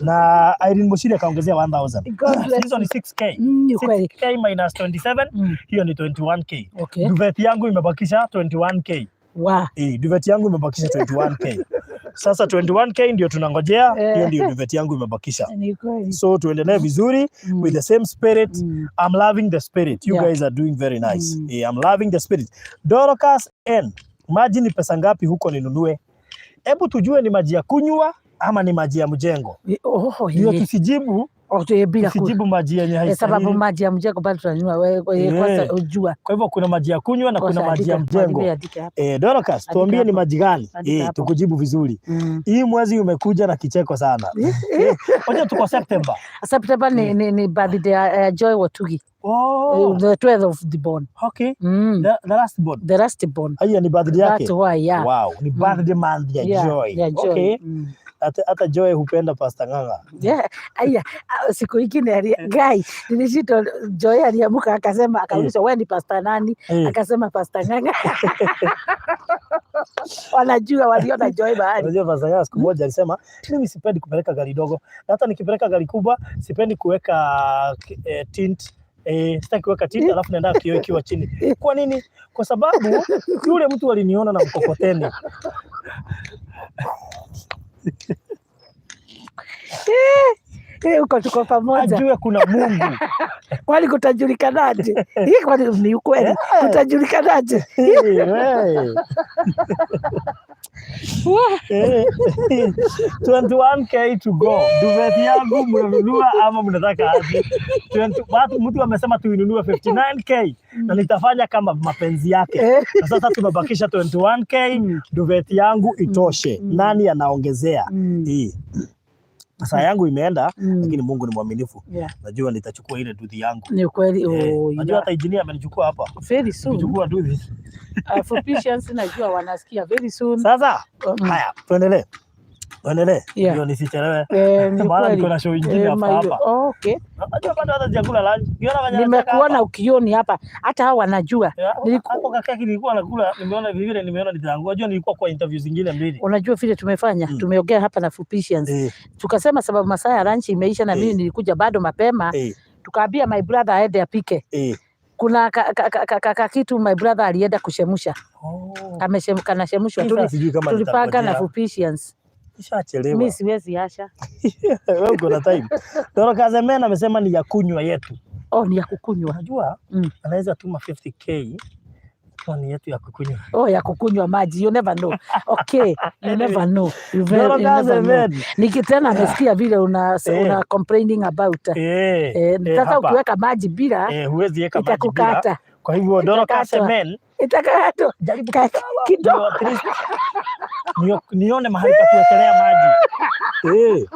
na Irene Mushiri akaongezea 1000. God bless Hizo ni 6K. Ni kweli. 6K minus 27, hiyo ni 21K. Duvet yangu imebakisha 21K. Wa. Duvet yangu imebakisha 21K. Sasa 21K ndio tunangojea, hiyo ndio duvet yangu imebakisha. Ni kweli. So tuendelee vizuri with the same spirit. I'm loving the spirit. You guys are doing very nice. I'm loving the spirit. Dorcas N, maji ni pesa ngapi huko ninunue? Hebu tujue ni maji ya kunywa ama ni maji ya mjengo. Oh, Ndio tusijibu Oh, bila Usijibu maji yenye sababu haistahili. Maji ya mjengo bado tunanywa wewe kwanza ujua. Kwa hivyo kuna maji ya kunywa na kuna Kwanza maji ya andika, mjengo. mwalimu andike hapo. Dorcas, Andika tuambie ni hapo. maji gani? Andika hapo. Tukujibu vizuri. Hii mwezi umekuja na kicheko sana. Unajua tuko September. September ni birthday ya Joy Watugi. Oh, The 12th of the born. Okay. Mm. The last born. The last born. Haya ni birthday yake. That's why, yeah. Wow, ni birthday month ya Joy. Yeah, Joy. Okay. Mm. Hata Joy hupenda Pastor Ng'ang'a. Yeah. Aya, siku ingine guy nilishito Joy aliamuka akasema, akaulizwa, "Wewe ni pastor nani?" Akasema, "Pastor Ng'ang'a." Wanajua, waliona Joy mahali. Unajua Pastor Ng'ang'a siku moja alisema, "Mimi sipendi kupeleka gari dogo, na hata nikipeleka gari kubwa sipendi kuweka tint. Sitaki kuweka tint alafu naenda kioo ikiwa chini." Kwa nini? Kwa sababu yule mtu aliniona na mkokoteni. Huko tuko pamoja. Ajue kuna Mungu. Kwani kutajulikanaje? Hii kwani ni ukweli? Kutajulikanaje? Hey, hey. 21K to go. Duvet yangu mnanunua ama mnataka aje? 20 watu, mtu amesema tuinunue 59K na nitafanya kama mapenzi yake. Na sasa tumebakisha 21K, duvet yangu itoshe. Nani anaongezea? Hii. Saa yangu imeenda, lakini Mungu ni mwaminifu. Najua nitachukua ile duthi yangu. Ni ukweli. Oh, Najua yeah. hata engineer amenichukua hapa. Very soon. Nikichukua duthi. Fupishansi najua wanasikia very soon. Sasa haya, tuendelee. Tuendelee. Yeah. Ndio nisichelewe. Ni Maana kweli. niko na show ingine hapa hapa. Oh, okay. Unajua bado hata sijakula lunch. Ukiona venye nacheka Nimekuona hapa. ukioni hapa, hata hao wanajua. Hapo kakeki nilikuwa nakula, nimeona vile nimeona nitaangua. Unajua nilikuwa kwa interview zingine mbili. Unajua vile tumefanya, tumeongea hapa na Fupishansi. Tukasema sababu masaa ya lunch imeisha na mimi nilikuja bado mapema. Tukaambia my brother aende apike. Kuna ka kitu my brother alienda kuchemusha. Oh. Kanachemshwa. Sasa sijui kama Tulipanga na nitangojea. Fupishansi. Nishachelewa. Mimi siwezi asha. Wewe uko na time. Dorcas Amen amesema ni ya kunywa yetu. Oh, ni ya kukunywa. Unajua anaweza tuma 50K kwa ni yetu ya kukunywa. Oh, ya kukunywa maji. You never know. Okay, you never know. You Dorcas never know. Amen. Niki tena amesikia vile una complaining about. Sasa Hapa. ukiweka maji bila Huwezi weka maji bila. itakukata. Kwa hivyo Dorcas Itakatwa. Amen, Itakatwa. jaribu Kidogo. ndio at least nione mahali pa kuwekelea maji.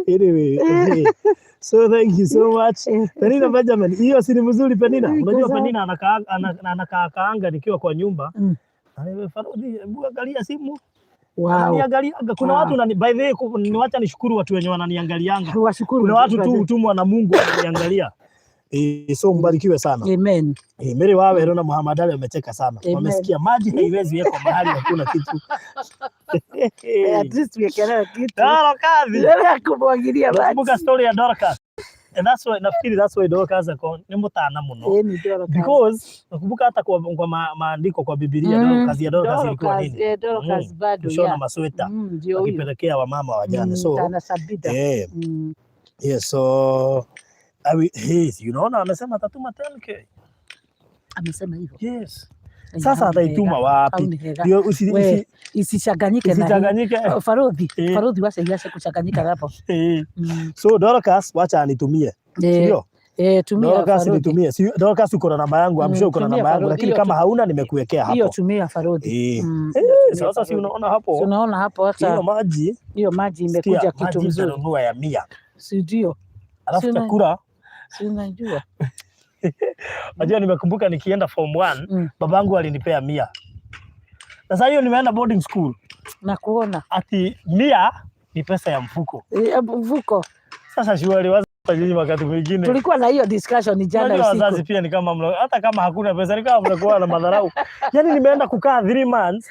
Anyway, so thank you so much. Penina Benjamin, hiyo si ni mzuri Penina? Iko Unajua sawa. Penina anakaa anakaa kaanga nikiwa kwa nyumba. Farudi, hebu angalia simu. Ananiangaliaga. Kuna watu by the way, niwacha nishukuru watu wenye wananiangalianga. Washukuru. Kuna watu tu hutumwa na Mungu wananiangalia. So mbarikiwe sana. Amen. Mary Waweru na Muhammad Ali wamecheka sana. Amen. Wamesikia maji haiwezi wekwa mahali hakuna kitu. At least tuwekelewe kitu. Dorcas. Bila ya kumwagilia Nakumbuka maji. story ya Dorcas. And that's why nafikiri that's why Dorcas ako ni mutana muno. Ni Dorcas. Because nakumbuka hata kwa maandiko kwa Biblia kazi ya Dorcas ilikuwa Dorcas, nini? Dorcas bado Kushona masweta Ndio huyo. akipelekea wamama wajane. So Tana Sabida. Yeah, so I will, hey, unaona amesema atatuma 10K. Amesema hivyo. Yes. Sasa ataituma Au wapi? ni hega. Ndio We, isichanganyike na hii. isichanganyike. Oh, Farudhi, Farudhi wacha iache kuchanganyika hapo. So Dorcas wacha anitumie. Ndio? Tumia Dorcas Farudhi. nitumie. Si Dorcas uko na namba yangu, I'm sure uko na Tumia namba yangu, Farudhi. lakini Hiyo kama hauna nimekuwekea Hiyo hapo. tumia Farudhi. Hiyo tumia Sasa si Farudhi. unaona hapo? Si unaona hapo hata Hiyo maji, hiyo maji sikia, imekuja kitu maji mzuri. nitanunua ya 100. Si ndio? Alafu chakula, Si unajua. Unajua nimekumbuka nikienda form 1, babangu alinipea 100. Sasa hiyo nimeenda boarding school. Na kuona. Ati 100 ni pesa ya mfuko. Mfuko. Sasa shughuli wazazi nyinyi wakati mwingine. Tulikuwa na hiyo discussion jana Unajua wazazi usiku. pia ni kama hata kama hakuna pesa ni kama mnakuwa na madharau. Yaani nimeenda kukaa 3 months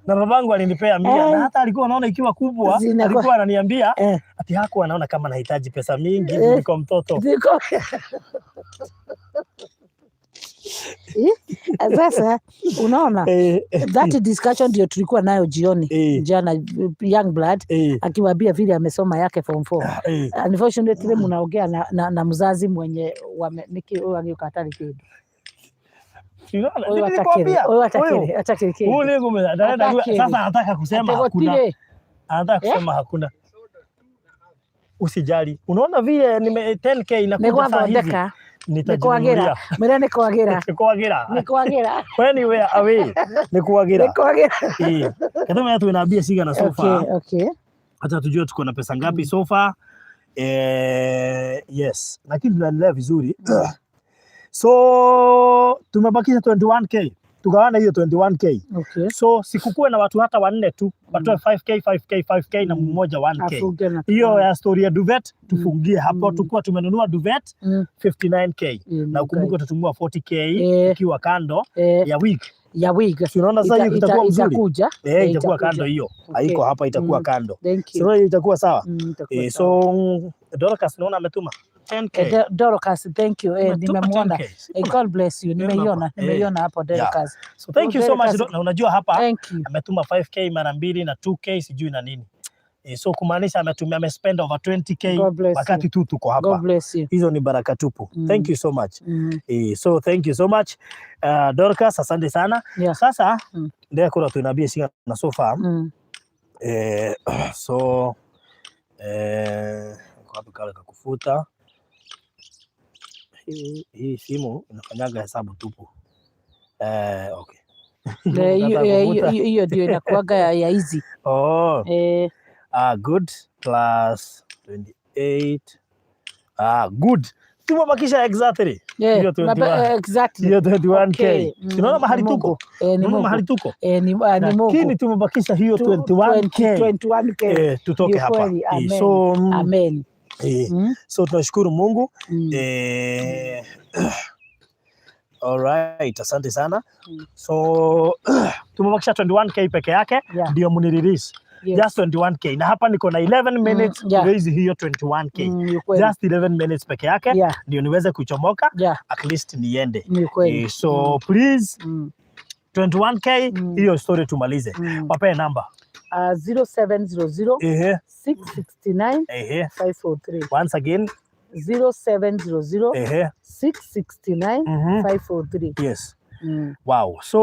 na babangu alinipea 100 na hata alikuwa anaona ikiwa kubwa, alikuwa ananiambia ati hakuwa anaona kama nahitaji pesa mingi niko mtoto. Sasa unaona that discussion ndio tulikuwa nayo jioni jana, Young Blood akiwaambia vile amesoma yake form 4. Unfortunately mnaongea na mzazi mwenye niki huyu agĩũka atarĩ kĩndũ. Unaona? Huyu Nilikwambia, atakĩrĩ, huyu atakĩrĩ, huyu. atakĩrĩ Huyu kĩndũ. ni anaenda Atakĩrĩ. sasa anataka kusema hakuna. Ategotire. Anataka Eh? kusema hakuna. Usijali, unaona vile nime 10K Nĩ inakuja saa hizi, gwathondeka, nĩ kwagĩra. nitajinunulia. Mwĩre nĩ kwagĩra. Nĩ kwagĩra. Nĩ kwagĩra. When you were away nĩ kwagĩra. Nĩ kwagĩra. Eh, katuma twina mbia cigana so far? Okay. Hata tujue tuko na pesa ngapi so far. Yes, lakini tunaendelea vizuri, so tumebakisha 21K, tugawana hiyo 21K. So sikukuwe na watu hata wanne tu watoe 5K, 5K, 5K na mmoja 1K. Afunge na Hiyo ya story ya duvet tufungie hapo. Tukuwa tumenunua duvet 59K na ukumbuke utatumia 40K ikiwa kando ya wig. Ya wig. Si unaona sasa hiyo itakuwa mzuri? Itakuja. Eh, itakuwa itakuja. Kando hiyo. Haiko hapa, itakuwa kando. Thank Si you. unaona hiyo itakuwa sawa? Itakuwa Eh, sawa. so Dorcas naona ametuma 10K. Dorcas, thank you. Ametuma Nimemuona. 10K. God bless you. Nimeona Nimeiona, hapo. nimeiona hapo Dorcas. So thank you so much. Dorcas. Na unajua hapa Thank you. ametuma 5K mara mbili na 2K sijui na nini. So kumaanisha ametumia, amespend over 20K God bless wakati you. tu tuko hapa. God bless you. Hizo ni baraka tupu. Thank you so much. So thank you so much. Dorcas, asante sana. Sasa ndekora twina mbia cigana so far? So wapi kale kakufuta hii simu inafanyaga hesabu tupu. Okay. Hiyo Nataka kufuta. hiyo ndio inakuaga ya hizi. Oh, ah, good, plus 28. Ah, good. Tumebakisha exactly hiyo 21. Exactly. Hiyo 21K. Okay. Tunaona mahali Ni tuko. Mungu. Ni Unaona Mungu. mahali tuko. Ni Mungu. Lakini tumebakisha hiyo 21K. 21K. Tutoke Ni hapa. kweli. Amen. So, Amen. So tunashukuru Mungu. All right, asante sana. So tumebakisha 21K peke yake ndio mnirelease. Just 21K. Na hapa niko na 11 minutes raise hiyo 21K. Ni kweli. Just 11 minutes peke yake ndio niweze kuchomoka, at least niende. Ni kweli. So please, 21K, hiyo story tumalize. Wape namba. 0700 669 543. Once again. 0700 669 543. Yes. Wow. So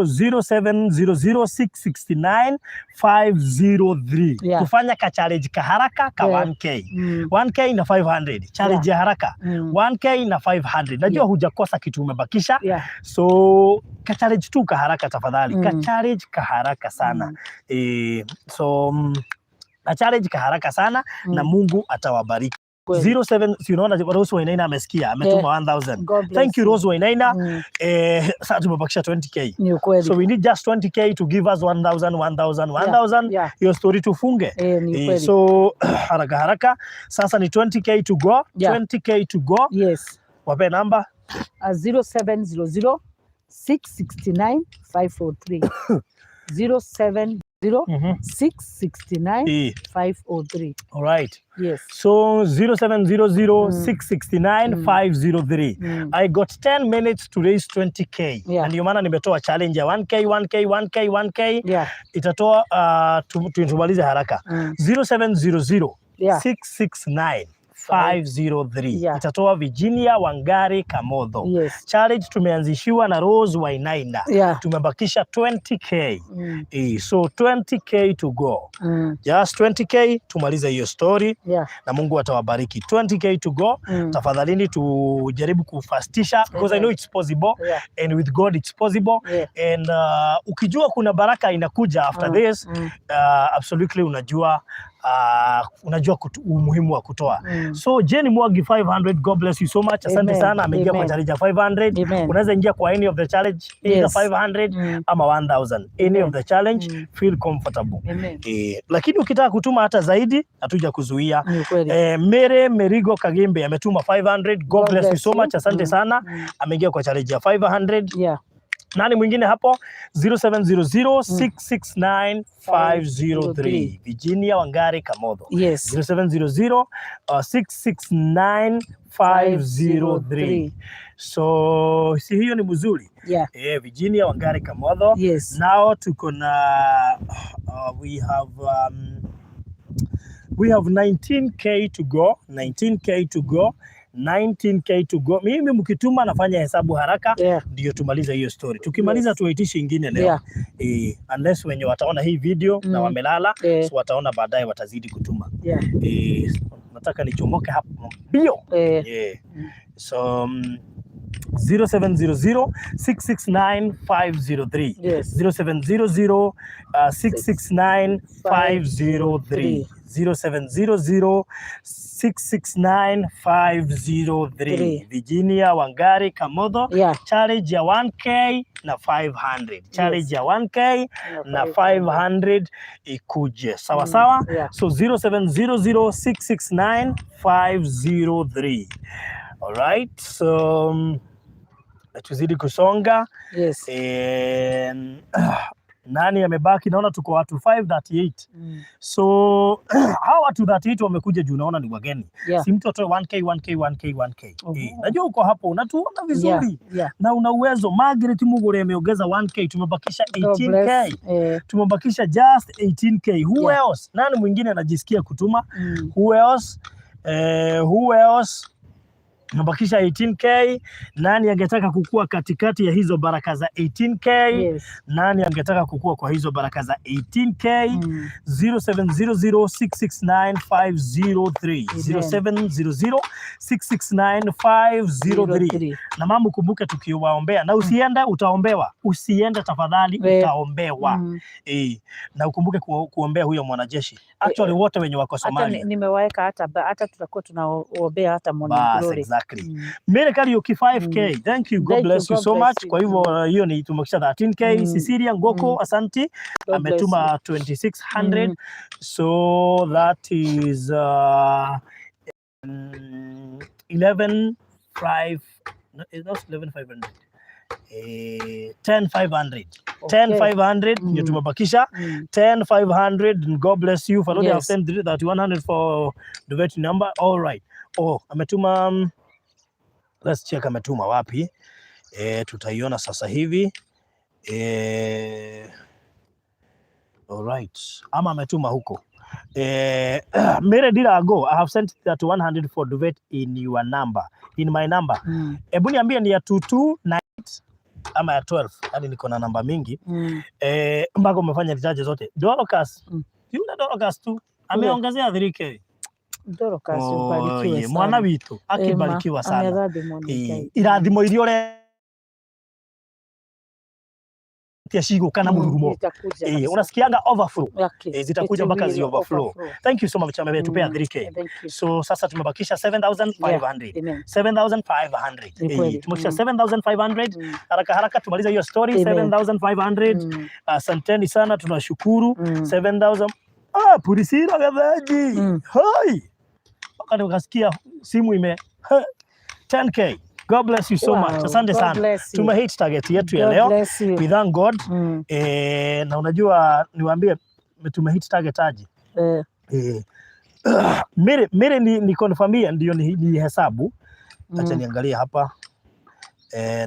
0700669503. Kufanya ka challenge ka haraka ka 1K. 1K na 500. Challenge ya haraka. 1K na 500. Najua hujakosa kitu umebakisha. So ka challenge tu ka haraka tafadhali. Ka challenge ka haraka sana. So ka challenge ka haraka sana na Mungu atawabariki. Kweli. 07, si unaona Rose Wainaina amesikia, ametuma 1000. God bless Thank you, Rose Wainaina. Sasa tumebakisha 20K. Ni ukweli. So we need just 20K to give us 1000, 1000, 1000. Hiyo story tufunge. Ni ukweli. So haraka haraka sasa ni 20K to go. 20K to go. Yes. Wape namba. 0700 669 543. 070 669 503. All right. Yes. So 0700 669 503. I got 10 minutes to raise 20K. Na ndio maana nimetoa challenge ya 1K, 1K, 1K, 1K. Itatoa tumalize haraka. 0700 669 503. Itatoa Virginia Wangari Kamotho. Challenge tumeanzishiwa na Rose Wainaina. Tumebakisha 20K. So 20K to go. Just 20K tumalize hiyo story na Mungu atawabariki. 20K to go. Tafadhalini tujaribu kufastisha because I know it's possible and with God it's possible. And ukijua kuna baraka inakuja after this, absolutely unajua umuhimu wa kutoa. So Jenny Mwagi 500, God bless you so much. Asante Amen. sana, ameingia kwa Amen. challenge ya 500. Amen. Unaweza ingia kwa any of the challenge, either 500 ama 1000. Any of the challenge, feel comfortable. Amen. Lakini ukitaka kutuma hata zaidi, hatuja kuzuia. Ni ukweli. Mere Merigo Kagembe ametuma 500. God God bless you bless so you. much. Asante sana. Ameingia kwa challenge ya 500. Nani mwingine hapo? 0700 669 503. Virginia Wangari Kamotho. 0700 669 503. So si hiyo ni mzuri? Virginia Wangari Kamotho. Now tuko na we have 19K to go, 19K to go. 19K to go. Mimi mkituma nafanya hesabu haraka ndio tumalize hiyo story. Tukimaliza tuwaitishi ingine leo. Unless wenye wataona hii video na wamelala, so wataona baadaye watazidi kutuma. Nataka nichomoke hapo mbio. Yeah. So 0700 669 503. 0700 669 503. 0700 669 503. Three. Virginia Wangari Kamotho, challenge ya 1K na 500. Challenge ya 1K na 500 ikuje. Sawa sawa? Yeah. So 0700 669 503. All right. So tuzidi kusonga. Nani amebaki? Naona tuko watu 538. So hawa watu 38 wamekuja juu naona ni wageni. Si mtu atoe 1K 1K 1K 1K. Najua uko hapo unatuona vizuri na una uwezo. Margaret Mugure ameongeza 1K, tumebakisha God 18K. Bless. Tumebakisha just 18K. Who else? Nani mwingine anajisikia kutuma? Who else? Who else? Tumebakisha 18K. Nani angetaka kukua katikati ya hizo baraka za 18K? Nani angetaka kukua kwa hizo baraka za 18K? 0700669503. 0700669503. 03. Na mama, kumbuke tukiwaombea, na usiende utaombewa, usiende tafadhali, utaombewa. Na ukumbuke kuombea huyo mwanajeshi, actually wote wenye wako Hata Somalia. Nimewaweka hata tutakuwa tunaombea hata Morning Bas, Glory. Exactly. Mary Kariuki 5K. Thank you. God Thank you. bless you God so bless much. you. Kwa hivyo hiyo ni tumekisha 13K. Cecilia Ngoko, asanti. God bless you. Ametuma 2600. So that is 11 5, no, it's not 11 500. 10 500. 10 500 ndio tumebakisha. 10 500 and God bless you. Falodi, I've sent 3100 for the vet number. All right. Oh, ametuma let's check ametuma wapi. Tutaiona sasa hivi. All right. Ama ametuma huko. Mary Dirago, I have sent 3100 for duvet in your number, in my number. Hebu niambie ni ya 229 ama ya 12? Yaani niko na namba mingi. Mpaka umefanya nitaje zote. Dorcas. Yule Dorcas tu ameongezea 3K. Dorcas, ubarikiwe Oye, sana. mwana witũ akibarikiwa Ema, sana. amerathimwo nĩ Ngai. Irathimo iria ũretia cigũka na mũrurumo. Zitakuja kabisa. Unasikianga overflow. Okay. Zitakuja It mpaka will zi overflow. overflow. Thank you so much, ametupea 3K. Thank you. So sasa tumebakisha 7500. Amen. 7500. Ni kweli. Tumebakisha 7500. Haraka haraka tumaliza hiyo story. Amen. 7500. Asanteni sana, tunashukuru. 7000. Ah, Purisira Gatheji. Hai. Mpaka nikasikia simu ime 10K. God bless you so much. Asante God sana. bless you. Tumehit target yetu ya God leo. bless you. We thank God. Na unajua niwaambie tumehit target aje? Mere ni confirmia ndio ni hesabu. Acha niangalie hapa.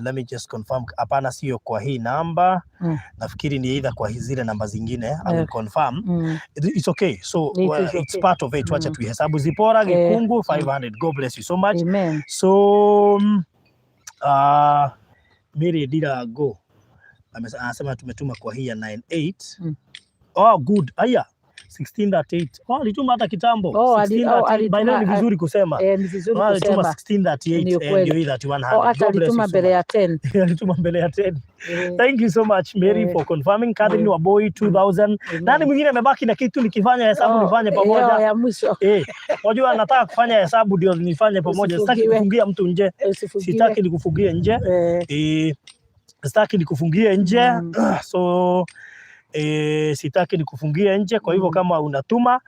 Let me just confirm. Hapana, sio kwa hii namba. Nafikiri ni either kwa zile namba zingine. I will confirm. It's okay. So It well, is it's okay. part of it. Wacha tuihesabu. Zipora Gikungu 500. God bless you so much. Amen. So Mary Dira go. Anasema tumetuma kwa hii ya 98. Oh, good. Aya. 1638. Oh, alituma hata kitambo. Oh, 1638. oh, By now ni alituma- vizuri kusema. Eh, ni vizuri Oh, alituma kusema. 1638, Ni ukweli. ndio hii 3100. Oh, hata God bless you alituma so mbele much. ya 10. Alituma mbele ya 10. Thank you so much, Mary, for confirming. Catherine Waboi 2000. Amen. Nani mwingine amebaki na kitu nikifanya hesabu Oh, nifanye pamoja? ya mwisho. Unajua nataka kufanya hesabu ndio nifanye pamoja. Sitaki Usifungiwe. kufungia mtu nje. Usifungiwe. Sitaki nikufungie nje. Sitaki nikufungie nje. So sitaki nikufungie nje. Kwa hivyo kama unatuma,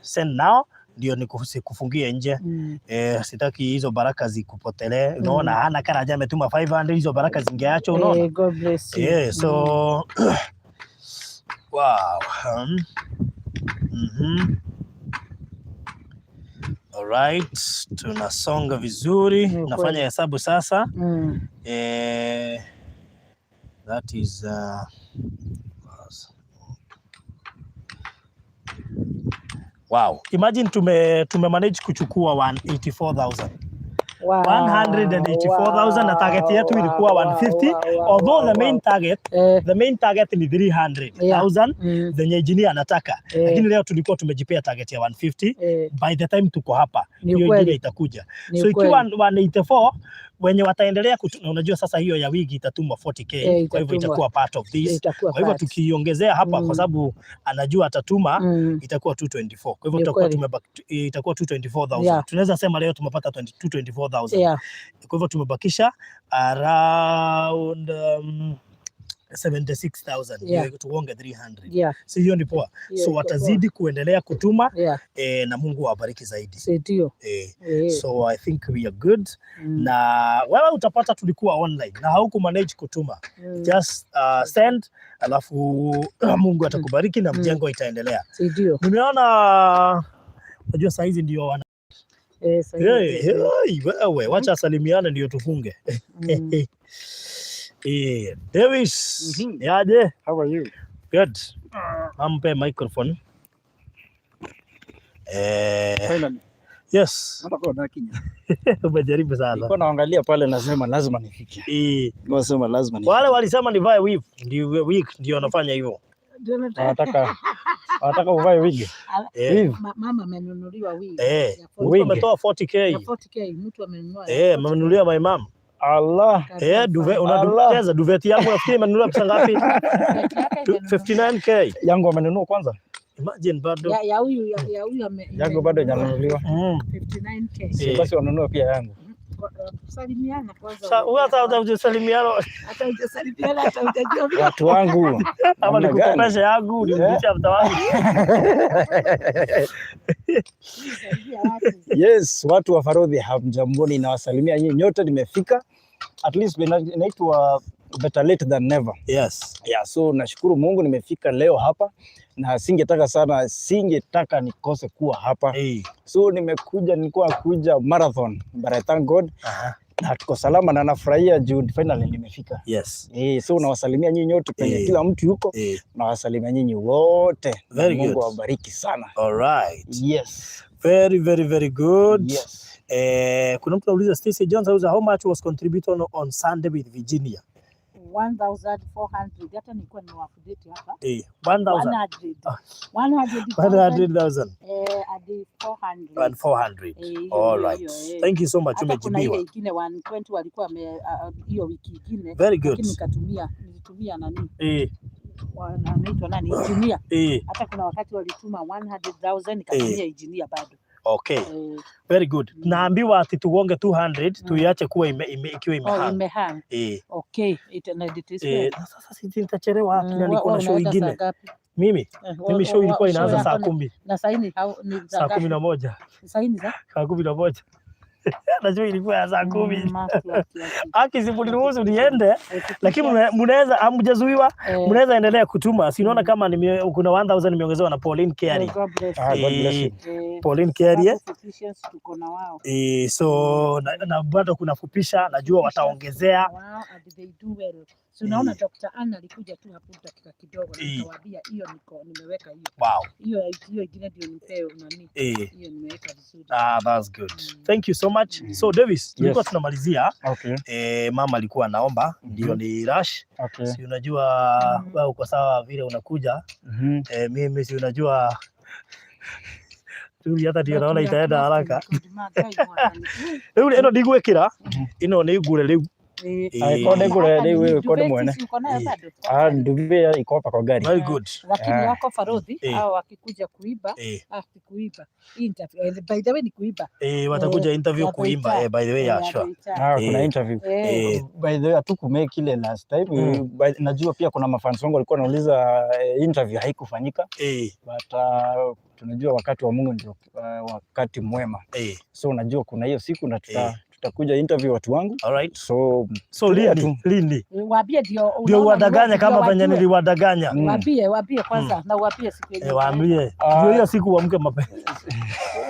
send now ndio nikufungie nje. Sitaki hizo baraka zikupotelee. Unaona hana Karaja ametuma 500, hizo baraka zingeachwa, unaona? God bless you. Yeah, so wow. Alright, tunasonga vizuri. Ni Nafanya kweli. hesabu sasa. That is wow. Imagine tume manage kuchukua 184,000. 184,000 na target yetu ilikuwa 150, although the main target the main target ni 300,000 zenye engineer anataka, lakini leo tulikuwa tumejipea target ya 150. By the time tuko hapa, Ni hiyo ukweli. Ingine itakuja. Ni So ikiwa ukweli. 184 wenye wataendelea na unajua sasa hiyo ya wigi itatumwa 40K, kwa hivyo Itatumwa. Itakuwa part of this. Itakuwa Kwa hivyo part. tukiongezea hapa, kwa sababu anajua atatuma, itakuwa 224. Kwa hivyo Ni tutakuwa kweli. Itakuwa 224,000. Tunaweza sema leo tumepata 20 224,000. Kwa hivyo tumebakisha around 76,000 ndio tuonge 300. Si hiyo ni poa? Hiyo So iko poa. watazidi kuendelea kutuma, na Mungu awabariki zaidi. Si ndio? So I think we are good. Na wewe utapata tulikuwa online na hauku manage kutuma, just send, alafu Mungu atakubariki na mjengo itaendelea. Si ndio? Nimeona, unajua saa hizi ndio wana Sahi hey, ndio. hey, wewe wacha asalimiane ndio tufunge. Davis, niaje? How are you? Good. Ampe microphone. Finally. Yes. Nataka kuona Kenya. Umejaribu sana. Nilikuwa naangalia pale nasema lazima nifike. Nasema lazima nifike. Wale walisema nivae wig, ndio wig ndio wanafanya hivyo. Wanataka uvae wig. Wig. Mama amenunuliwa wig ya Mtu Wig. ametoa 40K. Ya 40K mtu amenunua ya Eh, 40K. amenunulia my mom. Allah. Duvet, Allah. unacheza duvet yangu nafikiri imenunuliwa pesa ngapi? Duvet yake imenunuliwa. 59K. Yangu amenunua kwanza. Imagine bado. Ya huyu Yangu bado imenunuliwa hajanunuliwa. 59K. Si basi wanunue pia yangu. Salimiana kwanza. Sa hata hata hujasalimiana. Hata hujasalimiana, hata hujajua vile. Watu wangu. Ama Namna gani? nikukopesha yangu nirudishe after wangu. Salimia watu. Yes, watu wa Farodhi hamjamboni, nawasalimia nyinyi nyote, nimefika. At least inaitwa better late than never. Yeah, so nashukuru Mungu nimefika leo hapa na singetaka sana, singetaka nikose kuwa hapa. So nimekuja, nilikuwa kuja marathon, but I thank God na tuko salama na nafurahia juu finally nimefika. So nawasalimia nyinyi nyote penye kila mtu yuko, nawasalimia nyinyi wote. Na Very Mungu good. awabariki sana. All right. Yes. Very, very, very good. Yes. Kuna mtu anauliza, Stacy Jones auliza, how much was contributed on Sunday with Virginia? 1400, hata nilikuwa nimewaupdate hapa. 1000. 100. 100,000. 100,000 Hadi 400. And 400. Hiyo All hiyo right. hiyo. Thank you so much. Hata kuna ile Umejibiwa. ingine 120 walikuwa hiyo wiki ingine, Very good. lakini nikatumia nilitumia nani, anaitwa nani, engineer. Hata kuna wakati walituma 100,000, nikatumia engineer bado. Okay. Very good. Naambiwa ati tugonge 200 tuiache kuwa ikiwa Oh, imehang. imehang. Okay, na it is well. Na sasa sisi nitachelewa wapi na niko Wewe na show unaenda saa ingine. ngapi? Mimi show ilikuwa Show inaanza yako saa 10. Na saa hii ni saa Saa kumi ngapi? na moja. Saa hii ni za Saa 11. Najua ilikuwa ya saa 10. Aki, aki, aki. Aki, si mniruhusu niende, lakini mnaweza, hamjazuiwa, mnaweza endelea kutuma. Si unaona kama kuna 1000 nimeongezewa na Pauline Kiari. God bless. Ah, God bless you. Pauline Kiari. Sababu Fupisha tuko na wao. So na bado kuna fupisha, najua wataongezea. Tuko na wao and they do well. So unaona Dr. Anna alikuja tu hapo dakika kidogo na nikawaambia hiyo niko nimeweka hiyo. Hiyo hiyo ingine ndio nipewe nani. Hiyo nimeweka vizuri. Ah, that's good. Thank you so much. So Davis, tulikuwa Yes. tunamalizia. Mama alikuwa anaomba ndio ni rush. Si unajua wewe uko sawa vile unakuja. Mimi si unajua rĩu hata ndio naona itaenda haraka. Rĩu ĩno ndigwĩkĩra, ĩno nĩ ngure rĩu. Angĩkorwo nĩ ngũre rĩu ĩkorwo nĩ mwene. Uko nayo bado? Ah, duvet iko hapa kwa gari. Very good. Lakini wako Farodhi hao wakikuja kuiba, ah, kuiba. Hii interview, by the way ni kuiba. Watakuja interview ya kuimba. Beita. By the way, yeah, Ya sure. Beita. Ah, kuna interview. By the way, hatukumake ile last time. Najua pia kuna mafans wangu walikuwa wanauliza interview haikufanyika, but tunajua wakati wa Mungu ndio wakati mwema. So unajua kuna hiyo siku na tutakuja interview watu wangu. All right. So So tulia lini? tu. Lini? Waambie ndio Ndio unaona uwadanganya ndio kama venye wajue. niliwadanganya. Waambie kwanza na uwaambie siku yenye Waambie. Ah. Ndio hiyo siku uamke mapema.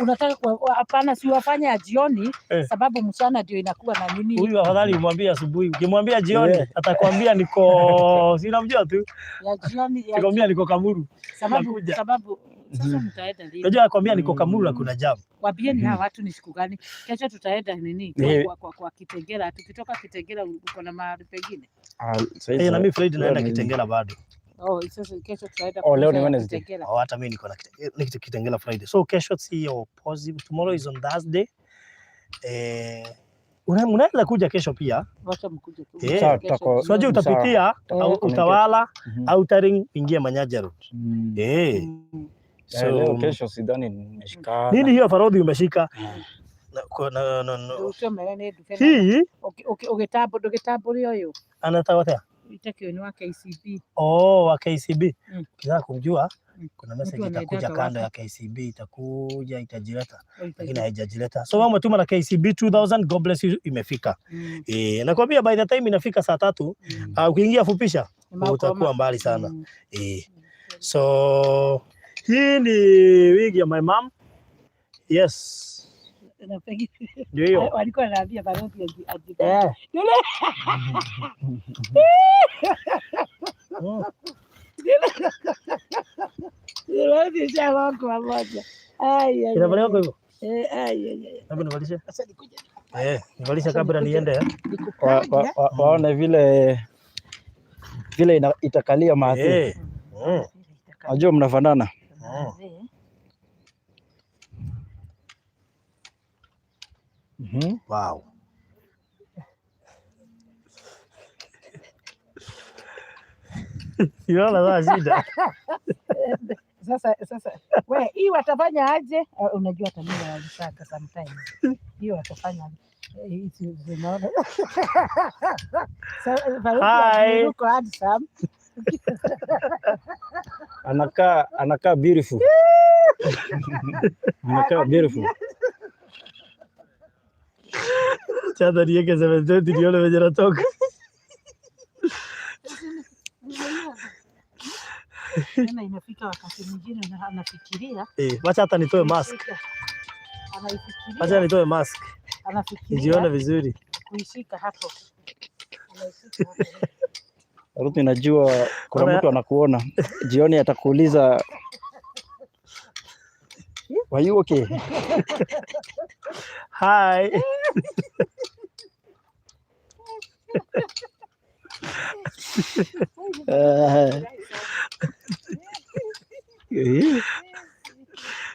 Unataka hapana, si wafanye ya jioni sababu mchana ndio inakuwa na nini. Huyu afadhali umwambie asubuhi. Ukimwambia jioni atakwambia niko, si unamjua tu. Ya jioni ya Atakwambia niko Kamuru. sababu Nakuja. sababu Sasa mtaenda lini? Unajua nakwambia niko Kamulu kuna jam. Waambieni hawa watu ni siku gani? Kesho tutaenda nini? Kwa, kwa Kitengela. Tukitoka Kitengela uko na mahali pengine. Ah, saizi- Eh, na mimi Friday naenda leo ni- Kitengela bado. Oh, sasa kesho tutaenda Oh, leo ni kuuza ya Wednesday. Kitengela. Oh, hata mimi niko na Kitengela Friday. So kesho sio possible. Tomorrow is on Thursday. Eh, unaweza kuja kesho pia. Wacha mkuje tu. Eh. Sawa, Kesho tutako- So unajua jioni. utapitia Sawa. au Utawala, Outer Ring, ingia Manyaja Road. Eh. Eh, leo So kesho sidhani nimeshikana. nini hiyo farodhi umeshika? Na, na, na, na. Ucio mere nĩ nduge. Hii Ũgĩtambũre ndũgĩtambũre ũyũ. anatawatea. Itakio ni wa KCB. Oh, wa KCB. Ukitaka kumjua kuna message Mtu itakuja anaendaga kando wapi? ya KCB, itakuja itajileta, Oh, lakini haijajileta. So wewe umetuma na KCB 2000, God bless you, imefika. Eh, nakwambia by the time inafika saa 3, ukiingia fupisha Ni utakuwa mbali sana. Eh. So hii ni wig ya my mom. Yes. Na pengine Ndio hiyo. walikuwa wanaambia Baruthi Eh. Yule Baruthi ishagongo pamoja. Ai, ai, Inavaliwa ai. kwa hivyo? Eh, ai, ai, ai. Hebu nivalishe. Sasa nikuje Eh, nivalishe Sasa kabla nikuje. niende. Eh. Nikupange. Waone vile itakalia maadhi. Eh. Najua mnafanana. Wow. Unaona sasa shida. Sasa we hii watafanya aje? Unajua hata mimi walisaka sometimes. Hiyo watafanya eh, hii unaona. Sasa Baruthi Hi. yuko handsome. Anakaa beautiful. Anakaa beautiful. Chata niweke 720 nione venye natoka. Tena inafika wakati mwingine anafikiria Eh, wacha hata nitoe mask. Anaifikiria, Wacha nitoe mask. anafikiria Nijione vizuri. kuishika hapo. Anaishika hapo. Ruth, najua kuna mtu anakuona jioni atakuuliza were you okay? Hi.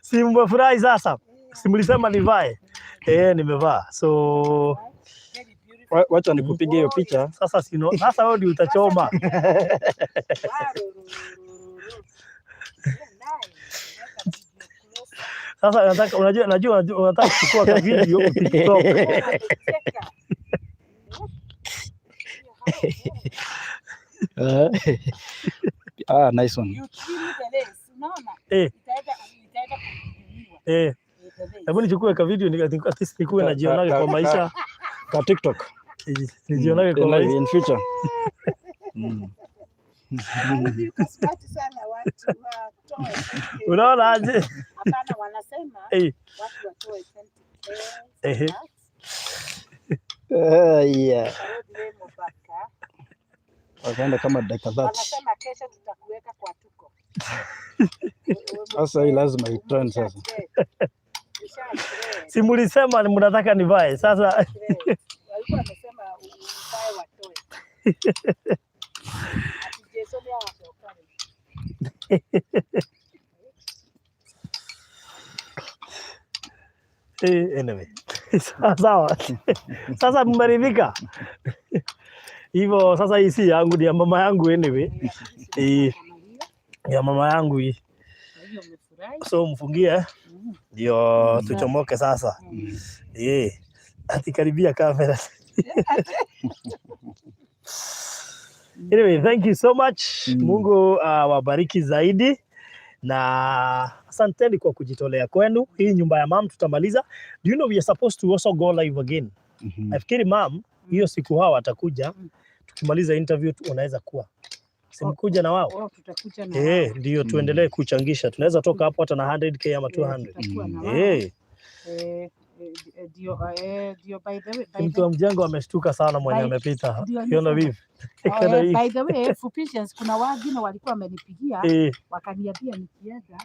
Si mmefurahi sasa? Si mlisema nivae? Eh, nimevaa. So Wacha nikupige hiyo picha. sasa sino, sasa wewe ndio utachoma. Sasa nataka unajua, najua unataka kuchukua ka video TikTok. Ah, nice one. Eh. Eh, hebu nichukue ka video at least nikuwe najionaga kwa maisha. Ka TikTok. Nijionage kwa maisha. In future. Unaona aje? Hapana, wanasema Eh, watu watoe 20K. Ehe. Yeah. Wakaenda kama dakika 30. Wanasema kesho tutakuweka kwa tuko. Sasa hii lazima itrend sasa. Si mlisema ni mnataka nivae. Sasa Walikuwa wamesema uvae watoe. Ati Jason yao watoe. Eh, anyway. Sawa. Sasa mmeridhika? Hivyo sasa hii si yangu, ni ya mama yangu anyway. Eh, ya mama yangu hii. Kwa hiyo umefurahi. So mfungie ndio tuchomoke sasa. Eh, atikaribia kamera. Anyway, thank you so much. Mungu awabariki zaidi na asanteni kwa kujitolea kwenu. Hii nyumba ya mam tutamaliza. Do you know we are supposed to also go live again? Nafikiri mam hiyo siku hawa watakuja, tukimaliza interview tu unaweza kuwa simkuja na wao Oh, tutakuja na eh, ndio tuendelee kuchangisha. Tunaweza toka hapo hata na 100K ama wao. 200 Tutakuwa na wao. eh. Eh, Ndio by the way, by Mtu the wa mjengo ameshtuka sana mwenye amepita. Ndio Kiona nisema. vipi? Oh, Kiona vipi? by the way, Fupishians, kuna wengine walikuwa wamenipigia wakaniambia nikienda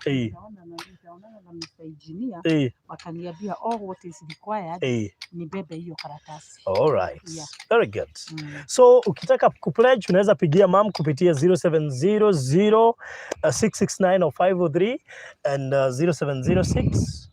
nitaonana na Mr. Engineer, wakaniambia all what is required nibebe hiyo karatasi. All right. Yeah. Very good. So ukitaka kupledge unaweza pigia mum kupitia 0700 669 or 503 and 0706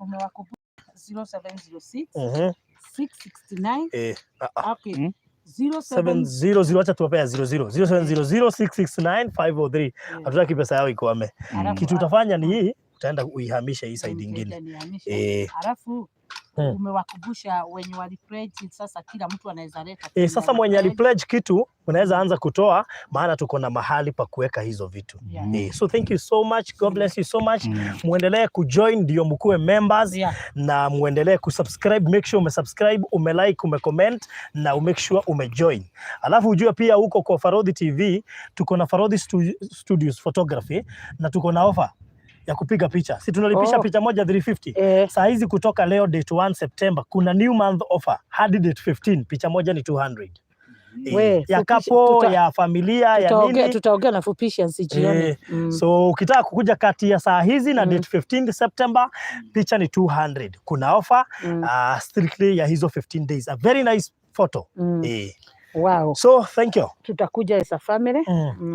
Umewakumbuka 0706 669 ah, ah. Okay. 07 700, acha tuwapea 00 0700 669 503. Hatutaki pesa yao ikwame. Alafu Kitu utafanya ni hii, utaenda uihamishe hii side ingine. Nitaenda nihamishe. Alafu umewakumbusha wenye walipledge, sasa kila mtu anaweza leta kenye Sasa mwenye alipledge. alipledge kitu unaweza anza kutoa, maana tuko na mahali pa kuweka hizo vitu. So thank you so much. God bless you so much. Muendelee kujoin ndio mkuwe members na muendelee kusubscribe. Make sure umesubscribe, umelike, umecomment na umake sure umejoin. Alafu ujue pia huko kwa Farodhi TV tuko na Farodhi Studios Photography na tuko na offer ya kupiga picha. Si tunalipisha picha moja 350? Eh. Saa hizi kutoka leo date 1 September kuna new month offer hadi date 15, picha moja ni 200. We, ya couple, ya familia, ya nini. Tutaongea na Fupishians jioni. So ukitaka kukuja kati ya saa hizi na date 15 September, picha ni 200. Kuna offer strictly ya hizo 15 days. A very nice photo. So thank you. Tutakuja as a family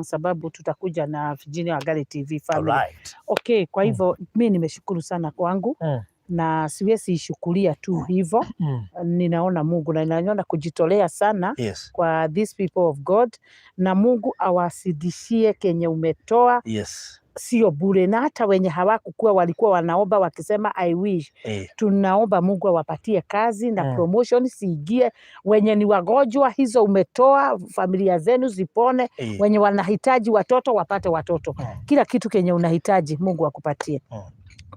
sababu tutakuja na Virginia Wangari TV family. Okay, kwa hivyo mi nimeshukuru sana kwangu na siwezi ishukulia tu hivyo. Ninaona Mungu na ninaona kujitolea sana kwa these people of God, na Mungu awazidishie kenye umetoa, sio bure, na hata wenye hawakukuwa walikuwa wanaomba wakisema, "I wish." Tunaomba Mungu awapatie kazi na promotion siingie. Wenye ni wagonjwa, hizo umetoa, familia zenu zipone. Wenye wanahitaji watoto wapate watoto. Kila kitu kenye unahitaji Mungu akupatie.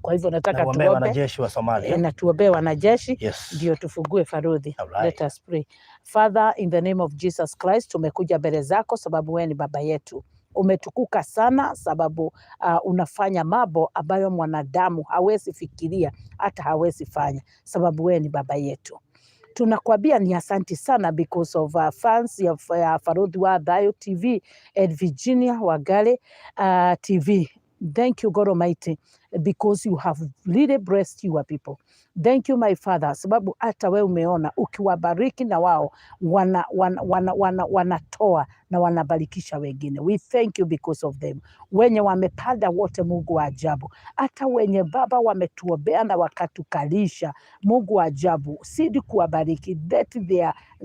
Kwa hivyo nataka Na uombee tuombe wanajeshi wa Somalia. Na tuombee wanajeshi ndio tufungue Farodhi. Let us pray. Father, in the name of Jesus Christ, tumekuja mbele zako sababu wewe ni baba yetu. Umetukuka sana sababu unafanya mambo ambayo mwanadamu hawezi fikiria hata hawezi fanya, sababu wewe ni baba yetu. Tunakwambia ni asanti sana because of fans ya Farodhi wa Thayo TV and Virginia Wangari TV. Thank you, God Almighty, because you have really blessed your people. Thank you, my Father, sababu hata we umeona ukiwabariki na wao wanatoa na wanabarikisha wengine. We thank you because of them. Wenye wamepanda wote, Mungu wa ajabu, hata wenye Baba wametuombea na wakatukalisha, Mungu wa ajabu, zidi kuwabariki, let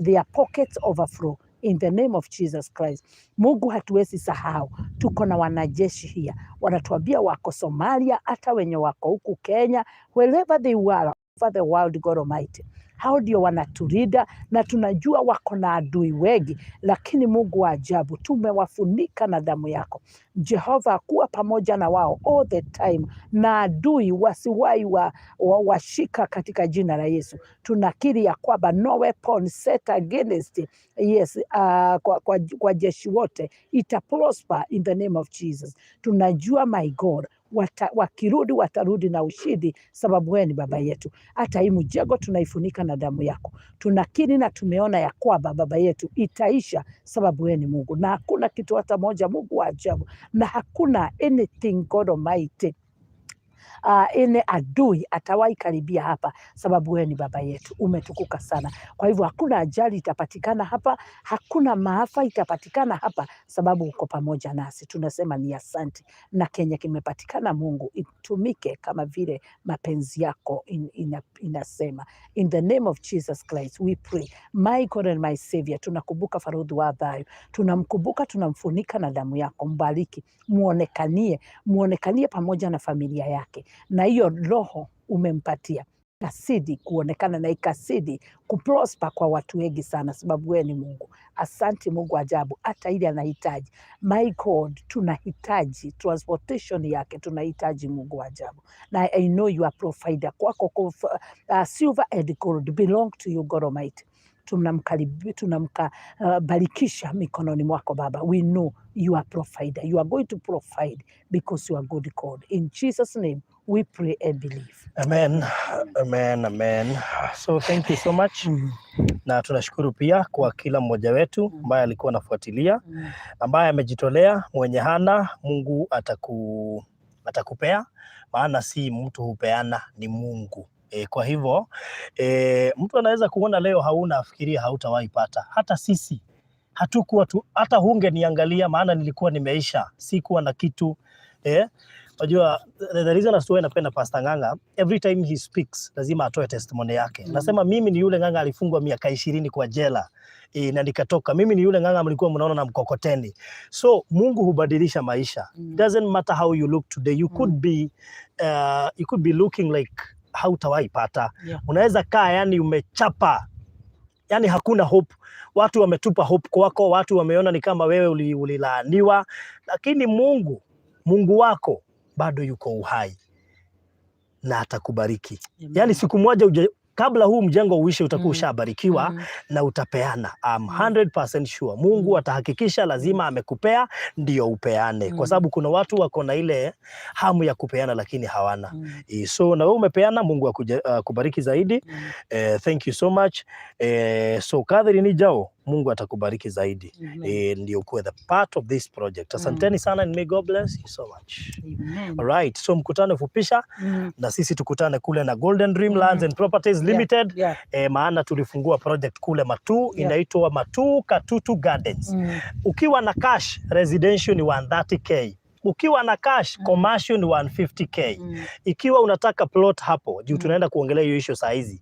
their pockets overflow in the name of Jesus Christ. Mungu, hatuwezi sahau, tuko na wanajeshi here wanatuambia wako Somalia, hata wenye wako huku Kenya, wherever they were over the world, God Almighty, hao ndio wanatulinda na tunajua wako na adui wengi, lakini Mungu wa ajabu, tumewafunika na damu yako. Jehova, kuwa pamoja na wao all the time, na adui wasiwahi washika katika jina la Yesu. Tunakiri ya kwamba no weapon set against, yes, kwa jeshi wote ita prosper in the name of Jesus. Tunajua, my God, wakirudi watarudi na ushindi, sababu wewe ni baba yetu. Hata hii mjengo tunaifunika na damu yako. Tunakiri na tumeona ya kwamba baba yetu itaisha, sababu wewe ni Mungu na hakuna kitu hata moja, Mungu wa ajabu, na hakuna anything, God Almighty, ene adui atawahi karibia hapa, sababu wewe ni baba yetu, umetukuka sana. Kwa hivyo hakuna ajali itapatikana hapa, hakuna maafa itapatikana hapa, sababu uko pamoja nasi. Tunasema ni asante, na kenye kimepatikana, Mungu, itumike kama vile mapenzi yako inasema. In the name of Jesus Christ we pray. My God and my Savior, tunakumbuka Farodhi wa Thayo, tunamkumbuka, tunamfunika na damu yako. Mbariki, muonekanie, muonekanie pamoja na familia yake, na hiyo roho umempatia ikazidi kuonekana na ikazidi kuprosper kwa watu wengi sana, sababu wewe ni Mungu. Asante Mungu ajabu, hata ile anahitaji, my God, tunahitaji transportation yake, tunahitaji Mungu wa ajabu, na I know you are provider. Kwako silver and gold belong to you, God Almighty. Tunamkaribisha mikononi mwako Baba. We know you are provider. You are going to provide because you are good God. In Jesus' name we We pray and believe. Amen. Amen. Amen. So thank you so much. Na tunashukuru pia kwa kila mmoja wetu ambaye alikuwa anafuatilia, ambaye amejitolea, mwenye hana, Mungu atakupea, maana si mtu hupeana, ni Mungu. Kwa hivyo mtu anaweza kuona leo hauna, afikiria hautawahi pata. Hata sisi hatukuwa tu, hata hungeniangalia, maana nilikuwa nimeisha, sikuwa na kitu. Unajua the reason as to why napenda Pastor Ng'ang'a, every time he speaks lazima atoe testimony yake. Nasema mimi ni yule Ng'ang'a alifungwa miaka 20 kwa jela na nikatoka. Mimi ni yule Ng'ang'a mlikuwa mnaona na mkokoteni. So Mungu hubadilisha maisha. Doesn't matter how you look today. You could be looking like hautawahi pata. Unaweza kaa yani umechapa, yani hakuna hope, watu wametupa hope kwako, watu wameona ni kama wewe ulilaaniwa, lakini Mungu wako bado yuko uhai na atakubariki. Amen. Yani siku moja kabla huu mjengo uishe utakuwa ushabarikiwa na utapeana. I'm 100% sure. Mungu atahakikisha lazima amekupea ndio upeane, kwa sababu kuna watu wako na ile hamu ya kupeana lakini hawana. So na wewe umepeana, Mungu akubariki zaidi. Thank you so much. So Catherine Ijao, Mungu atakubariki zaidi. Amen. Ndio kuwe the part of this project. Asanteni sana and may God bless you so much. Amen. All right. So mkutano fupisha na sisi tukutane kule na Golden Dream Lands and Properties Limited. Maana tulifungua project kule Matuu, inaitwa Matuu Katutu Gardens. Ukiwa na cash residential ni 130K. Ukiwa na cash commercial ni 150K. Ikiwa unataka plot hapo juu, tunaenda kuongelea hiyo issue saa hizi,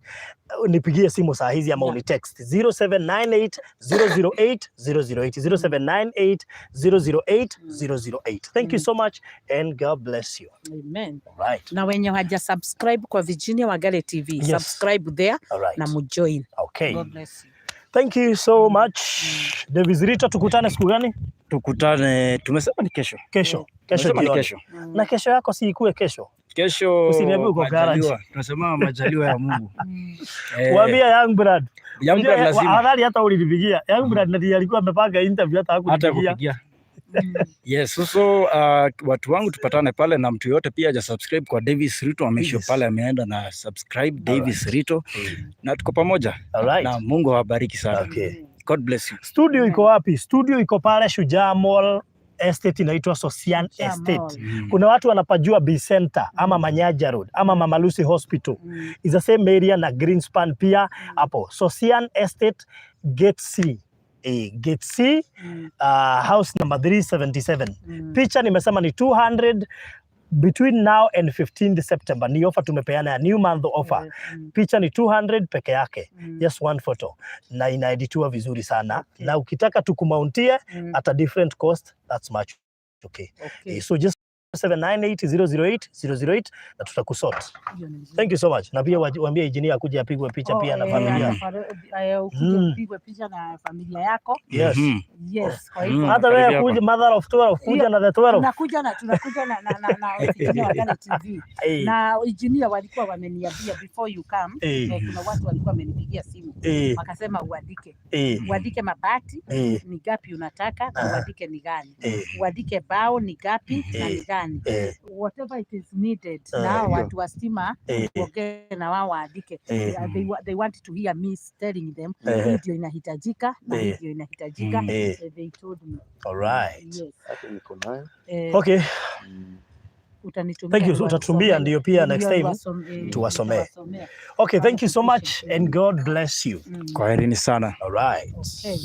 nipigie simu saa hizi ama unitext 0798 008 008, 0798 008 008. Thank you so much and God bless you. Amen. All right. Na wenye haja subscribe kwa Virginia Wangari TV, subscribe there All right. na mujoin. Okay. God bless you. Thank you so much. Davis Rita, tukutane siku gani? Tukutane, tumesema ni kesho. Kesho. Kesho Tumesema ni jioni. kesho. Na kesho yako si ikue kesho. Kesho Usiniambie uko garage. majaliwa. Tunasema majaliwa ya Mungu. Waambia Young Brad. Young Brad lazima Afadhali hata ulinipigia. Young Brad ndiye alikuwa amepanga interview hata hata hakunipigia. kupigia. Yes, so watu wangu tupatane pale, na mtu yote pia haja subscribe kwa Davis Rito amesho pale ameenda na subscribe Davis Rito na tuko pamoja. All right. Na Mungu awabariki sana. Okay. God bless you. Studio iko wapi? Studio iko pale Shujaa Mall Estate, inaitwa Sosian Shujaa Estate. Mall. Kuna watu wanapajua B Center ama Manyaja Road ama Mama Lucy Hospital. Is the same area na Greenspan pia hapo. Sosian Estate Gate C. Gate C, house number 377. Picha nimesema ni 200 between now and 15th September. Ni offer tumepeana ya new month offer. Picha ni 200 peke yake. Just one photo na inaeditiwa vizuri sana. Na ukitaka tukumountie at a different cost, that's much okay. So just 798 008 na tutakusort. Hiyo ni mzuri. Thank you so much. Na pia waambie engineer akuje apigwe picha Oh, pia na familia. Ukuje upigwe picha na familia yako. Yes. Yes, kwa hivyo Hata wewe Karibia kuja mother of 12, kuja na the 12. Tunakuja na Virginia Wangari TV. Na engineer walikuwa wameniambia before you come, kuna watu walikuwa wamenipigia simu wakasema uandike mabati ni gapi unataka na uandike ni gani, uandike bao ni gapi na ni gani, whatever it is needed. Na hao watu wa stima uongee na wao waandike. They want to hear me telling them hii ndio inahitajika na hii ndio inahitajika. They told me. All right. Yes. Hata niko nayo. Okay. Utanitumia Thank you. Utatumia ndio pia next time tuwasomee. Nitawasomea. Okay, thank you so much and God bless you. Kwaherini sana. All right. Okay.